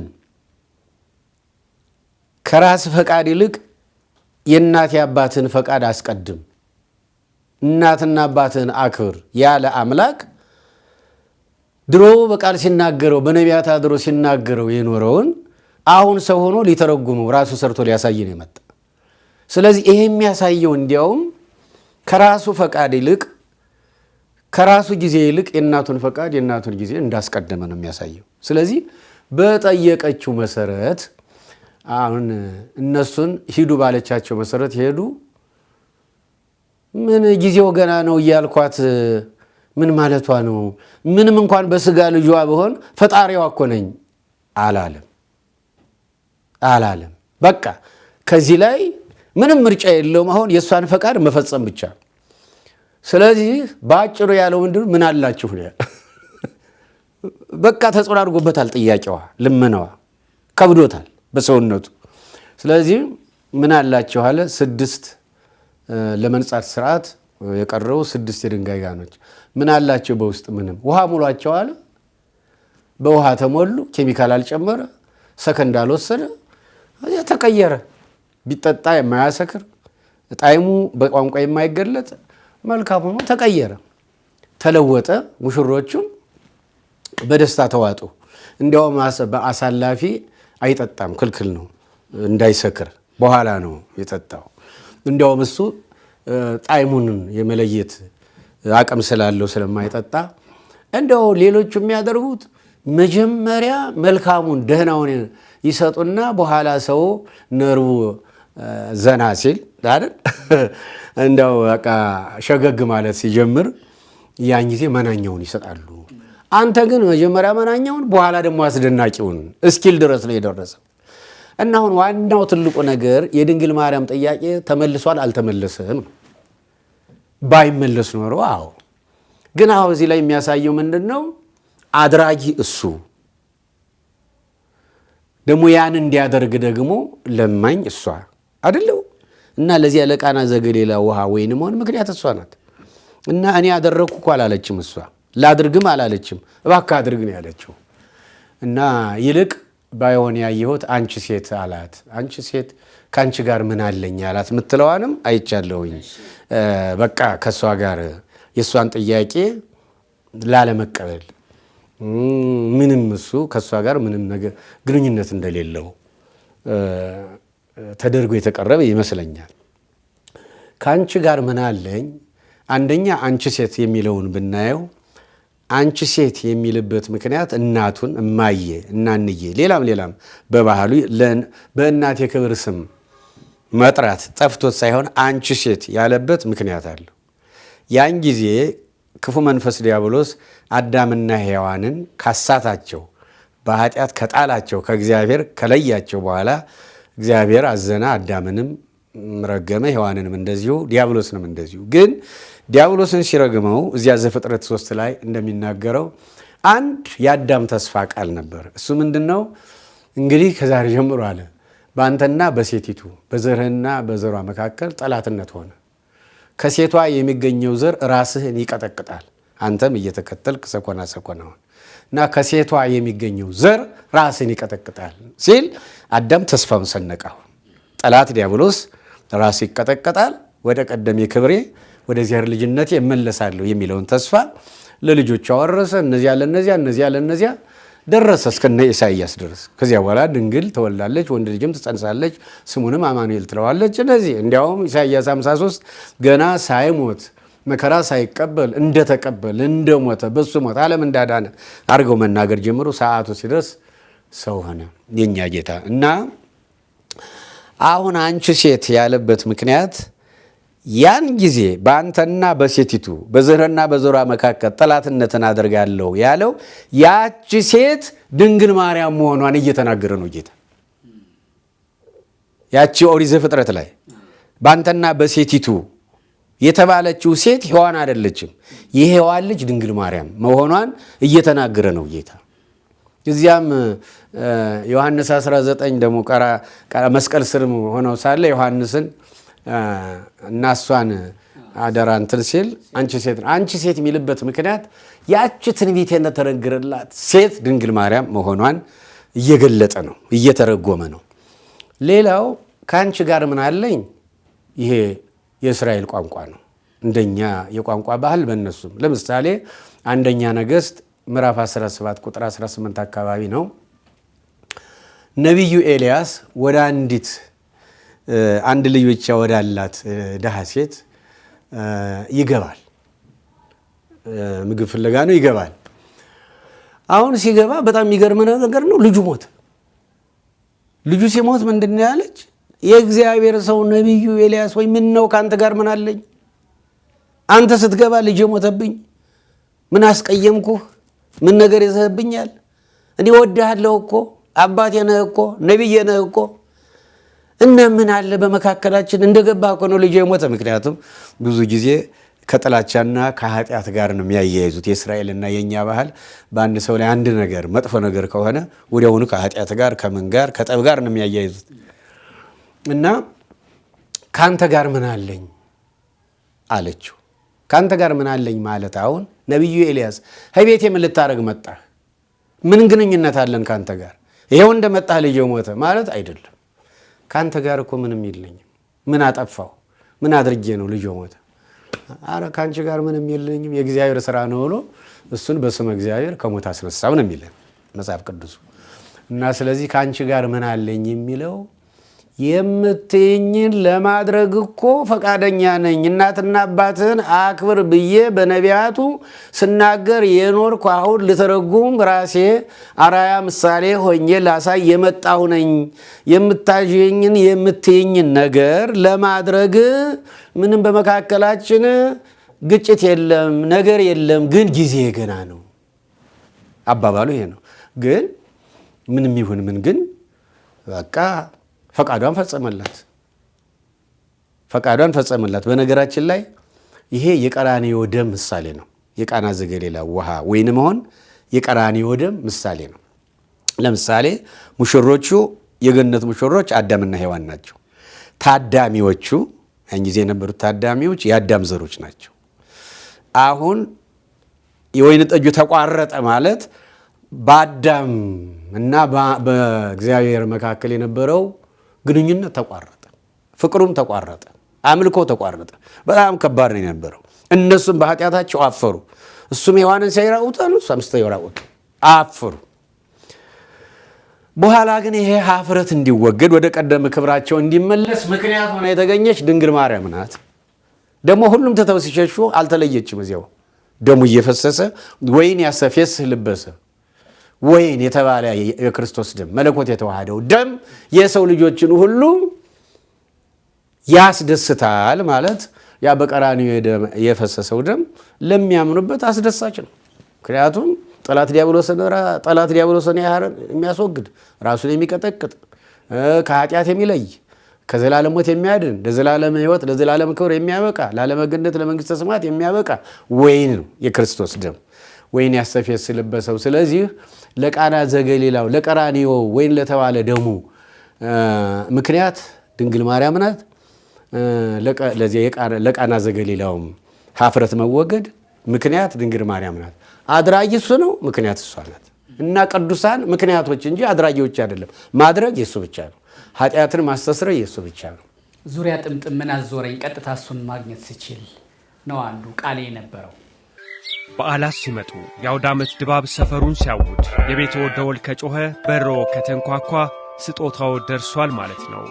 ከራስ ፈቃድ ይልቅ የእናት የአባትን ፈቃድ አስቀድም፣ እናትና አባትን አክብር ያለ አምላክ ድሮ በቃል ሲናገረው በነቢያት አድሮ ሲናገረው የኖረውን አሁን ሰው ሆኖ ሊተረጉመው ራሱ ሰርቶ ሊያሳይ ነው የመጣ። ስለዚህ ይሄ የሚያሳየው እንዲያውም ከራሱ ፈቃድ ይልቅ ከራሱ ጊዜ ይልቅ የእናቱን ፈቃድ የእናቱን ጊዜ እንዳስቀደመ ነው የሚያሳየው። ስለዚህ በጠየቀችው መሰረት አሁን እነሱን ሂዱ ባለቻቸው መሰረት ሄዱ። ምን ጊዜው ገና ነው እያልኳት ምን ማለቷ ነው? ምንም እንኳን በስጋ ልጇ ብሆን ፈጣሪዋ እኮ ነኝ አላለም አላለም። በቃ ከዚህ ላይ ምንም ምርጫ የለውም። አሁን የእሷን ፈቃድ መፈጸም ብቻ። ስለዚህ በአጭሩ ያለው ምንድን ምን አላችሁ ነው ያለው። በቃ ተጽዕኖ አድርጎበታል። ጥያቄዋ ልመናዋ ከብዶታል በሰውነቱ። ስለዚህ ምን አላችሁ አለ። 6 ለመንጻት ስርዓት የቀረቡ 6 የድንጋይ ጋኖች ምን አላቸው? በውስጥ ምንም ውሃ ሙሏቸው አለ። በውሃ ተሞሉ። ኬሚካል አልጨመረ፣ ሰከንድ አልወሰደ፣ ተቀየረ። ቢጠጣ የማያሰክር ጣዕሙ በቋንቋ የማይገለጥ መልካም ሆኖ ተቀየረ። ተለወጠ። ሙሽሮቹም በደስታ ተዋጡ። እንዲያውም በአሳላፊ አይጠጣም፣ ክልክል ነው እንዳይሰክር፣ በኋላ ነው የጠጣው። እንዲያውም እሱ ጣዕሙን የመለየት አቅም ስላለው ስለማይጠጣ እንደው ሌሎቹ የሚያደርጉት መጀመሪያ መልካሙን ደህናውን ይሰጡና በኋላ ሰው ነርቡ ዘና ሲል አይደል እንደው በቃ ሸገግ ማለት ሲጀምር ያን ጊዜ መናኛውን ይሰጣሉ። አንተ ግን መጀመሪያ መናኛውን በኋላ ደግሞ አስደናቂውን እስኪል ድረስ ነው የደረሰው። እና አሁን ዋናው ትልቁ ነገር የድንግል ማርያም ጥያቄ ተመልሷል አልተመለሰም ነው። ባይመለስ ኖሮ አዎ። ግን አሁን እዚህ ላይ የሚያሳየው ምንድን ነው? አድራጊ እሱ ደግሞ ያን እንዲያደርግ ደግሞ ለማኝ እሷ አይደለው? እና ለዚያ ለቃና ዘገሊላ ውሃ ወይን መሆን ምክንያት እሷ ናት። እና እኔ አደረግኩ እኮ አላለችም እሷ፣ ላድርግም አላለችም። እባክህ አድርግ ነው ያለችው። እና ይልቅ ባይሆን ያየሁት አንቺ ሴት አላት። አንቺ ሴት ከአንቺ ጋር ምን አለኝ አላት ምትለዋንም አይቻለሁኝ። በቃ ከእሷ ጋር የእሷን ጥያቄ ላለመቀበል ምንም እሱ ከእሷ ጋር ምንም ነገር ግንኙነት እንደሌለው ተደርጎ የተቀረበ ይመስለኛል። ከአንቺ ጋር ምን አለኝ፣ አንደኛ አንቺ ሴት የሚለውን ብናየው አንቺ ሴት የሚልበት ምክንያት እናቱን እማዬ እናንዬ ሌላም ሌላም በባህሉ በእናት የክብር ስም መጥራት ጠፍቶት ሳይሆን አንቺ ሴት ያለበት ምክንያት አለው። ያን ጊዜ ክፉ መንፈስ ዲያብሎስ አዳምና ሔዋንን ካሳታቸው በኃጢአት ከጣላቸው ከእግዚአብሔር ከለያቸው በኋላ እግዚአብሔር አዘነ፣ አዳምንም ረገመ፣ ሔዋንንም እንደዚሁ፣ ዲያብሎስንም እንደዚሁ። ግን ዲያብሎስን ሲረግመው እዚያ ዘፍጥረት 3 ላይ እንደሚናገረው አንድ የአዳም ተስፋ ቃል ነበር። እሱ ምንድን ነው? እንግዲህ ከዛሬ ጀምሮ አለ በአንተና በሴቲቱ በዘርህና በዘሯ መካከል ጠላትነት ሆነ። ከሴቷ የሚገኘው ዘር ራስህን ይቀጠቅጣል፣ አንተም እየተከተልክ ሰኮና ሰኮናውን እና ከሴቷ የሚገኘው ዘር ራስህን ይቀጠቅጣል ሲል አዳም ተስፋውን ሰነቀው። ጠላት ዲያብሎስ ራሱ ይቀጠቀጣል፣ ወደ ቀደም የክብሬ ወደ እግዚአብሔር ልጅነቴ እመለሳለሁ የሚለውን ተስፋ ለልጆቹ አወረሰ። እነዚያ ለነዚያ እነዚያ ለነዚያ ደረሰ እስከነ ኢሳይያስ ድረስ። ከዚያ በኋላ ድንግል ተወልዳለች፣ ወንድ ልጅም ትጸንሳለች፣ ስሙንም አማኑኤል ትለዋለች። እነዚህ እንዲያውም ኢሳይያስ 53 ገና ሳይሞት መከራ ሳይቀበል እንደተቀበለ እንደሞተ በሱ ሞት ዓለም እንዳዳነ አድርገው መናገር ጀምሮ ሰዓቱ ሲደርስ ሰው ሆነ የኛ ጌታ። እና አሁን አንቺ ሴት ያለበት ምክንያት ያን ጊዜ በአንተና በሴቲቱ በዘርህና በዘሯ መካከል ጠላትነትን አደርጋለሁ ያለው ያቺ ሴት ድንግል ማርያም መሆኗን እየተናገረ ነው ጌታ። ያቺ ኦሪት ዘፍጥረት ላይ በአንተና በሴቲቱ የተባለችው ሴት ሔዋን አይደለችም፣ የሔዋን ልጅ ድንግል ማርያም መሆኗን እየተናገረ ነው ጌታ። እዚያም ዮሐንስ 19 ደግሞ መስቀል ስር ሆነው ሳለ ዮሐንስን እና እሷን አደራ እንትን ሲል አንቺ ሴት አንቺ ሴት የሚልበት ምክንያት ያቺ ትንቢት የተነገረላት ሴት ድንግል ማርያም መሆኗን እየገለጠ ነው፣ እየተረጎመ ነው። ሌላው ከአንቺ ጋር ምን አለኝ፣ ይሄ የእስራኤል ቋንቋ ነው። እንደኛ የቋንቋ ባህል በእነሱም ለምሳሌ አንደኛ ነገሥት ምዕራፍ 17 ቁጥር 18 አካባቢ ነው። ነቢዩ ኤልያስ ወደ አንዲት አንድ ልጅ ብቻ ወዳላት ድሃ ሴት ይገባል። ምግብ ፍለጋ ነው ይገባል። አሁን ሲገባ በጣም የሚገርም ነገር ነው። ልጁ ሞተ። ልጁ ሲሞት ምንድን ነው ያለች? የእግዚአብሔር ሰው ነቢዩ ኤልያስ ወይ ምን ነው ከአንተ ጋር ምን አለኝ? አንተ ስትገባ ልጅ ሞተብኝ። ምን አስቀየምኩህ? ምን ነገር ይዘህብኛል? እኔ እወድሃለሁ እኮ አባቴ ነህ እኮ ነቢዬ ነህ እኮ እና ምን አለ በመካከላችን እንደገባ እኮ ነው ልጅ የሞተ። ምክንያቱም ብዙ ጊዜ ከጥላቻና ከኃጢአት ጋር ነው የሚያያይዙት። የእስራኤልና የእኛ ባህል በአንድ ሰው ላይ አንድ ነገር መጥፎ ነገር ከሆነ ወዲያውኑ ከኃጢአት ጋር ከምን ጋር ከጠብ ጋር ነው የሚያያይዙት። እና ከአንተ ጋር ምን አለኝ አለችው። ከአንተ ጋር ምን አለኝ ማለት አሁን ነቢዩ ኤልያስ ከቤቴ ምን ልታደርግ መጣህ? ምን ግንኙነት አለን ከአንተ ጋር? ይኸው እንደመጣህ ልጅ ሞተ ማለት አይደለም። ከአንተ ጋር እኮ ምንም የለኝም። ምን አጠፋሁ? ምን አድርጌ ነው ልጅ ሞተ? አረ ከአንቺ ጋር ምንም የለኝም የእግዚአብሔር ስራ ነው ብሎ እሱን በስመ እግዚአብሔር ከሞት አስነሳው ነው የሚለን መጽሐፍ ቅዱሱ። እና ስለዚህ ከአንቺ ጋር ምን አለኝ የሚለው የምትይኝን ለማድረግ እኮ ፈቃደኛ ነኝ፣ እናትና አባትህን አክብር ብዬ በነቢያቱ ስናገር የኖርኩ አሁን ልተረጉም ራሴ አራያ ምሳሌ ሆኜ ላሳይ የመጣሁ ነኝ። የምታዥኝን የምትይኝን ነገር ለማድረግ ምንም በመካከላችን ግጭት የለም፣ ነገር የለም፣ ግን ጊዜ ገና ነው። አባባሉ ይሄ ነው። ግን ምንም ይሁን ምን ግን በቃ ፈቃዷን ፈጸመላት። ፈቃዷን ፈጸመላት። በነገራችን ላይ ይሄ የቀራንዮ ደም ምሳሌ ነው። የቃና ዘገሊላ ውሃ ወይን መሆን የቀራንዮ ደም ምሳሌ ነው። ለምሳሌ ሙሽሮቹ የገነት ሙሽሮች አዳምና ሔዋን ናቸው። ታዳሚዎቹ ያን ጊዜ የነበሩት ታዳሚዎች የአዳም ዘሮች ናቸው። አሁን የወይን ጠጁ ተቋረጠ ማለት በአዳም እና በእግዚአብሔር መካከል የነበረው ግንኙነት ተቋረጠ፣ ፍቅሩም ተቋረጠ፣ አምልኮ ተቋረጠ። በጣም ከባድ ነው የነበረው። እነሱም በኃጢአታቸው አፈሩ። እሱም ሔዋንን ሲያይ ራቁቷን፣ እሷም ስታይ ራቁቷን አፈሩ። በኋላ ግን ይሄ ኀፍረት እንዲወገድ ወደ ቀደመ ክብራቸው እንዲመለስ ምክንያት ሆና የተገኘች ድንግል ማርያም ናት። ደግሞ ሁሉም ትተው ሲሸሹ አልተለየችም። እዚያው ደሙ እየፈሰሰ ወይን ያሰፌስህ ልበሰ ወይን የተባለ የክርስቶስ ደም መለኮት የተዋሃደው ደም የሰው ልጆችን ሁሉ ያስደስታል ማለት ያ በቀራንዮ የፈሰሰው ደም ለሚያምኑበት አስደሳች ነው። ምክንያቱም ጠላት ዲያብሎስን የሚያስወግድ ራሱን የሚቀጠቅጥ ከኃጢአት የሚለይ ከዘላለም ሞት የሚያድን ለዘላለም ሕይወት ለዘላለም ክብር የሚያበቃ ለዓለመ ገነት ለመንግሥተ ሰማያት የሚያበቃ ወይን ነው የክርስቶስ ደም። ወይን ያሰፌስ ልበሰው። ስለዚህ ለቃና ዘገሊላው ለቀራንዮ ወይን ለተባለ ደሙ ምክንያት ድንግል ማርያም ናት። ለቃና ዘገሊላውም ኀፍረት መወገድ ምክንያት ድንግል ማርያም ናት። አድራጊ እሱ ነው፣ ምክንያት እሷ ናት። እና ቅዱሳን ምክንያቶች እንጂ አድራጊዎች አይደለም። ማድረግ የእሱ ብቻ ነው። ኃጢአትን ማስተስረይ የእሱ ብቻ ነው። ዙሪያ ጥምጥም ምን አዞረኝ ቀጥታ እሱን ማግኘት ስችል ነው አንዱ ቃሌ የነበረው። በዓላት ሲመጡ የአውደ ዓመት ድባብ ሰፈሩን ሲያውድ የቤትዎ ደወል ከጮኸ በሮ ከተንኳኳ ስጦታው ደርሷል ማለት ነው።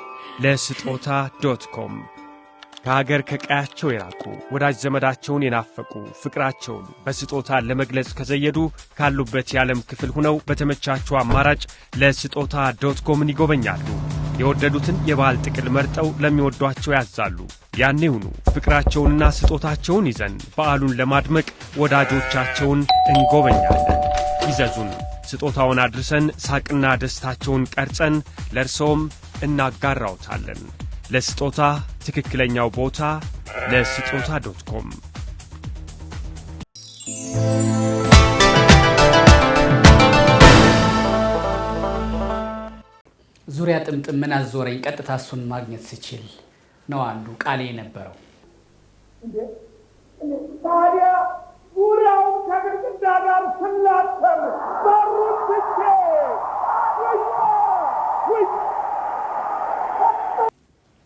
ለስጦታ .com ከሀገር ከቀያቸው የራቁ ወዳጅ ዘመዳቸውን የናፈቁ ፍቅራቸውን በስጦታ ለመግለጽ ከዘየዱ ካሉበት የዓለም ክፍል ሁነው በተመቻቸው አማራጭ ለስጦታ .com ን ይጎበኛሉ። የወደዱትን የበዓል ጥቅል መርጠው ለሚወዷቸው ያዛሉ። ያኔውኑ ፍቅራቸውንና ስጦታቸውን ይዘን በዓሉን ለማድመቅ ወዳጆቻቸውን እንጎበኛለን። ይዘዙን። ስጦታውን አድርሰን ሳቅና ደስታቸውን ቀርጸን ለእርሰዎም እናጋራውታለን። ለስጦታ ትክክለኛው ቦታ ለስጦታ .com። ዙሪያ ጥምጥም ምን አዞረኝ ቀጥታ እሱን ማግኘት ስችል ነው አንዱ ቃሌ የነበረው። ታዲያ ዙሪያውን ከግድግዳ ጋር ስላተም በሩን ትቼ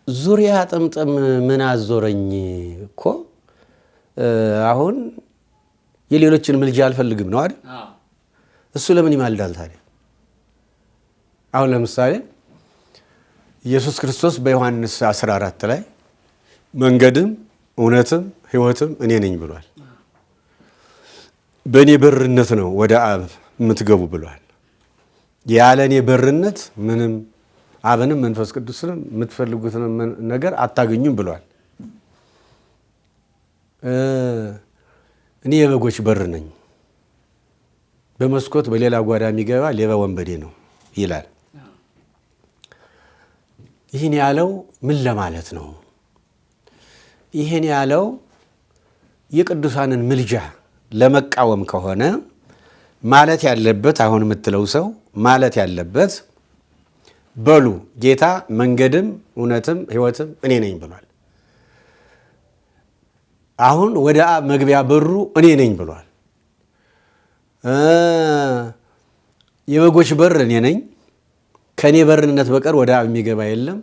ዙሪያ ጥምጥም ምን አዞረኝ እኮ አሁን የሌሎችን ምልጃ አልፈልግም ነው አይደል? እሱ ለምን ይማልዳል ታዲያ? አሁን ለምሳሌ ኢየሱስ ክርስቶስ በዮሐንስ 14 ላይ መንገድም እውነትም ሕይወትም እኔ ነኝ ብሏል። በእኔ በርነት ነው ወደ አብ የምትገቡ ብሏል። ያለ እኔ በርነት ምንም አብንም መንፈስ ቅዱስንም የምትፈልጉትን ነገር አታገኙም ብሏል። እኔ የበጎች በር ነኝ፣ በመስኮት በሌላ ጓዳ የሚገባ ሌባ ወንበዴ ነው ይላል። ይህን ያለው ምን ለማለት ነው? ይህን ያለው የቅዱሳንን ምልጃ ለመቃወም ከሆነ ማለት ያለበት አሁን የምትለው ሰው ማለት ያለበት በሉ ጌታ መንገድም እውነትም ሕይወትም እኔ ነኝ ብሏል። አሁን ወደ አብ መግቢያ በሩ እኔ ነኝ ብሏል። የበጎች በር እኔ ነኝ፣ ከእኔ በርነት በቀር ወደ አብ የሚገባ የለም።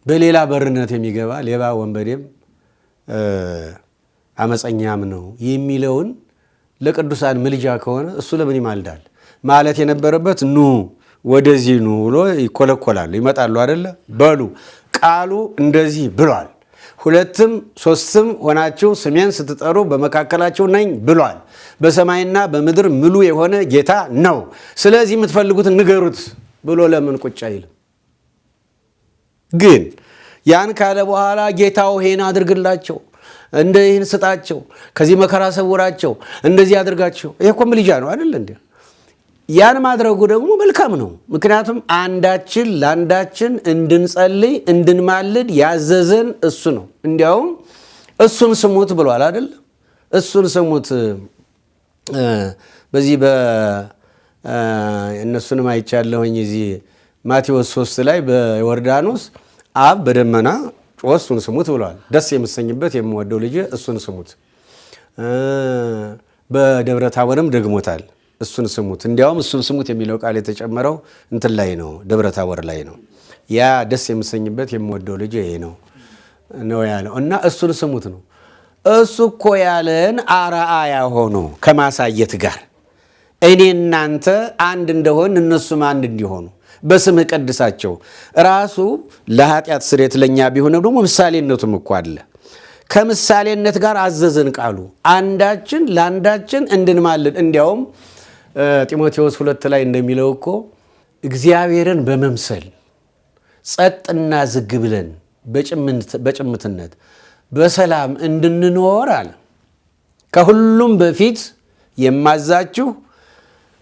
በሌላ በርነት የሚገባ ሌባ ወንበዴም አመፀኛም ነው የሚለውን ለቅዱሳን ምልጃ ከሆነ እሱ ለምን ይማልዳል? ማለት የነበረበት ኑ ወደዚህ ኑ ብሎ ይኮለኮላሉ፣ ይመጣሉ አይደለ? በሉ ቃሉ እንደዚህ ብሏል። ሁለትም ሶስትም ሆናችሁ ስሜን ስትጠሩ በመካከላችሁ ነኝ ብሏል። በሰማይና በምድር ምሉ የሆነ ጌታ ነው። ስለዚህ የምትፈልጉትን ንገሩት ብሎ ለምን ቁጭ አይልም? ግን ያን ካለ በኋላ ጌታው ይሄን አድርግላቸው፣ እንደ ይህን ስጣቸው፣ ከዚህ መከራ ሰውራቸው፣ እንደዚህ አድርጋቸው። ይሄ እኮ ምልጃ ነው አይደል እንዴ? ያን ማድረጉ ደግሞ መልካም ነው። ምክንያቱም አንዳችን ለአንዳችን እንድንጸልይ እንድንማልድ ያዘዘን እሱ ነው። እንዲያውም እሱን ስሙት ብሏል አይደል? እሱን ስሙት። በዚህ እነሱንም አይቻለሁኝ እዚህ ማቴዎስ 3 ላይ በዮርዳኖስ አብ በደመና ጮኸ እሱን ስሙት ብሏል። ደስ የምሰኝበት የምወደው ልጄ እሱን ስሙት። በደብረ ታቦርም ደግሞታል። እሱን ስሙት። እንዲያውም እሱን ስሙት የሚለው ቃል የተጨመረው እንትን ላይ ነው፣ ደብረ ታቦር ላይ ነው። ያ ደስ የምሰኝበት የምወደው ልጄ ይሄ ነው ነው ያለው እና እሱን ስሙት ነው። እሱ እኮ ያለን አርአያ ሆኖ ከማሳየት ጋር እኔ እናንተ አንድ እንደሆን እነሱም አንድ እንዲሆኑ በስምህ ቀድሳቸው። ራሱ ለኃጢአት ስርየት ለኛ ቢሆንም ደግሞ ምሳሌነቱም እኮ አለ። ከምሳሌነት ጋር አዘዘን ቃሉ አንዳችን ለአንዳችን እንድንማልድ። እንዲያውም ጢሞቴዎስ 2 ላይ እንደሚለው እኮ እግዚአብሔርን በመምሰል ጸጥና ዝግ ብለን በጭምትነት በሰላም እንድንኖር አለ። ከሁሉም በፊት የማዛችሁ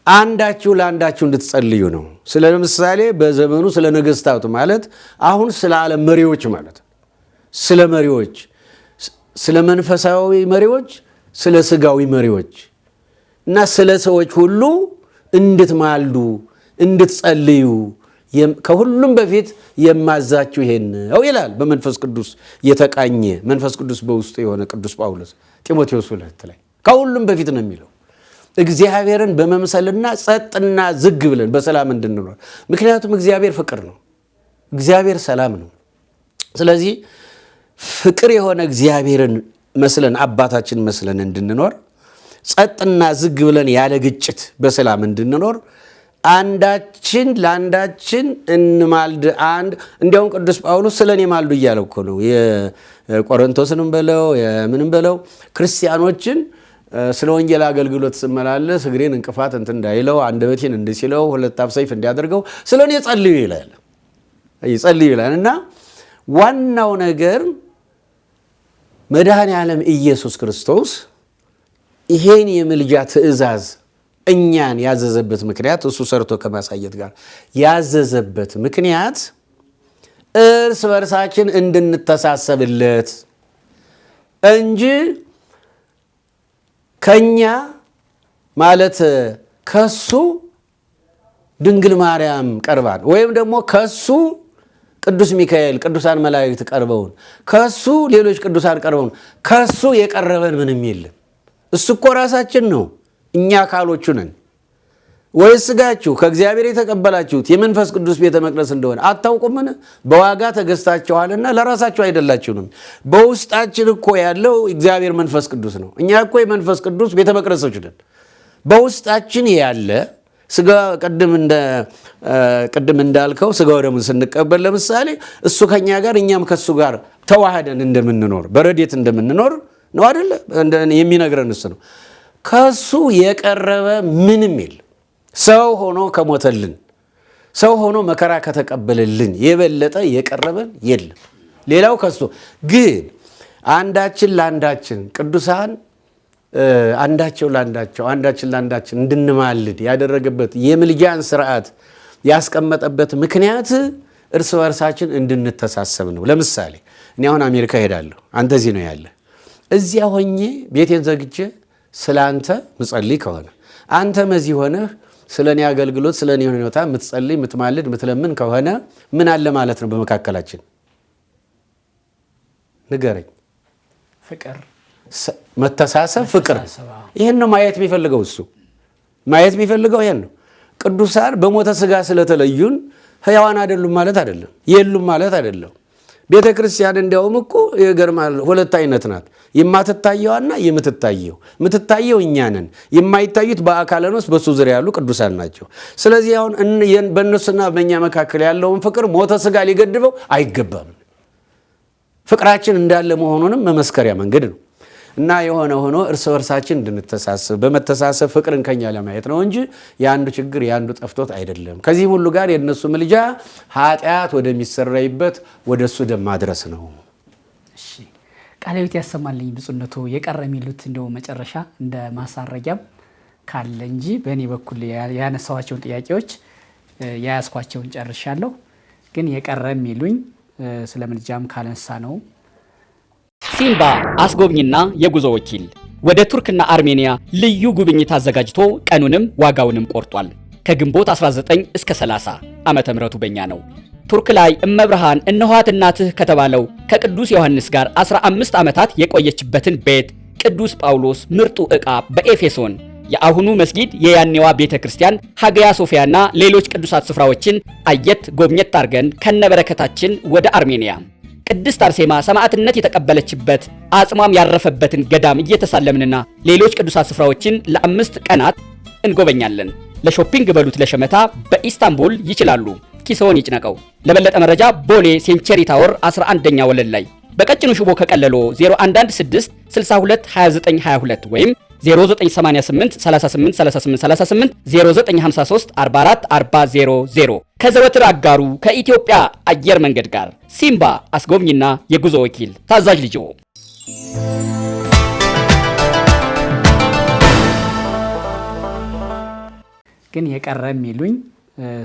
አንዳችሁ ለአንዳችሁ እንድትጸልዩ ነው። ስለ ምሳሌ በዘመኑ ስለ ነገስታቱ ማለት አሁን ስለ ዓለም መሪዎች ማለት ስለ መሪዎች፣ ስለ መንፈሳዊ መሪዎች፣ ስለ ስጋዊ መሪዎች እና ስለ ሰዎች ሁሉ እንድትማልዱ እንድትጸልዩ ከሁሉም በፊት የማዛችሁ ይሄን ነው ይላል። በመንፈስ ቅዱስ የተቃኘ መንፈስ ቅዱስ በውስጡ የሆነ ቅዱስ ጳውሎስ ጢሞቴዎስ 2 ላይ ከሁሉም በፊት ነው የሚለው እግዚአብሔርን በመምሰልና ጸጥና ዝግ ብለን በሰላም እንድንኖር። ምክንያቱም እግዚአብሔር ፍቅር ነው፣ እግዚአብሔር ሰላም ነው። ስለዚህ ፍቅር የሆነ እግዚአብሔርን መስለን አባታችን መስለን እንድንኖር ጸጥና ዝግ ብለን ያለ ግጭት በሰላም እንድንኖር አንዳችን ለአንዳችን እንማልድ። አንድ እንዲያውም ቅዱስ ጳውሎስ ስለኔ ማልዱ እያለ እኮ ነው። የቆሮንቶስንም በለው የምንም በለው ክርስቲያኖችን ስለ ወንጌል አገልግሎት ስመላለስ እግሬን እንቅፋት እንትን እንዳይለው አንደበቴን እንዲስለው ሁለት አፍ ሰይፍ እንዲያደርገው ስለኔ ጸልዩ ይላል፣ ይጸልዩ ይላል። እና ዋናው ነገር መድኃኔ ዓለም ኢየሱስ ክርስቶስ ይሄን የምልጃ ትእዛዝ እኛን ያዘዘበት ምክንያት እሱ ሰርቶ ከማሳየት ጋር ያዘዘበት ምክንያት እርስ በርሳችን እንድንተሳሰብለት እንጂ ከኛ ማለት ከሱ ድንግል ማርያም ቀርባን ወይም ደግሞ ከሱ ቅዱስ ሚካኤል ቅዱሳን መላእክት ቀርበውን ከሱ ሌሎች ቅዱሳን ቀርበውን ከሱ የቀረበን ምንም የለም። እሱ እኮ ራሳችን ነው። እኛ አካሎቹ ነን። ወይስ ሥጋችሁ ከእግዚአብሔር የተቀበላችሁት የመንፈስ ቅዱስ ቤተ መቅደስ እንደሆነ አታውቁምን? በዋጋ ተገዝታችኋልና ለራሳችሁ አይደላችሁም። በውስጣችን እኮ ያለው እግዚአብሔር መንፈስ ቅዱስ ነው። እኛ እኮ የመንፈስ ቅዱስ ቤተ መቅደሶች ነን። በውስጣችን ያለ ስጋ ቅድም እንዳልከው ስጋ ወደሙን ስንቀበል ለምሳሌ እሱ ከኛ ጋር እኛም ከሱ ጋር ተዋህደን እንደምንኖር በረዴት እንደምንኖር ነው አይደለ? የሚነግረን እሱ ነው። ከሱ የቀረበ ምንም የለም። ሰው ሆኖ ከሞተልን፣ ሰው ሆኖ መከራ ከተቀበለልን የበለጠ የቀረበን የለም። ሌላው ከሱ ግን አንዳችን ለአንዳችን ቅዱሳን አንዳቸው ለአንዳቸው አንዳችን ለአንዳችን እንድንማልድ ያደረገበት የምልጃን ስርዓት ያስቀመጠበት ምክንያት እርስ በርሳችን እንድንተሳሰብ ነው። ለምሳሌ እኔ አሁን አሜሪካ ሄዳለሁ፣ አንተ እዚህ ነው ያለ። እዚያ ሆኜ ቤቴን ዘግቼ ስለ አንተ ምጸልይ ከሆነ አንተም እዚህ ሆነህ ስለ እኔ አገልግሎት ስለ እኔ ሁኔታ ምትጸልይ ምትማልድ ምትለምን ከሆነ ምን አለ ማለት ነው በመካከላችን? ንገረኝ። ፍቅር፣ መተሳሰብ፣ ፍቅር። ይሄን ነው ማየት የሚፈልገው እሱ ማየት የሚፈልገው ይሄን ነው። ቅዱሳን በሞተ ስጋ ስለተለዩን ሕያዋን አይደሉም ማለት አይደለም፣ የሉም ማለት አይደለም። ቤተ ክርስቲያን እንዲያውም እኮ ይገርማል፣ ሁለት አይነት ናት። የማትታየዋና የምትታየው። የምትታየው እኛ ነን፣ የማይታዩት በአካለ ነፍስ በሱ ዙሪያ ያሉ ቅዱሳን ናቸው። ስለዚህ አሁን በእነሱና በእኛ መካከል ያለውን ፍቅር ሞተ ስጋ ሊገድበው አይገባም። ፍቅራችን እንዳለ መሆኑንም መመስከሪያ መንገድ ነው። እና የሆነ ሆኖ እርስ በርሳችን እንድንተሳሰብ በመተሳሰብ ፍቅርን ከኛ ለማየት ነው እንጂ የአንዱ ችግር የአንዱ ጠፍቶት አይደለም። ከዚህ ሁሉ ጋር የእነሱ ምልጃ ኃጢአት ወደሚሰረይበት ወደ እሱ ደም ማድረስ ነው። እሺ፣ ቃለ ሕይወት ያሰማልኝ ብፁዕነቱ። የቀረ የሚሉት እንደው መጨረሻ እንደ ማሳረጊያም ካለ እንጂ በእኔ በኩል ያነሳኋቸውን ጥያቄዎች የያዝኳቸውን ጨርሻለሁ። ግን የቀረ የሚሉኝ ስለ ምልጃም ካነሳ ነው። ሲምባ አስጎብኝና የጉዞ ወኪል ወደ ቱርክና አርሜኒያ ልዩ ጉብኝት አዘጋጅቶ ቀኑንም ዋጋውንም ቆርጧል። ከግንቦት 19 እስከ 30 ዓመተ ምህረቱ በእኛ ነው። ቱርክ ላይ እመብርሃን እነኋት እናትህ ከተባለው ከቅዱስ ዮሐንስ ጋር 15 ዓመታት የቆየችበትን ቤት፣ ቅዱስ ጳውሎስ ምርጡ ዕቃ በኤፌሶን፣ የአሁኑ መስጊድ፣ የያኔዋ ቤተ ክርስቲያን ሀገያ ሶፊያና ሌሎች ቅዱሳት ስፍራዎችን አየት ጎብኘት አድርገን ከነበረከታችን ወደ አርሜኒያ ቅድስት አርሴማ ሰማዕትነት የተቀበለችበት አጽሟም ያረፈበትን ገዳም እየተሳለምንና ሌሎች ቅዱሳት ስፍራዎችን ለ5 ቀናት እንጎበኛለን። ለ shopping በሉት ለሸመታ በኢስታንቡል ይችላሉ። ኪስዎን ይጭነቀው። ለበለጠ መረጃ ቦሌ ሴንቸሪ ታወር 11ኛ ወለል ላይ በቀጭኑ ሽቦ ከቀለሎ 0116 62 29 22 ወይም 0988 38 38 38፣ 0953 44 40 00 ከዘወትር አጋሩ ከኢትዮጵያ አየር መንገድ ጋር ሲምባ አስጎብኝና የጉዞ ወኪል ታዛዥ ልጅዎ። ግን የቀረ የሚሉኝ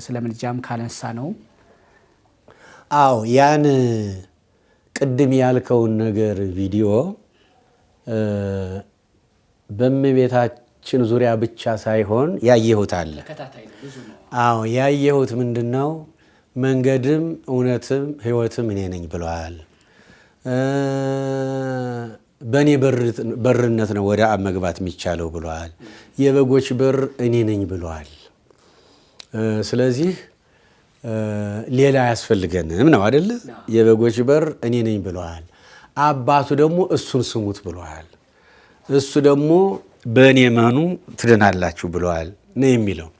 ስለ ምልጃም ካነሳ ነው። አዎ፣ ያን ቅድም ያልከውን ነገር ቪዲዮ በእመቤታችን ዙሪያ ብቻ ሳይሆን ያየሁት አለ። አዎ፣ ያየሁት ምንድነው? መንገድም እውነትም ሕይወትም እኔ ነኝ ብለዋል። በእኔ በርነት ነው ወደ አብ መግባት የሚቻለው ብለዋል። የበጎች በር እኔ ነኝ ብለዋል። ስለዚህ ሌላ አያስፈልገንም ነው አይደለ? የበጎች በር እኔ ነኝ ብለዋል። አባቱ ደግሞ እሱን ስሙት ብለዋል። እሱ ደግሞ በእኔ መኑ ትድናላችሁ ብለዋል ነው የሚለው።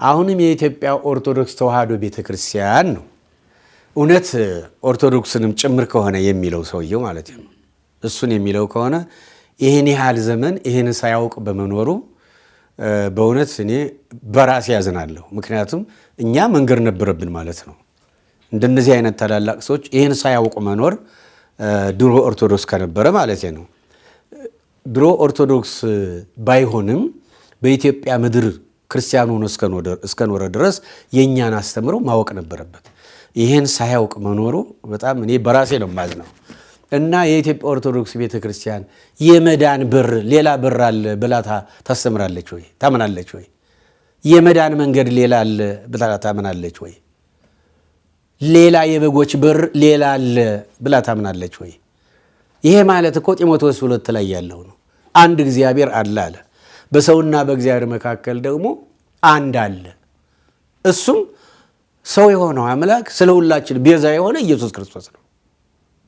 አሁንም የኢትዮጵያ ኦርቶዶክስ ተዋሕዶ ቤተክርስቲያን ነው እውነት ኦርቶዶክስንም ጭምር ከሆነ የሚለው ሰውየው ማለት ነው። እሱን የሚለው ከሆነ ይህን ያህል ዘመን ይህን ሳያውቅ በመኖሩ በእውነት እኔ በራሴ ያዝናለሁ። ምክንያቱም እኛ መንገር ነበረብን ማለት ነው። እንደነዚህ አይነት ታላላቅ ሰዎች ይህን ሳያውቁ መኖር ድሮ ኦርቶዶክስ ከነበረ ማለት ነው። ድሮ ኦርቶዶክስ ባይሆንም በኢትዮጵያ ምድር ክርስቲያን ሆኖ እስከኖረ ድረስ የእኛን አስተምሮ ማወቅ ነበረበት። ይህን ሳያውቅ መኖሩ በጣም እኔ በራሴ ነው የማዝነው። እና የኢትዮጵያ ኦርቶዶክስ ቤተክርስቲያን የመዳን በር ሌላ በር አለ ብላ ታስተምራለች ወይ? ታምናለች ወይ? የመዳን መንገድ ሌላ አለ ብላ ታምናለች ወይ? ሌላ የበጎች በር ሌላ አለ ብላ ታምናለች ወይ? ይሄ ማለት እኮ ጢሞቴዎስ 2 ላይ ያለው ነው። አንድ እግዚአብሔር አለ አለ። በሰውና በእግዚአብሔር መካከል ደግሞ አንድ አለ። እሱም ሰው የሆነው አምላክ ስለ ሁላችን ቤዛ የሆነ ኢየሱስ ክርስቶስ ነው።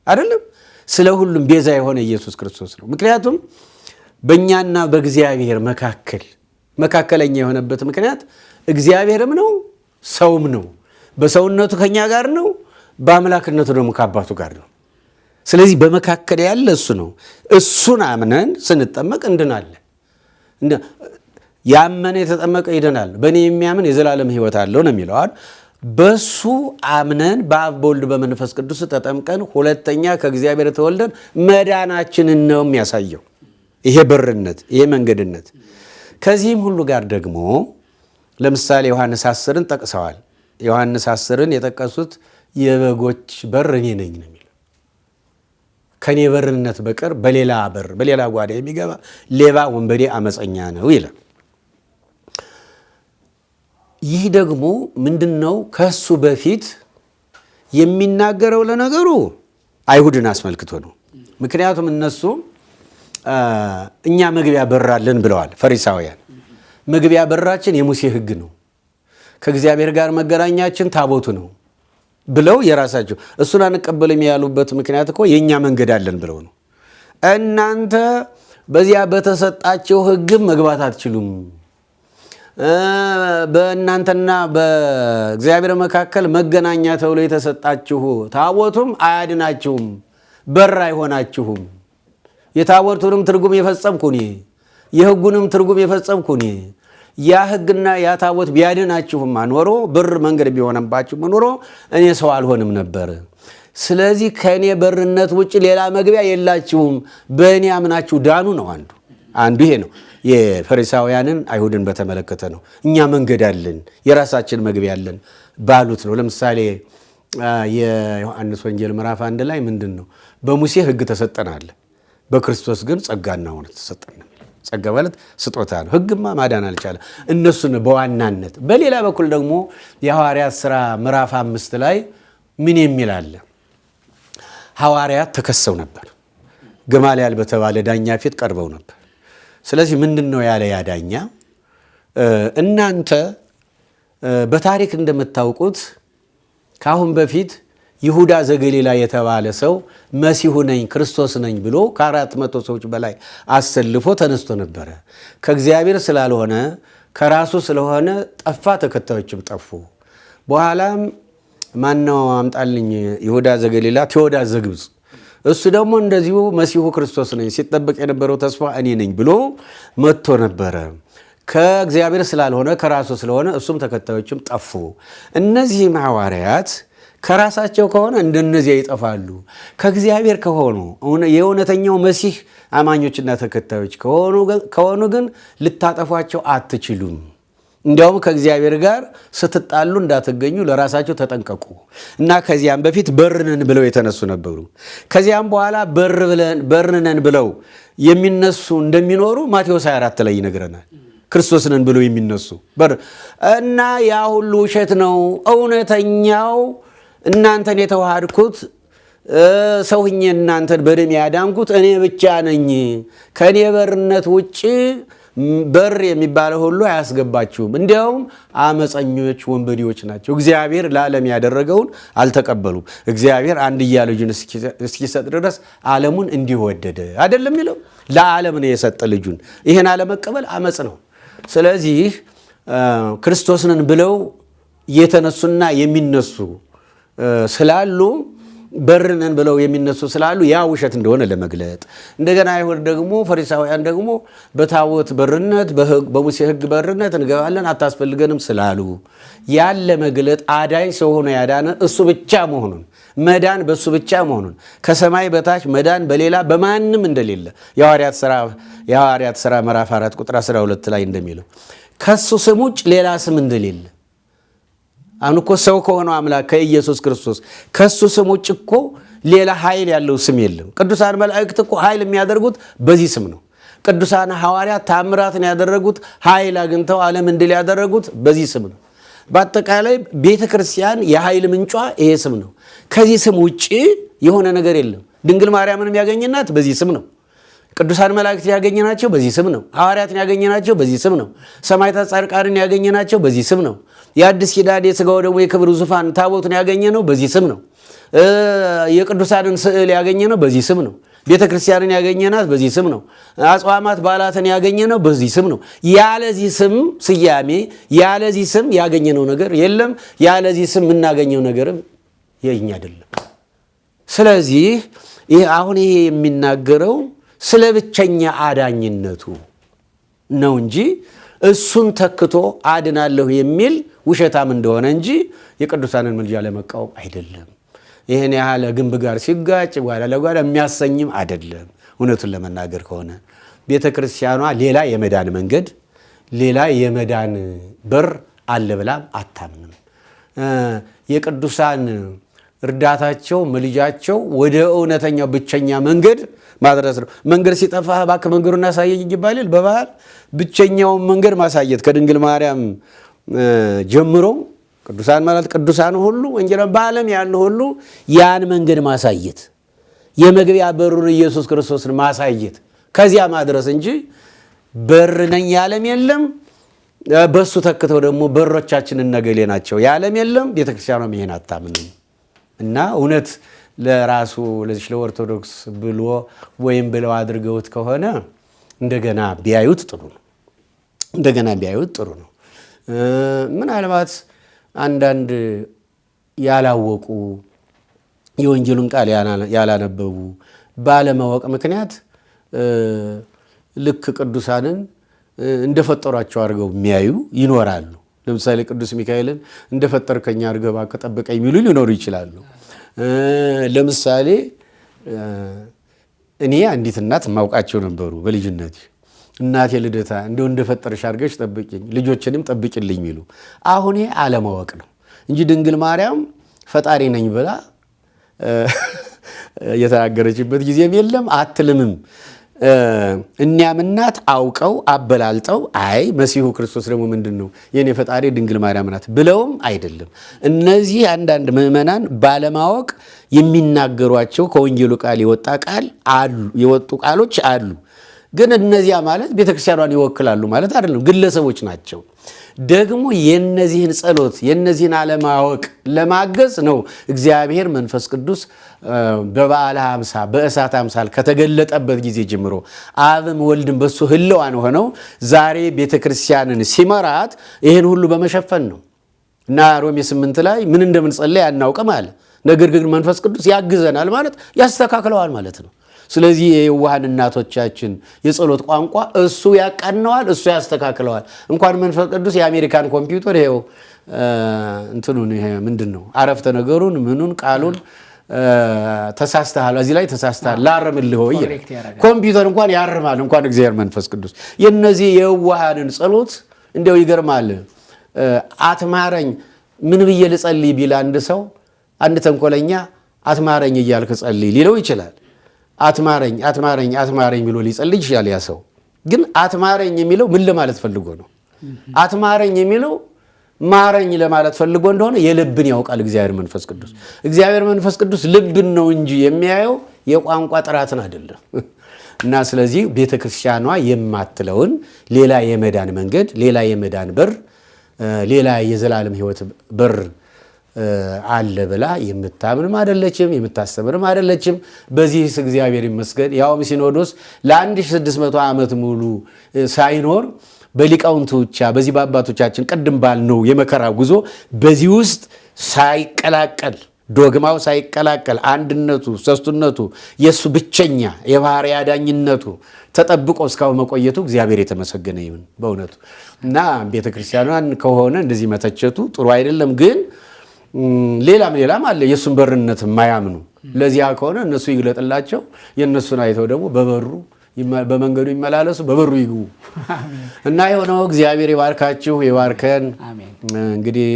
አይደለም? ስለ ሁሉም ቤዛ የሆነ ኢየሱስ ክርስቶስ ነው። ምክንያቱም በእኛና በእግዚአብሔር መካከል መካከለኛ የሆነበት ምክንያት እግዚአብሔርም ነው ሰውም ነው። በሰውነቱ ከኛ ጋር ነው፣ በአምላክነቱ ደግሞ ከአባቱ ጋር ነው። ስለዚህ በመካከል ያለ እሱ ነው። እሱን አምነን ስንጠመቅ እንድናለን። ያመነ የተጠመቀ ይድናል፣ በእኔ የሚያምን የዘላለም ሕይወት አለው ነው የሚለው አይደል? በሱ አምነን በአብ በወልድ በመንፈስ ቅዱስ ተጠምቀን ሁለተኛ ከእግዚአብሔር ተወልደን መዳናችንን ነው የሚያሳየው። ይሄ በርነት፣ ይሄ መንገድነት። ከዚህም ሁሉ ጋር ደግሞ ለምሳሌ ዮሐንስ 10ን ጠቅሰዋል። ዮሐንስ 10ን የጠቀሱት የበጎች በር እኔ ነኝ ነው የሚለው። ከኔ በርነት በቀር በሌላ በር በሌላ ጓዳ የሚገባ ሌባ፣ ወንበዴ፣ አመፀኛ ነው ይላል። ይህ ደግሞ ምንድነው? ከሱ በፊት የሚናገረው ለነገሩ አይሁድን አስመልክቶ ነው። ምክንያቱም እነሱ እኛ መግቢያ በር አለን ብለዋል ፈሪሳውያን። መግቢያ በራችን የሙሴ ሕግ ነው። ከእግዚአብሔር ጋር መገናኛችን ታቦቱ ነው። ብለው የራሳቸው እሱን አንቀበልም ያሉበት ምክንያት እኮ የእኛ መንገድ አለን ብለው ነው። እናንተ በዚያ በተሰጣቸው ሕግም መግባት አትችሉም። በእናንተና በእግዚአብሔር መካከል መገናኛ ተብሎ የተሰጣችሁ ታቦቱም አያድናችሁም፣ በር አይሆናችሁም። የታቦቱንም ትርጉም የፈጸምኩ እኔ፣ የሕጉንም ትርጉም የፈጸምኩ እኔ። ያ ሕግና ያ ታቦት ቢያድናችሁማ ኖሮ በር መንገድ ቢሆንባችሁ ኖሮ እኔ ሰው አልሆንም ነበር። ስለዚህ ከእኔ በርነት ውጭ ሌላ መግቢያ የላችሁም፣ በእኔ አምናችሁ ዳኑ ነው አንዱ አንዱ ይሄ ነው። የፈሪሳውያንን አይሁድን በተመለከተ ነው። እኛ መንገድ አለን፣ የራሳችን መግቢያ አለን ባሉት ነው። ለምሳሌ የዮሐንስ ወንጌል ምዕራፍ 1 ላይ ምንድን ነው? በሙሴ ሕግ ተሰጠናል፣ በክርስቶስ ግን ጸጋና እውነት ተሰጠን። ጸጋ ማለት ስጦታ ነው። ሕግማ ማዳን አልቻለ እነሱን በዋናነት። በሌላ በኩል ደግሞ የሐዋርያት ሥራ ምዕራፍ 5 ላይ ምን የሚል አለ? ሐዋርያት ተከሰው ነበር። ገማልያል በተባለ ዳኛ ፊት ቀርበው ነበር። ስለዚህ ምንድን ነው ያለ ያ ዳኛ? እናንተ በታሪክ እንደምታውቁት ከአሁን በፊት ይሁዳ ዘገሊላ የተባለ ሰው መሲሁ ነኝ ክርስቶስ ነኝ ብሎ ከ400 ሰዎች በላይ አሰልፎ ተነስቶ ነበረ። ከእግዚአብሔር ስላልሆነ ከራሱ ስለሆነ ጠፋ፣ ተከታዮችም ጠፉ። በኋላም ማነው አምጣልኝ ይሁዳ ዘገሊላ ቴዎዳስ ዘግብፅ እሱ ደግሞ እንደዚሁ መሲሁ ክርስቶስ ነኝ ሲጠበቅ የነበረው ተስፋ እኔ ነኝ ብሎ መጥቶ ነበረ። ከእግዚአብሔር ስላልሆነ ከራሱ ስለሆነ እሱም ተከታዮችም ጠፉ። እነዚህም ሐዋርያት ከራሳቸው ከሆነ እንደነዚያ ይጠፋሉ። ከእግዚአብሔር ከሆኑ የእውነተኛው መሲህ አማኞችና ተከታዮች ከሆኑ ግን ልታጠፏቸው አትችሉም። እንዲያውም ከእግዚአብሔር ጋር ስትጣሉ እንዳትገኙ ለራሳቸው ተጠንቀቁ እና ከዚያም በፊት በርነን ብለው የተነሱ ነበሩ። ከዚያም በኋላ በርነን ብለው የሚነሱ እንደሚኖሩ ማቴዎስ 24 ላይ ይነግረናል። ክርስቶስነን ብለው የሚነሱ በር እና ያ ሁሉ ውሸት ነው። እውነተኛው እናንተን የተዋሃድኩት ሰው ሁኜ እናንተን በደም ያዳንኩት እኔ ብቻ ነኝ። ከእኔ በርነት ውጭ በር የሚባለው ሁሉ አያስገባችሁም። እንዲያውም አመፀኞች ወንበዴዎች ናቸው። እግዚአብሔር ለዓለም ያደረገውን አልተቀበሉም። እግዚአብሔር አንድያ ልጁን እስኪሰጥ ድረስ ዓለሙን እንዲህ ወደደ አይደለም የሚለው፣ ለዓለም ነው የሰጠ ልጁን። ይህን አለመቀበል አመፅ ነው። ስለዚህ ክርስቶስንን ብለው የተነሱና የሚነሱ ስላሉ በርነን ብለው የሚነሱ ስላሉ ያ ውሸት እንደሆነ ለመግለጥ እንደገና አይሁድ ደግሞ ፈሪሳውያን ደግሞ በታቦት በርነት በሙሴ ሕግ በርነት እንገባለን አታስፈልገንም ስላሉ ያን ለመግለጥ አዳኝ ሰው ሆኖ ያዳነ እሱ ብቻ መሆኑን መዳን በእሱ ብቻ መሆኑን ከሰማይ በታች መዳን በሌላ በማንም እንደሌለ የሐዋርያት ሥራ ምዕራፍ 4 ቁጥር 12 ላይ እንደሚለው ከሱ ስም ውጭ ሌላ ስም እንደሌለ አሁን እኮ ሰው ከሆነው አምላክ ከኢየሱስ ክርስቶስ ከሱ ስም ውጭ እኮ ሌላ ኃይል ያለው ስም የለም። ቅዱሳን መላእክት እኮ ኃይል የሚያደርጉት በዚህ ስም ነው። ቅዱሳን ሐዋርያት ታምራትን ያደረጉት ኃይል አግኝተው ዓለም እንድል ያደረጉት በዚህ ስም ነው። በአጠቃላይ ቤተ ክርስቲያን የኃይል ምንጯ ይሄ ስም ነው። ከዚህ ስም ውጭ የሆነ ነገር የለም። ድንግል ማርያምንም ያገኘናት በዚህ ስም ነው። ቅዱሳን መላእክት ያገኘናቸው በዚህ ስም ነው። ሐዋርያትን ያገኘናቸው በዚህ ስም ነው። ሰማዕታት ጻድቃንን ያገኘናቸው በዚህ ስም ነው። የአዲስ ኪዳን የሥጋው ደግሞ የክብር ዙፋን ታቦቱን ያገኘነው በዚህ ስም ነው። የቅዱሳንን ስዕል ያገኘነው በዚህ ስም ነው። ቤተ ክርስቲያንን ያገኘናት በዚህ ስም ነው። አጽዋማት በዓላትን ያገኘነው በዚህ ስም ነው። ያለዚህ ስም ስያሜ፣ ያለዚህ ስም ያገኘነው ነገር የለም። ያለዚህ ስም የምናገኘው ነገርም የኛ አይደለም። ስለዚህ ይሄ አሁን ይሄ የሚናገረው ስለ ብቸኛ አዳኝነቱ ነው እንጂ እሱን ተክቶ አድናለሁ የሚል ውሸታም እንደሆነ እንጂ የቅዱሳንን ምልጃ ለመቃወም አይደለም። ይህን ያህል ግንብ ጋር ሲጋጭ ጓዳ ለጓዳ የሚያሰኝም አይደለም። እውነቱን ለመናገር ከሆነ ቤተ ክርስቲያኗ ሌላ የመዳን መንገድ፣ ሌላ የመዳን በር አለ ብላም አታምንም። የቅዱሳን እርዳታቸው ምልጃቸው ወደ እውነተኛው ብቸኛ መንገድ ማድረስ ነው። መንገድ ሲጠፋ እባክህ መንገዱን አሳየኝ ይባላል። በባህል ብቸኛውን መንገድ ማሳየት ከድንግል ማርያም ጀምሮ ቅዱሳን ማለት ቅዱሳን ሁሉ ወንጌላ በዓለም ያሉ ሁሉ ያን መንገድ ማሳየት የመግቢያ በሩን ኢየሱስ ክርስቶስን ማሳየት ከዚያ ማድረስ እንጂ በር ነኝ ያለም የለም። በሱ ተክተው ደግሞ በሮቻችን እነገሌ ናቸው ያለም የለም። ቤተክርስቲያኗም ይሄን አታምንም። እና እውነት ለራሱ ለዚች ለኦርቶዶክስ ብሎ ወይም ብለው አድርገውት ከሆነ እንደገና ቢያዩት ጥሩ ነው። እንደገና ቢያዩት ጥሩ ነው። ምናልባት አንዳንድ ያላወቁ፣ የወንጌሉን ቃል ያላነበቡ ባለማወቅ ምክንያት ልክ ቅዱሳንን እንደፈጠሯቸው አድርገው የሚያዩ ይኖራሉ። ለምሳሌ ቅዱስ ሚካኤልን እንደፈጠርከኝ አድርገህ እባክህ ጠብቀኝ የሚሉ ሊኖሩ ይችላሉ። ለምሳሌ እኔ አንዲት እናት የማውቃቸው ነበሩ በልጅነት፣ እናቴ ልደታ እንደው እንደፈጠርሽ አድርገሽ ጠብቂኝ፣ ልጆችንም ጠብቂልኝ የሚሉ። አሁን ይሄ አለማወቅ ነው እንጂ ድንግል ማርያም ፈጣሪ ነኝ ብላ የተናገረችበት ጊዜም የለም፣ አትልምም። እኒያም እናት አውቀው አበላልጠው አይ መሲሁ ክርስቶስ ደግሞ ምንድን ነው፣ የኔ ፈጣሪ ድንግል ማርያም ናት ብለውም አይደለም። እነዚህ አንዳንድ ምዕመናን ባለማወቅ የሚናገሯቸው ከወንጌሉ ቃል የወጣ ቃል አሉ፣ የወጡ ቃሎች አሉ። ግን እነዚያ ማለት ቤተክርስቲያኗን ይወክላሉ ማለት አይደለም፣ ግለሰቦች ናቸው። ደግሞ የነዚህን ጸሎት የነዚህን አለማወቅ ለማገዝ ነው እግዚአብሔር መንፈስ ቅዱስ በበዓለ ሃምሳ በእሳት አምሳል ከተገለጠበት ጊዜ ጀምሮ አብም ወልድም በሱ ህልዋን ሆነው ዛሬ ቤተክርስቲያንን ሲመራት ይህን ሁሉ በመሸፈን ነው። እና ሮሜ 8 ላይ ምን እንደምንጸልይ አናውቅም አለ። ነገር ግን መንፈስ ቅዱስ ያግዘናል ማለት ያስተካክለዋል ማለት ነው። ስለዚህ የየዋሃን እናቶቻችን የጸሎት ቋንቋ እሱ ያቃነዋል፣ እሱ ያስተካክለዋል። እንኳን መንፈስ ቅዱስ የአሜሪካን ኮምፒውተር ይኸው እንትኑን ይሄ ምንድን ነው አረፍተ ነገሩን ምኑን ቃሉን ተሳስተሃል፣ እዚህ ላይ ተሳስተሃል፣ ላርምልህ ወይ ይላል። Correct ያደርጋል። ኮምፒውተር እንኳን ያርማል፣ እንኳን እግዚአብሔር መንፈስ ቅዱስ። የነዚህ የየዋሃንን ጸሎት እንዲያው ይገርማል። አትማረኝ ምን ብዬ ልጸልይ ቢል አንድ ሰው፣ አንድ ተንኮለኛ አትማረኝ እያልክ ጸልይ ሊለው ይችላል። አትማረኝ፣ አትማረኝ፣ አትማረኝ ብሎ ሊጸልይ ይችላል። ያ ሰው ግን አትማረኝ የሚለው ምን ለማለት ፈልጎ ነው? አትማረኝ የሚለው ማረኝ ለማለት ፈልጎ እንደሆነ የልብን ያውቃል እግዚአብሔር መንፈስ ቅዱስ። እግዚአብሔር መንፈስ ቅዱስ ልብን ነው እንጂ የሚያየው የቋንቋ ጥራትን አይደለም። እና ስለዚህ ቤተክርስቲያኗ የማትለውን ሌላ የመዳን መንገድ፣ ሌላ የመዳን በር፣ ሌላ የዘላለም ሕይወት በር አለ ብላ የምታምንም አይደለችም፣ የምታስተምርም አይደለችም። በዚህስ እግዚአብሔር ይመስገን። ያውም ሲኖዶስ ለ1600 ዓመት ሙሉ ሳይኖር በሊቃውንቱ ብቻ በዚህ በአባቶቻችን ቅድም ባልነው የመከራ ጉዞ በዚህ ውስጥ ሳይቀላቀል፣ ዶግማው ሳይቀላቀል፣ አንድነቱ ሦስትነቱ የእሱ ብቸኛ የባህሪ አዳኝነቱ ተጠብቆ እስካሁን መቆየቱ እግዚአብሔር የተመሰገነ ይሁን በእውነቱ። እና ቤተክርስቲያኗን ከሆነ እንደዚህ መተቸቱ ጥሩ አይደለም። ግን ሌላም ሌላም አለ የእሱን በርነት የማያምኑ። ለዚያ ከሆነ እነሱ ይግለጥላቸው። የእነሱን አይተው ደግሞ በበሩ በመንገዱ ይመላለሱ፣ በበሩ ይግቡ። እና የሆነው እግዚአብሔር ይባርካችሁ፣ ይባርከን። አሜን። እንግዲህ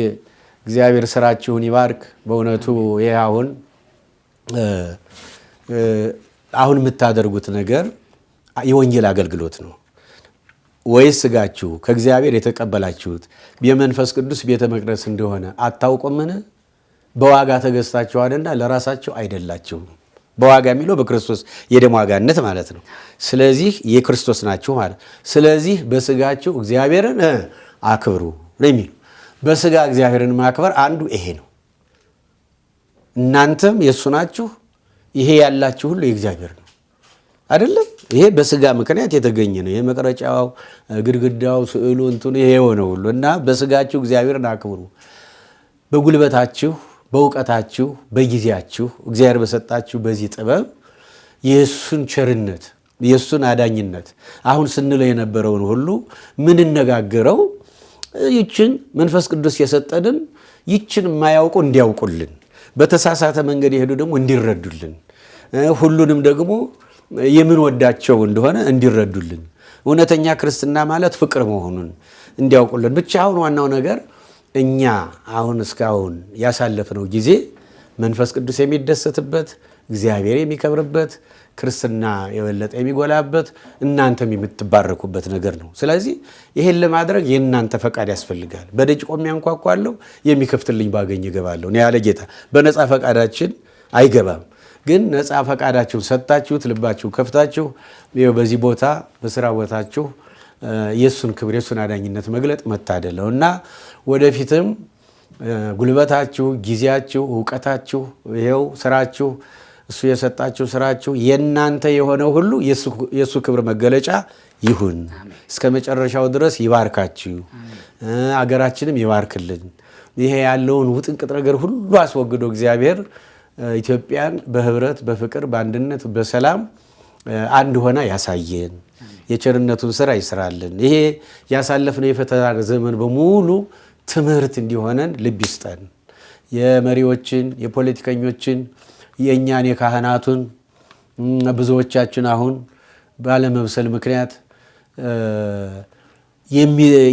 እግዚአብሔር ስራችሁን ይባርክ። በእውነቱ ይሄ አሁን የምታደርጉት ነገር የወንጌል አገልግሎት ነው። ወይስ ስጋችሁ ከእግዚአብሔር የተቀበላችሁት የመንፈስ ቅዱስ ቤተ መቅደስ እንደሆነ አታውቁምን? በዋጋ ተገዝታችኋልና ለራሳችሁ አይደላችሁም። በዋጋ የሚለው በክርስቶስ የደም ዋጋነት ማለት ነው። ስለዚህ የክርስቶስ ናችሁ ማለት። ስለዚህ በስጋችሁ እግዚአብሔርን አክብሩ ነው የሚለው። በስጋ እግዚአብሔርን ማክበር አንዱ ይሄ ነው። እናንተም የእሱ ናችሁ፣ ይሄ ያላችሁ ሁሉ የእግዚአብሔር ነው። አይደለም? ይሄ በስጋ ምክንያት የተገኘ ነው። የመቅረጫው፣ ግድግዳው፣ ስዕሉ፣ እንትኑ ይሄ የሆነው ሁሉ። እና በስጋችሁ እግዚአብሔርን አክብሩ። በጉልበታችሁ፣ በእውቀታችሁ፣ በጊዜያችሁ እግዚአብሔር በሰጣችሁ በዚህ ጥበብ የእሱን ቸርነት፣ የእሱን አዳኝነት አሁን ስንለው የነበረውን ሁሉ ምንነጋገረው ይችን መንፈስ ቅዱስ የሰጠንን ይችን የማያውቁ እንዲያውቁልን፣ በተሳሳተ መንገድ የሄዱ ደግሞ እንዲረዱልን፣ ሁሉንም ደግሞ የምንወዳቸው እንደሆነ እንዲረዱልን፣ እውነተኛ ክርስትና ማለት ፍቅር መሆኑን እንዲያውቁልን። ብቻ አሁን ዋናው ነገር እኛ አሁን እስካሁን ያሳለፍነው ጊዜ መንፈስ ቅዱስ የሚደሰትበት፣ እግዚአብሔር የሚከብርበት፣ ክርስትና የበለጠ የሚጎላበት፣ እናንተም የምትባረኩበት ነገር ነው። ስለዚህ ይሄን ለማድረግ የእናንተ ፈቃድ ያስፈልጋል። በደጅ ቆሜ አንኳኳለሁ፣ የሚከፍትልኝ ባገኝ እገባለሁ ነው ያለ ጌታ። በነፃ ፈቃዳችን አይገባም። ግን ነፃ ፈቃዳችሁን ሰጥታችሁት ልባችሁ ከፍታችሁ ይኸው በዚህ ቦታ በስራ ቦታችሁ የእሱን ክብር የእሱን አዳኝነት መግለጥ መታደል ነው። እና ወደፊትም ጉልበታችሁ፣ ጊዜያችሁ፣ እውቀታችሁ፣ ይኸው ስራችሁ፣ እሱ የሰጣችሁ ስራችሁ የእናንተ የሆነ ሁሉ የእሱ ክብር መገለጫ ይሁን። እስከ መጨረሻው ድረስ ይባርካችሁ፣ አገራችንም ይባርክልን። ይሄ ያለውን ውጥንቅጥ ነገር ሁሉ አስወግዶ እግዚአብሔር ኢትዮጵያን በህብረት፣ በፍቅር፣ በአንድነት፣ በሰላም አንድ ሆና ያሳየን። የቸርነቱን ስራ ይስራልን። ይሄ ያሳለፍነው የፈተና ዘመን በሙሉ ትምህርት እንዲሆነን ልብ ይስጠን። የመሪዎችን፣ የፖለቲከኞችን፣ የእኛን የካህናቱን፣ ብዙዎቻችን አሁን ባለመብሰል ምክንያት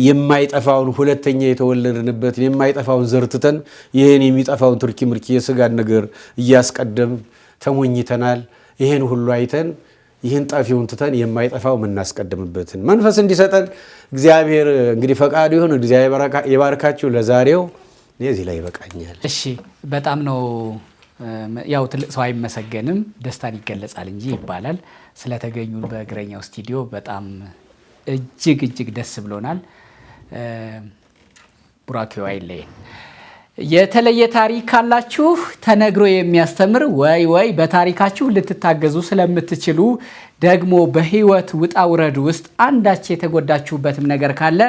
የማይጠፋውን፣ ሁለተኛ የተወለድንበትን የማይጠፋውን ዘርትተን ይህን የሚጠፋውን ትርኪ ምርኪ የስጋን ነገር እያስቀደም ተሞኝተናል። ይህን ሁሉ አይተን ይህን ጠፊውን ትተን የማይጠፋው የምናስቀድምበትን መንፈስ እንዲሰጠን እግዚአብሔር እንግዲህ ፈቃዱ ይሁን። እግዚአብሔር ይባርካችሁ። ለዛሬው እኔ እዚህ ላይ ይበቃኛል። እሺ፣ በጣም ነው፣ ያው ትልቅ ሰው አይመሰገንም ደስታን ይገለጻል እንጂ ይባላል። ስለተገኙ በእግረኛው ስቱዲዮ በጣም እጅግ እጅግ ደስ ብሎናል። ቡራኬው አይለየን። የተለየ ታሪክ ካላችሁ፣ ተነግሮ የሚያስተምር ወይ በታሪካችሁ ልትታገዙ ስለምትችሉ፣ ደግሞ በህይወት ውጣ ውረድ ውስጥ አንዳች የተጎዳችሁበትም ነገር ካለ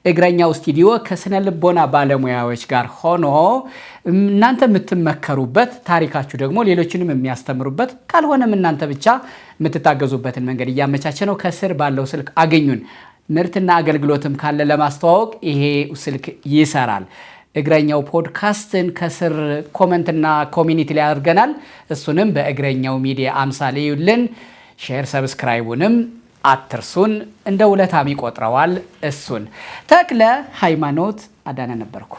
እግረኛው ስቱዲዮ ከስነ ልቦና ባለሙያዎች ጋር ሆኖ እናንተ የምትመከሩበት፣ ታሪካችሁ ደግሞ ሌሎችንም የሚያስተምሩበት፣ ካልሆነም እናንተ ብቻ የምትታገዙበትን መንገድ እያመቻቸ ነው። ከስር ባለው ስልክ አገኙን። ምርትና አገልግሎትም ካለ ለማስተዋወቅ ይሄ ስልክ ይሰራል። እግረኛው ፖድካስትን ከስር comment ና community ላይ አድርገናል። እሱንም በእግረኛው ሚዲያ አምሳል እዩልን። Share subscribe ኡንም አትርሱን። እንደ ውለታም ይቆጥረዋል እሱን። ተክለ ሃይማኖት አዳነ ነበርኩ።